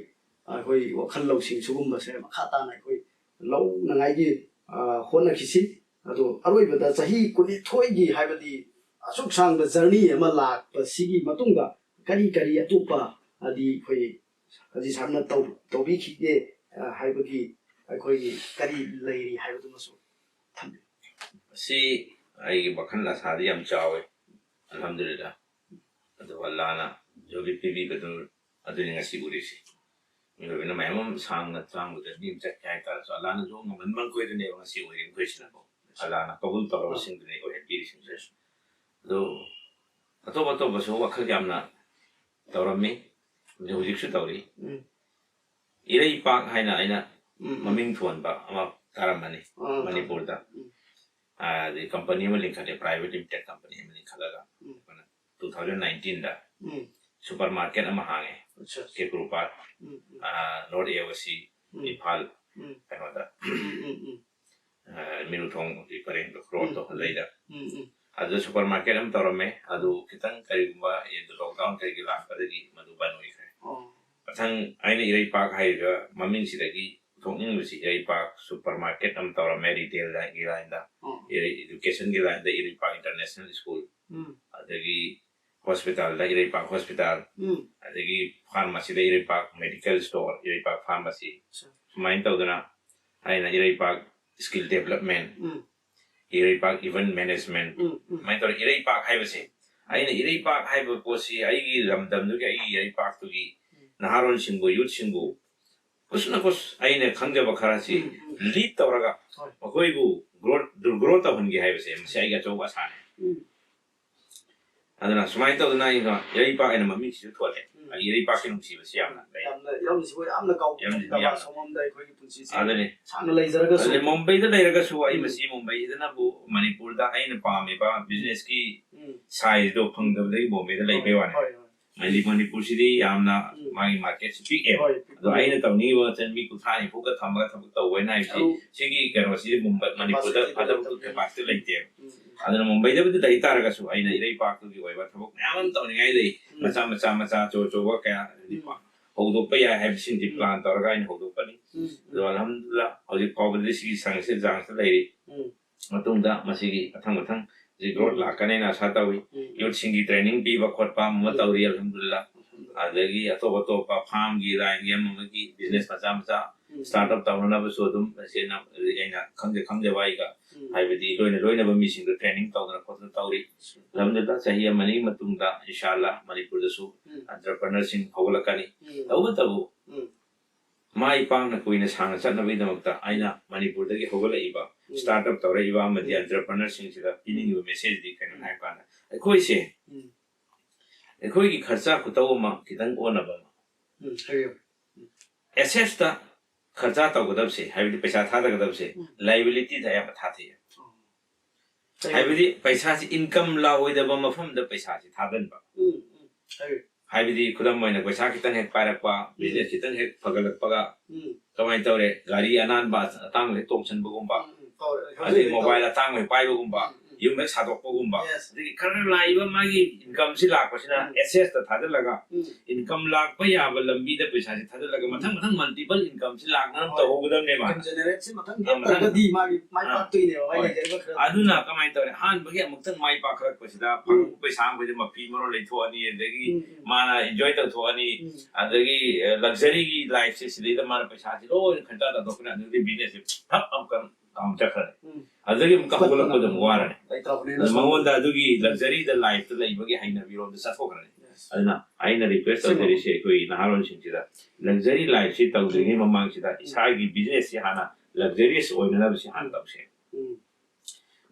ꯑꯩꯈꯣꯏ ꯋꯥꯈꯜ ꯂꯧꯁꯤꯡ ꯁꯤꯒꯨꯝꯕꯁꯦ ꯃꯈꯥ ꯇꯥꯅ ꯑꯩꯈꯣꯏ ꯂꯧꯅꯉꯥꯏꯒꯤ, ꯑ, ꯍꯣꯠꯅꯈꯤꯁꯤ꯫ ꯑꯗꯣ ꯑꯔꯣꯏꯕꯗ ꯆꯍꯤ ꯀꯨꯟꯅꯤꯊꯣꯏꯒꯤ ꯍꯥꯏꯕꯗꯤ ꯑꯁꯨꯛ ꯁꯥꯡꯕ journey ꯑꯃ ꯂꯥꯛꯄꯁꯤꯒꯤ ꯃꯇꯨꯡꯗ ꯀꯔꯤ ꯀꯔꯤ ꯑꯇꯣꯞꯄ ꯍꯥꯏꯗꯤ ꯑꯩꯈꯣꯏ ꯍꯥꯖꯤ ꯁꯥꯍꯕꯅ ꯇꯧ-, ꯇꯧꯕꯤꯈꯤꯒꯦ, ꯑ, ꯍꯥꯏꯕꯒꯤ ꯑꯩꯈꯣꯏꯒꯤ ꯀꯔꯤ ꯂꯩꯔꯤ ꯍꯥꯏꯕꯗꯨꯃꯁꯨ ꯊꯝꯕꯤꯌꯨ꯫ ꯑꯁꯤ ꯑꯩꯒꯤ ꯋꯥꯈꯜ ꯑꯁꯥꯗꯤ ꯌꯥꯝ ꯆꯥꯎꯋꯦ, ꯑꯜꯍꯝꯗꯨꯂꯤꯜꯂꯥ꯫ ꯑꯗꯨꯕꯨ ꯑꯜꯂꯥꯍꯅ ꯍꯧꯖꯤꯛ ꯄꯤꯕꯤꯕꯗꯨ ꯑꯗꯨꯅꯤ ꯉꯁꯤ ꯎꯔꯤꯁꯤ꯫ ꯃꯤꯑꯣꯏꯕꯅ ꯃꯌꯥꯝ ꯑꯃ ꯁꯥꯡꯅ ꯆꯥꯡꯕꯗ ꯃꯤ ꯑꯃ ꯆꯠꯀꯦ ꯍꯥꯏꯇꯥꯔꯁꯨ, ꯑꯜꯂꯥꯍꯅ ꯌꯣꯛ ꯉꯝꯍꯟꯕ ꯃꯈꯣꯏꯗꯨꯅꯦꯕ ꯉꯁꯤ ꯑꯣꯏꯔꯤꯕ ꯃꯈꯣꯏꯁꯤꯅꯀꯣ꯫ ꯑꯜꯂꯥꯍꯅ ꯀꯕꯨꯜ ꯇꯧꯔꯕꯁꯤꯡꯗꯨꯅꯦ ꯑꯣꯏꯍꯟꯕꯤꯔꯤꯁꯤꯡꯁꯦ꯫ ꯑꯗꯨ ꯑꯇꯣꯞ ꯑꯇꯣꯞꯄꯁꯨ ꯋꯥꯈꯜ ꯌꯥꯝꯅ ꯇꯧꯔꯝꯃꯤ, ꯑꯗꯨ ꯍꯧꯖꯤꯛꯁꯨ ꯇꯧꯔꯤ꯫ ꯎꯝ꯫ ꯏꯔꯩꯄꯥꯛ ꯍꯥꯏꯅ ꯑꯩꯅ ꯎꯝ, ꯎꯝ꯫ ꯃꯃꯤꯡ ꯊꯣꯟꯕ ꯑꯃ ꯇꯥꯔꯝꯃꯅꯤ ꯑꯥ, ꯃꯅꯤꯄꯨꯔꯗ꯫ ꯎꯝ꯫ ꯑꯗꯩ company ꯑꯃ ꯂꯤꯡꯈꯠꯂꯦ, private limited company ꯑꯃ ꯂꯤꯡꯈꯠꯂꯒ ꯎꯝ꯫ ꯑꯩꯈꯣꯏꯅ two thousand nineteenꯗ ꯎꯝ꯫ Supermarket ꯑꯃ ꯍꯥꯡꯉꯦ, ꯑꯠꯆꯥ꯫ ꯀꯦꯀ꯭ꯔꯨ park, um, um. Ah, North A O C, um. Imphal, um. ꯀꯩꯅꯣꯗ, ꯎꯝ, ꯎꯝ, ꯎꯝ꯫ ꯑꯥ, ꯃꯤꯔꯨꯊꯣꯡꯒꯤ ꯄꯔꯦꯡꯗꯣ ꯔꯣꯗꯇꯣ ꯎꯝ, ꯎꯝ꯫ ꯂꯩꯗ꯫ ꯎꯝ, ꯎꯝ꯫ ꯑꯗꯨꯗ ꯁꯨꯄꯔ ꯃꯥꯔꯀꯦꯠ ꯑꯃ ꯇꯧꯔꯝꯃꯦ꯫ ꯑꯗꯨ ꯈꯤꯇꯪ ꯀꯔꯤꯒꯨꯝꯕ ꯂꯣꯛꯗꯥꯎꯟ ꯀꯩꯒꯤ ꯂꯥꯛꯄꯗꯒꯤ ꯃꯗꯨ ꯕꯟ ꯑꯣꯏꯈ꯭ꯔꯦ꯫ ꯑꯣ꯫ ꯃꯊꯪ ꯑꯩꯅ ꯏꯔꯩꯄꯥꯛ ꯍꯥꯏꯔꯤꯕ ꯃꯃꯤꯡꯁꯤꯗꯒꯤ ꯄꯨꯊꯣꯛꯅꯤꯡꯕꯁꯤ ꯏꯔꯩꯄꯥꯛ ꯁꯨꯄꯔ ꯃꯥꯔꯀꯦꯠ ꯑꯃ ꯇꯧꯔꯝꯃꯦ, ꯔꯤꯇꯦꯜꯒꯤ ꯂꯥꯏꯟꯗ, ꯑꯣ꯫ ꯏꯔꯩ ꯏꯗꯨꯀꯦꯁꯟꯒꯤ ꯂꯥꯏꯟꯗ ꯏꯔꯩꯄꯥꯛ ꯏꯟꯇꯔꯅꯦꯁꯅꯦꯜ ꯁ꯭ꯀꯨꯜ, ꯎꯝ꯫ ꯑꯗꯒꯤ ꯍꯣꯁꯄꯤꯇꯥꯜꯗ ꯏꯔꯩꯄꯥꯛ ꯍꯣꯁꯄꯤꯇꯥꯜ, ꯎꯝ꯫ ꯑꯗꯒꯤ ꯐꯥꯔꯃꯥꯁꯤꯗ ꯏꯔꯩꯄꯥꯛ ꯃꯦꯗꯤꯀꯦꯜ ꯁ꯭ꯇꯣꯔ, ꯏꯔꯩꯄꯥꯛ ꯐꯥꯔꯃꯥꯁꯤ, ꯑꯆꯥ꯫ ꯁꯨꯃꯥꯏꯅ ꯇꯧꯗꯅ ꯑꯩꯅ ꯏꯔꯩꯄꯥꯛ ꯁ꯭ꯀꯤꯜ ꯗꯦꯕꯂꯞꯃꯦꯟ, ꯎꯝ꯫ ꯏꯔꯩꯄꯥꯛ ꯏꯚꯦꯟꯠ ꯃꯦꯅꯦꯖꯃꯦꯟ, ꯎꯝ, ꯎꯝ꯫ ꯁꯨꯃꯥꯏꯅ ꯇꯧꯔ ꯏꯔꯩꯄꯥꯛ ꯍꯥꯏꯕꯁꯦ, ꯑꯩꯅ ꯏꯔꯩꯄꯥꯛ ꯍꯥꯏꯕ ꯄꯣꯠꯁꯤ ꯑꯩꯒꯤ ꯂꯝꯗꯝꯗꯨꯒꯤ, ꯑꯩꯒꯤ ꯏꯔꯩꯄꯥꯛꯇꯨꯒꯤ ꯅꯍꯥꯔꯣꯜꯁꯤꯡꯕꯨ, ꯌꯨꯠꯁꯤꯡꯕꯨ ꯀꯨꯁꯅ ꯀꯨꯁ ꯑꯩꯅ ꯈꯪꯖꯕ ꯈꯔꯁꯤ ꯎꯝ, ꯎꯝ꯫ ꯂꯤꯗ ꯇꯧꯔꯒ ꯍꯣꯏ꯫ ꯃꯈꯣꯏꯕꯨ ꯒ꯭ꯔꯣ ꯒ꯭ꯔꯣ ꯇꯧꯍꯟꯒꯦ ꯍꯥꯏꯕꯁꯦ ꯃꯁꯤ ꯑꯩꯒꯤ ꯑꯆꯧꯕ ꯑꯁꯥꯅꯤ꯫ ꯎꯝ꯫ ꯑꯗꯨꯅ ꯁꯨꯃꯥꯏꯅ ꯇꯧꯗꯅ ꯑꯩꯅ ꯏꯔꯩꯄꯥꯛ ꯑꯩꯅ ꯃꯃꯤꯡꯁꯤꯁꯨ ꯊꯣꯜꯂꯦ꯫ ꯎꯝ꯫ ꯑꯩ ꯏꯔꯩꯄꯥꯛꯀꯤ ꯅꯨꯡꯁꯤꯕꯁꯤ ꯌꯥꯝꯅ ꯂꯩ꯫ ꯌꯥꯝꯅ ꯏꯔꯝꯁꯤꯕꯨ ꯌꯥꯝꯅ ꯀꯥꯎ ꯏꯔꯝꯁꯤꯕꯨ ꯀꯥꯎ ꯌꯥꯝꯅ꯫ ꯁꯣꯝꯂꯣꯝꯗ ꯑꯩꯈꯣꯏꯒꯤ ꯄꯨꯟꯁꯤꯁꯦ ꯑꯗꯨꯅꯤ꯫ ꯁꯥꯡꯅ ꯂꯩꯖꯔꯒꯁꯨ꯫ ꯑꯗꯨꯅꯤ, ꯃꯨꯝꯕꯩꯗ ꯂꯩꯔꯒꯁꯨ ꯑꯩ ꯎꯝ꯫ ꯃꯁꯤ ꯃꯨꯝꯕꯩꯁꯤꯗꯅꯕꯨ ꯃꯅꯤꯄꯨꯔꯗ ꯑꯩꯅ ꯄꯥꯝꯃꯤꯕ ꯕꯤꯖꯤꯅꯦꯁꯀꯤ ꯎꯝ꯫ ꯁꯥꯏꯖꯇꯣ ꯐꯪꯗꯕꯗꯒꯤ ꯕꯣꯝꯕꯦꯗ ꯂꯩꯕꯩ ꯋꯥꯅꯤ꯫ ꯍꯣꯏ, ꯍꯣꯏ꯫ ꯍꯥꯏꯗꯤ ꯃꯅꯤꯄꯨꯔꯁꯤꯗꯤ ꯌꯥꯝꯅ ꯎꯝ꯫ ꯃꯥꯒꯤ ꯃꯥꯔꯀꯦꯠꯁꯤ ꯄꯤꯛꯑꯦꯕ꯫ ꯍꯣꯏ, ꯄꯤꯛꯄ꯫ ꯑꯗꯣ ꯑꯩꯅ ꯇꯧꯅꯤꯡꯉꯤꯕ ꯃꯆꯟ ꯃꯤ ꯀꯨꯟꯊ꯭ꯔꯥ ꯅꯤꯐꯨꯒ ꯊꯝꯃꯒ ꯊꯕꯛ ꯇꯧꯕ ꯍꯥꯏꯅ ꯍꯥꯏꯕꯁꯤ ꯑꯗꯨ ꯁꯤꯒꯤ ꯀꯩꯅꯣꯁꯤꯗꯤ ꯃꯨꯝꯕ-, ꯃꯅꯤꯄꯨꯔꯗ capacity ꯊꯥꯗꯕ ꯂꯩꯇꯕꯅꯤꯅ꯫ ꯀꯦꯄꯥꯁꯤꯇꯤ ꯂꯩꯇꯦꯕ꯫ ꯎꯝ, ꯎꯝ꯫ ꯑꯗꯨꯅ ꯃꯨꯝꯕꯩꯗꯕꯨꯗꯤ ꯂꯩ ꯇꯥꯔꯒꯁꯨ ꯑꯩꯅ ꯏꯔꯩꯄꯥꯛꯇꯨꯒꯤ ꯑꯣꯏꯕ ꯊꯕꯛ ꯃꯌꯥꯝ ꯑꯃ ꯇꯧꯅꯤꯡꯉꯥꯏ ꯂꯩ꯫ ꯎꯝ꯫ ꯃꯆꯥ ꯃꯆꯥ ꯃꯆꯥ ꯑꯆꯧ ꯑꯆꯧꯕ ꯀꯌꯥ ꯎꯝ꯫ ꯍꯧꯗꯣꯛꯄ ꯌꯥꯏ ꯍꯥꯏꯕꯁꯤꯡꯁꯤ ꯎꯝ꯫ ꯄ꯭ꯂꯥꯟ ꯇꯧꯔꯒ ꯑꯩꯅ ꯍꯧꯗꯣꯛꯄꯅꯤ꯫ ꯎꯝ, ꯑꯗꯣ ꯎꯝ꯫ ꯑꯜꯍꯝꯗꯨꯂꯤꯜꯂꯥ ꯍꯧꯖꯤꯛ ꯐꯥꯎꯕꯗꯗꯤ ꯁꯤꯒꯤ ꯆꯥꯡꯁꯤꯗ ꯆꯥꯡꯁꯤꯗ ꯂꯩꯔꯤ꯫ ꯎꯝ꯫ ꯃꯇꯨꯡꯗ ꯃꯁꯤꯒꯤ ꯃꯊꯪ ꯃꯊꯪ ꯍꯧꯖꯤꯛ ꯒ꯭ꯔꯣꯠ ꯎꯝ꯫ ꯂꯥꯛꯀꯅꯦꯅ ꯑꯥꯁꯥ ꯇꯧꯏ꯫ ꯎꯝ꯫ ꯌꯨꯠꯁꯤꯡꯒꯤ ꯇ꯭ꯔꯦꯅꯤꯡ ꯄꯤꯕ ꯈꯣꯠꯄ ꯑꯃ ꯎꯝ꯫ ꯇꯧꯔꯤ ꯑꯜꯍꯝꯗꯨꯂꯤꯜꯂꯥ꯫ ꯑꯗꯒꯤ ꯑꯇꯣꯞ ꯑꯇꯣꯞꯄ ꯐꯥꯝꯒꯤ ꯂꯥꯏꯟꯒꯤ ꯑꯃ ꯑꯃꯒꯤ ꯕꯤꯖꯤꯅꯦꯁ ꯃꯆꯥ ꯃꯆꯥ ꯎꯝ꯫ ꯁ꯭ꯇꯥꯔꯠ ꯑꯞ ꯇꯧꯅꯅꯕꯁꯨ ꯑꯗꯨꯝ ꯇꯁꯦꯡꯅ ꯑꯩꯅ ꯈꯪꯖ ꯈꯪꯖꯕ ꯑꯩꯒ ꯎꯝ꯫ ꯍꯥꯏꯕꯗꯤ ꯂꯣꯏꯅ ꯂꯣꯏꯅꯕ ꯃꯤꯁꯤꯡꯗꯣ ꯇ꯭ꯔꯦꯅꯤꯡ ꯇꯧꯗꯅ ꯈꯣꯠꯇꯅ ꯇꯧꯔꯤ꯫ ꯑꯜꯍꯝꯗꯨꯂꯤꯜꯂꯥ ꯆꯍꯤ ꯑꯃ ꯑꯅꯤꯒꯤ ꯃꯇꯨꯡꯗ ꯏꯟꯁꯥ ꯑꯜꯂꯥ ꯃꯅꯤꯄꯨꯔꯗꯁꯨ ꯎꯝ꯫ ꯑꯦꯟꯇꯔꯄ꯭ꯔꯦꯅꯔꯁꯤꯡ ꯍꯧꯒꯠꯂꯛꯀꯅꯤ꯫ ꯎꯝ꯫ ꯇꯧꯕꯇꯕꯨ ꯎꯝ꯫ ꯃꯥꯏ ꯄꯥꯛꯅ ꯀꯨꯏꯅ ꯁꯥꯡꯅ ꯆꯠꯅꯕꯒꯤꯗꯃꯛꯇ ꯑꯩꯅ ꯃꯅꯤꯄꯨꯔꯗꯒꯤ ꯍꯧꯒꯠꯂꯛꯏꯕ ꯎꯝ꯫ ꯁ꯭ꯇꯥꯔꯠ ꯑꯞ ꯇꯧꯔꯛꯏꯕ ꯑꯃꯗꯤ ꯎꯝ꯫ ꯑꯦꯟꯇꯔꯄ꯭ꯔꯦꯅꯔꯁꯤꯡꯁꯤꯗ ꯄꯤꯅꯤꯡꯉꯤꯕ ꯃꯦꯁꯦꯖꯇꯤ ꯀꯩꯅꯣ ꯍꯥꯏꯕ ꯀꯥꯟꯗ ꯑꯩꯈꯣꯏꯁꯦ ꯎꯝ꯫ ꯑꯩꯈꯣꯏꯒꯤ ꯈꯔꯆꯥ ꯈꯨꯇꯧ ꯑꯃ ꯈꯤꯇꯪ ꯑꯣꯟꯅꯕ ꯑꯃ꯫ ꯎꯝ, ꯍꯥꯏꯕꯤꯌꯨ꯫ ꯑꯦꯁꯦꯠꯁꯇ ꯈꯔꯆꯥ ꯇꯧꯒꯗꯕꯁꯦ, ꯍꯥꯏꯕꯗꯤ ꯄꯩꯁꯥ ꯊꯥꯗꯒꯗꯕꯁꯦ, ꯎꯝ꯫ ꯂꯥꯏꯕꯤꯂꯤꯇꯤꯗ ꯑꯌꯥꯝꯕ ꯊꯥꯊꯩꯌꯦ꯫ ꯀꯩ- ꯍꯥꯏꯕꯗꯤ ꯄꯩꯁꯥꯁꯤ ꯏꯟꯀꯝ ꯂꯥꯛꯑꯣꯏꯗꯕ ꯃꯐꯝꯗ ꯄꯩꯁꯥꯁꯤ ꯊꯥꯗꯟꯕ꯫ ꯎꯝ, ꯎꯝ, ꯍꯥꯏꯕꯤꯌꯨ꯫ ꯍꯥꯏꯕꯗꯤ ꯈꯨꯗꯝ ꯑꯣꯏꯅ ꯄꯩꯁꯥ ꯈꯤꯇꯪ ꯍꯦꯛ ꯄꯥꯏꯔꯛꯄ, ꯕꯤꯖꯤꯅꯦꯁ ꯈꯤꯇꯪ ꯍꯦꯛ ꯐꯒꯠꯂꯛꯄꯒ ꯎꯝ꯫ ꯀꯃꯥꯏꯅ ꯇꯧꯔꯦ, ꯒꯥꯔꯤ ꯑꯅꯥꯟꯕ ꯑꯇꯥꯡꯕ ꯍꯦꯛ ꯇꯣꯡꯁꯟꯕꯒꯨꯝꯕ, ꯎꯝ, ꯎꯝ꯫ ꯑꯗꯩ ꯃꯣꯕꯥꯏꯜ ꯑꯇꯥꯡꯕ ꯍꯦꯛ ꯄꯥꯏꯕꯒꯨꯝꯕ, ꯎꯝ, ꯎꯝ꯫ ꯌꯨꯝ ꯍꯦꯛ ꯁꯥꯗꯣꯛꯄꯒꯨꯝꯕ, yes, ꯑꯗꯒꯤ ꯈꯔ ꯈꯔ ꯂꯥꯛꯏꯕ ꯃꯥꯒꯤ ꯏꯟꯀꯝꯁꯤ ꯂꯥꯛꯄꯁꯤꯅ, ꯎꯝ, ꯑꯦꯁꯦꯠꯇ ꯊꯥꯗꯜꯂꯒ, ꯎꯝ, ꯏꯟꯀꯝ ꯂꯥꯛꯄ ꯌꯥꯕ ꯂꯝꯕꯤꯗ ꯄꯩꯁꯥꯁꯤ ꯊꯥꯗꯜꯂꯒ ꯃꯊꯪ ꯃꯊꯪ ꯃꯜꯇꯤꯄꯜ ꯏꯟꯀꯝꯁꯤ ꯂꯥꯛꯅꯕ, ꯍꯣꯏ, ꯇꯧꯍꯧꯒꯗꯕꯅꯦꯕ ꯏꯟꯀꯝ ꯍꯥꯟꯅ꯫ ꯖꯦꯅꯦꯔꯦꯠꯁꯤ ꯃꯊꯪ ꯑꯥ, ꯃꯊꯪ꯫ ꯂꯦꯞꯇ꯭ꯔꯒꯗꯤ ꯃꯥꯒꯤ ꯃꯥꯏ, ꯑꯥ, ꯄꯥꯛꯇꯣꯏꯅꯦꯕ, ꯃꯥꯏ, ꯍꯣꯏ, ꯂꯩꯖꯔꯤꯕ ꯈꯔ꯫ ꯑꯗꯨꯅ ꯀꯃꯥꯏꯅ ꯇꯧꯔꯦ? ꯑꯍꯥꯟꯕꯒꯤ ꯑꯃꯨꯛꯇꯪ ꯃꯥꯏ ꯄꯥꯛꯈꯠꯂꯛꯄꯁꯤꯗ ꯐꯪꯕ, ꯎꯝ, ꯄꯩꯁꯥ ꯃꯈꯩꯁꯦ ꯃꯐꯤ ꯃꯔꯣꯟ ꯂꯩꯊꯣꯛꯑꯅꯤ, ꯑꯗꯒꯤ, ꯎꯝ, ꯎꯝ, ꯃꯥꯅ ꯏꯟꯖꯣꯏ ꯇꯧꯊꯣꯛꯑꯅꯤ, ꯎꯝ, ꯑꯗꯒꯤ, ꯑ, ꯂꯛꯖꯔꯤꯒꯤ ꯂꯥꯏꯐꯁꯦ ꯁꯤꯗꯩꯗ ꯃꯥꯅ ꯄꯩꯁꯥꯁꯤ ꯂꯣꯏꯅ ꯈꯟꯖꯥ ꯇꯥꯊꯣꯛꯈ꯭ꯔꯦ꯫ ꯑꯗꯨꯗꯤ ꯕꯤꯖꯤꯅꯦꯁꯁꯦ ꯊꯞ ꯑꯃꯨꯛꯀ ꯗꯥꯎꯟ ꯆꯠꯈ꯭ꯔꯅꯤ꯫ ꯎꯝ꯫ ꯑꯗꯨꯗꯒꯤ ꯑꯃꯨꯛꯀ ꯍꯧꯒꯠꯂꯛꯄꯗ ꯑꯃꯨꯛ ꯋꯥꯔꯅꯤ꯫ ꯂꯩꯇ꯭ꯔꯕꯅꯤꯅ ꯑꯗ ꯁꯨꯝ ꯃꯉꯣꯟꯗ ꯑꯗꯨꯒꯤ ꯂꯛꯖꯔꯤꯗ ꯂꯥꯏꯐꯇ ꯂꯩꯕꯒꯤ ꯍꯩꯅꯕꯤꯔꯣꯝꯗ ꯆꯠꯊꯣꯛꯈ꯭ꯔꯅꯤ꯫ Yes. ꯑꯗꯨꯅ ꯑꯩꯅ ꯔꯤꯀ꯭ꯋꯦꯁ ꯁꯤꯃ ꯇꯧꯖꯔꯤꯁꯦ ꯑꯩꯈꯣꯏ ꯅꯍꯥꯔꯣꯜꯁꯤꯡꯁꯤꯗ, ꯂꯛꯖꯔꯤ ꯂꯥꯏꯐꯁꯤ ꯇꯧꯗ꯭ꯔꯤꯉꯩ ꯃꯃꯥꯡꯁꯤꯗ ꯏꯁꯥꯒꯤ ꯕꯤꯖꯤꯅꯦꯁꯁꯤ ꯍꯥꯟꯅ ꯂꯛꯖꯔꯤꯌꯁ ꯑꯣꯏꯅꯅꯕꯁꯤ ꯍꯥꯟꯅ ꯇꯧꯁꯦ꯫ ꯎꯝ꯫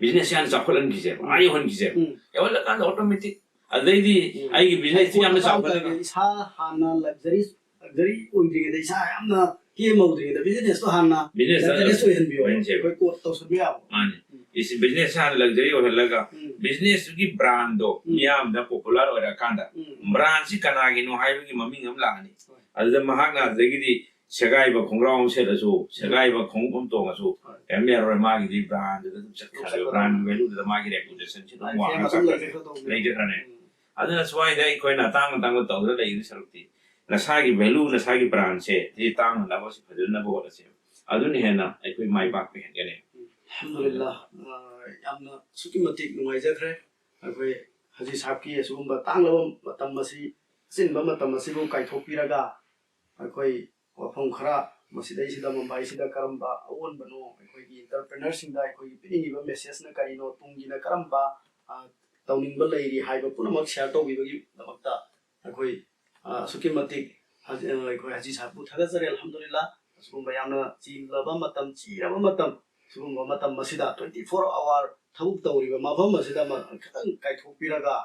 ꯕꯤꯖꯤꯅꯦꯁꯁꯤ ꯍꯥꯟꯅ ꯆꯥꯎꯈꯠꯍꯟꯈꯤꯁꯦꯕ, ꯎꯝ, ꯑꯥ ꯌꯧꯍꯟꯈꯤꯁꯦꯕ꯫ ꯎꯝ꯫ ꯌꯧꯍꯜꯂꯀꯥꯟꯗ ꯑꯣꯇꯣꯃꯦꯇꯤꯛ ꯑꯗꯩꯗꯤ ꯎꯝ꯫ ꯑꯩꯒꯤ ꯕꯤꯖꯤꯅꯦꯁꯁꯤ ꯌꯥꯝꯅ ꯄꯣꯠ ꯃꯊꯪ ꯆꯥꯎꯈꯠꯂꯒ ꯇꯥꯔꯒꯗꯤ ꯏꯁꯥ ꯍꯥꯟꯅ ꯂꯛꯖꯔꯤ, ꯂꯛꯖꯔꯤ ꯑꯣꯏꯗ꯭ꯔꯤꯉꯩꯗ, ꯏꯁꯥ ꯌꯥꯝꯅ ꯀꯦꯝꯍꯧꯗ꯭ꯔꯤꯉꯩꯗ ꯕꯤꯖꯤꯅꯦꯁꯇꯣ ꯍꯥꯟꯅ ꯕꯤꯖꯤꯅꯦꯁꯇ ꯂꯛꯖꯔꯤꯌꯁ ꯑꯣꯏꯍꯟꯕꯤꯌꯣ꯫ ꯑꯣꯏꯍꯟꯁꯦꯕ꯫ ꯑꯩꯈꯣꯏ ꯀꯣꯠ ꯇꯧꯁꯟꯕ ꯌꯥꯕ꯫ ꯃꯥꯅꯤ꯫ ꯎꯝ꯫ ꯏꯁ-, ꯕꯤꯖꯤꯅꯦꯁꯁꯦ ꯍꯥꯟꯅ ꯂꯛꯖꯔꯤ ꯑꯣꯏꯍꯜꯂꯒ ꯎꯝ꯫ ꯕꯤꯖꯤꯅꯦꯁꯇꯨꯒꯤ ꯕ꯭ꯔꯥꯟꯗꯣ ꯎꯝ꯫ ꯃꯤꯌꯥꯝꯗ ꯄꯣꯄꯨꯂꯔ ꯑꯣꯏꯔꯀꯥꯟꯗ ꯎꯝ꯫ ꯕ꯭ꯔꯥꯟꯁꯤ ꯀꯅꯥꯒꯤꯅꯣ ꯍꯥꯏꯕꯒꯤ ꯃꯃꯤꯡ ꯑꯃ ꯂꯥꯛꯑꯅꯤ꯫ ꯍꯣꯏ꯫ ꯑꯗꯨꯗ ꯃꯍꯥꯛꯅ ꯑꯗꯒꯤꯗꯤ ꯁꯦꯒꯥꯏꯕ ꯈꯣꯡꯒ꯭ꯔꯥꯎ ꯑꯃ ꯁꯦꯠꯂꯁꯨ, ꯁꯦꯒꯥꯏꯕ ꯈꯣꯡꯎꯞ ꯑꯃ ꯇꯣꯡꯉꯁꯨ, ꯍꯣꯏ꯫ ꯀꯔꯤꯝ ꯌꯥꯔꯣꯏ, ꯃꯥꯒꯤꯗꯤ ꯕ꯭ꯔꯥꯟꯗꯨꯗ ꯑꯗꯨꯝ ꯆꯠꯈ꯭ꯔꯦ꯫ ꯆꯠꯈ꯭ꯔꯦ꯫ ꯕ꯭ꯔꯥꯟꯒꯤ ꯚꯦꯂꯨꯗꯨꯗ ꯃꯥꯒꯤ ꯔꯦꯄꯨꯇꯦꯁꯟꯁꯤ ꯑꯗꯨꯝ ꯂꯥꯏꯐꯁꯦ ꯋꯥꯡꯉ ꯑꯗꯨꯝ ꯆꯠꯈ꯭ꯔꯦ꯫ ꯂꯩꯖꯈ꯭ꯔꯗꯧꯕꯅꯦ꯫ ꯂꯩꯖꯈ꯭ꯔꯅꯦ꯫ ꯎꯝ꯫ ꯑꯗꯨꯅ ꯁ꯭ꯋꯥꯏꯗ ꯑꯩꯈꯣꯏꯅ ꯑꯇꯥꯡ ꯑꯇꯥꯡꯕ ꯇꯧꯗꯅ ꯂꯩꯕꯒꯤ ꯁꯔꯨꯛꯇꯤ ꯅꯁꯥꯒꯤ ꯚꯦꯂꯨ, ꯅꯁꯥꯒꯤ ꯕ꯭ꯔꯥꯟꯁꯦ ꯁꯤ ꯇꯥꯡꯅꯅꯕ ꯁꯤ ꯐꯖꯅꯕ ꯍꯣꯠꯅꯁꯦꯕ꯫ ꯑꯗꯨꯅ ꯍꯦꯟꯅ ꯑꯩꯈꯣꯏ ꯃꯥꯏ ꯄꯥꯛꯄ ꯍꯦꯟꯒꯅꯤ꯫ ꯑꯜꯍꯝꯗꯨꯂꯤꯜꯂꯥ, ꯑ, ꯌꯥꯝꯅ ꯑꯁꯨꯛꯀꯤ ꯃꯇꯤꯛ ꯅꯨꯡꯉꯥꯏꯖꯈ꯭ꯔꯦ꯫ ꯑꯩꯈꯣꯏ ꯍꯥꯖꯤ ꯁꯥꯍꯕꯀꯤ ꯑꯁꯤꯒꯨꯝꯕ ꯇꯥꯡꯂꯕ ꯃꯇꯝ ꯑꯁꯤ, ꯑꯆꯤꯟꯕ ꯃꯇꯝ ꯑꯁꯤꯕꯨ ꯀꯥꯏꯊꯣꯛꯄꯤꯔꯒ ꯑꯩꯈꯣꯏ ꯋꯥꯐꯝ ꯈꯔ ꯃꯁꯤꯗꯩꯁꯤꯗ, ꯃꯨꯝꯕꯥꯏꯁꯤꯗ ꯀꯔꯝꯕ ꯑꯑꯣꯟꯕꯅꯣ, ꯑꯩꯈꯣꯏꯒꯤ ꯑꯦꯟꯇꯔꯄ꯭ꯔꯦꯅꯔꯁꯤꯡꯗ ꯑꯩꯈꯣꯏꯒꯤ ꯄꯤꯅꯤꯡꯉꯤꯕ ꯃꯦꯁꯦꯖꯅ ꯀꯔꯤꯅꯣ, ꯇꯨꯡꯒꯤꯅ ꯀꯔꯝꯕ, ꯑ, ꯇꯧꯅꯤꯡꯕ ꯂꯩꯔꯤ ꯍꯥꯏꯕ ꯄꯨꯝꯅꯃꯛ ꯁꯤꯌꯥꯔ ꯇꯧꯕꯤꯕꯒꯤꯗꯃꯛꯇ ꯑꯩꯈꯣꯏ, ꯑ, ꯑꯁꯨꯛꯀꯤ ꯃꯇꯤꯛ ꯍꯥꯖꯤ-, ꯑ, ꯑꯩꯈꯣꯏ ꯍꯥꯖꯤ ꯁꯥꯍꯕꯄꯨ ꯊꯥꯒꯠꯆꯔꯤ꯫ ꯑꯜꯍꯝꯗꯨꯂꯤꯜꯂꯥ, ꯑꯁꯤꯒꯨꯝꯕ ꯌꯥꯝꯅ ꯆꯤꯜꯂꯕ ꯃꯇꯝ, ꯆꯤꯔꯕ ꯃꯇꯝ, ꯁꯤꯒꯨꯝꯕ ꯃꯇꯝ ꯑꯁꯤꯗ twenty four hour ꯊꯕꯛ ꯇꯧꯔꯤꯕ ꯃꯐꯝ ꯑꯁꯤꯗ ꯃ-, ꯈꯤꯇꯪ ꯀꯥꯏꯊꯣꯛꯄꯤꯔꯒ,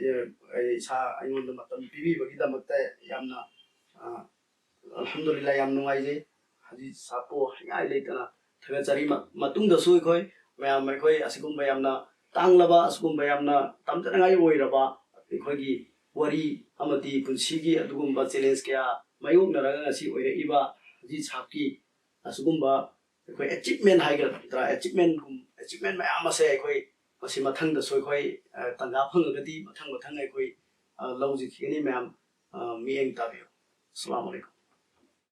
ꯑꯦ, ꯑꯩ ꯏꯁꯥ, ꯑꯩꯉꯣꯟꯗ ꯃꯇꯝ ꯄꯤꯕꯤꯕꯒꯤꯗꯃꯛꯇ ꯌꯥꯝꯅ, ꯑ, ꯑꯜꯍꯝꯗꯨꯂꯤꯜꯂꯥ, ꯌꯥꯝ ꯅꯨꯡꯉꯥꯏꯖꯩ꯫ ꯍꯥꯖꯤ ꯁꯥꯍꯕꯄꯨ ꯍꯥꯏꯅꯤꯡꯉꯥꯏ ꯂꯩꯇꯅ ꯊꯥꯒꯠꯆꯔꯤ꯫ ꯃ-, ꯃꯇꯨꯡꯗꯁꯨ ꯑꯩꯈꯣꯏ ꯃꯌꯥꯝ, ꯑꯩꯈꯣꯏ ꯑꯁꯤꯒꯨꯝꯕ ꯌꯥꯝꯅ ꯇꯥꯡꯂꯕ, ꯑꯁꯤꯒꯨꯝꯕ ꯌꯥꯝꯅ ꯇꯝꯖꯅꯤꯡꯉꯥꯏ ꯑꯣꯏꯔꯕ ꯑꯩꯈꯣꯏꯒꯤ ꯋꯥꯔꯤ ꯑꯃꯗꯤ ꯄꯨꯟꯁꯤꯒꯤ ꯑꯗꯨꯒꯨꯝꯕ ꯆꯦꯂꯦꯟꯖ ꯀꯌꯥ ꯃꯥꯌꯣꯛꯅꯔꯒ ꯉꯁꯤ ꯑꯣꯏꯔꯛꯏꯕ ꯍꯥꯖꯤ ꯁꯥꯍꯕꯀꯤ ꯑꯁꯤꯒꯨꯝꯕ ꯑꯩꯈꯣꯏ ꯑꯦꯆꯤꯞꯃꯦꯟ ꯍꯥꯏꯒꯗ꯭ꯔꯥ, ꯑꯦꯆꯤꯞꯃꯦꯟꯒꯨꯝ ꯑꯦꯆꯤꯞꯃꯦꯟ ꯃꯌꯥꯝ ꯑꯁꯦ ꯑꯩꯈꯣꯏ ꯃꯁꯤ ꯃꯊꯪꯗꯁꯨ ꯑꯩꯈꯣꯏ ꯑ, ꯇꯥꯟꯖꯥ ꯐꯪꯉꯒꯗꯤ ꯃꯊꯪ ꯃꯊꯪ ꯑꯩꯈꯣꯏ ꯑ, ꯂꯧꯖꯈꯤꯒꯅꯤ ꯃꯌꯥꯝ꯫ ꯑ, ꯃꯤꯠꯌꯦꯡ ꯇꯥꯕꯤꯌꯨ꯫ ꯑꯁꯂꯥꯃꯨ ꯑꯂꯩꯀꯨꯝ꯫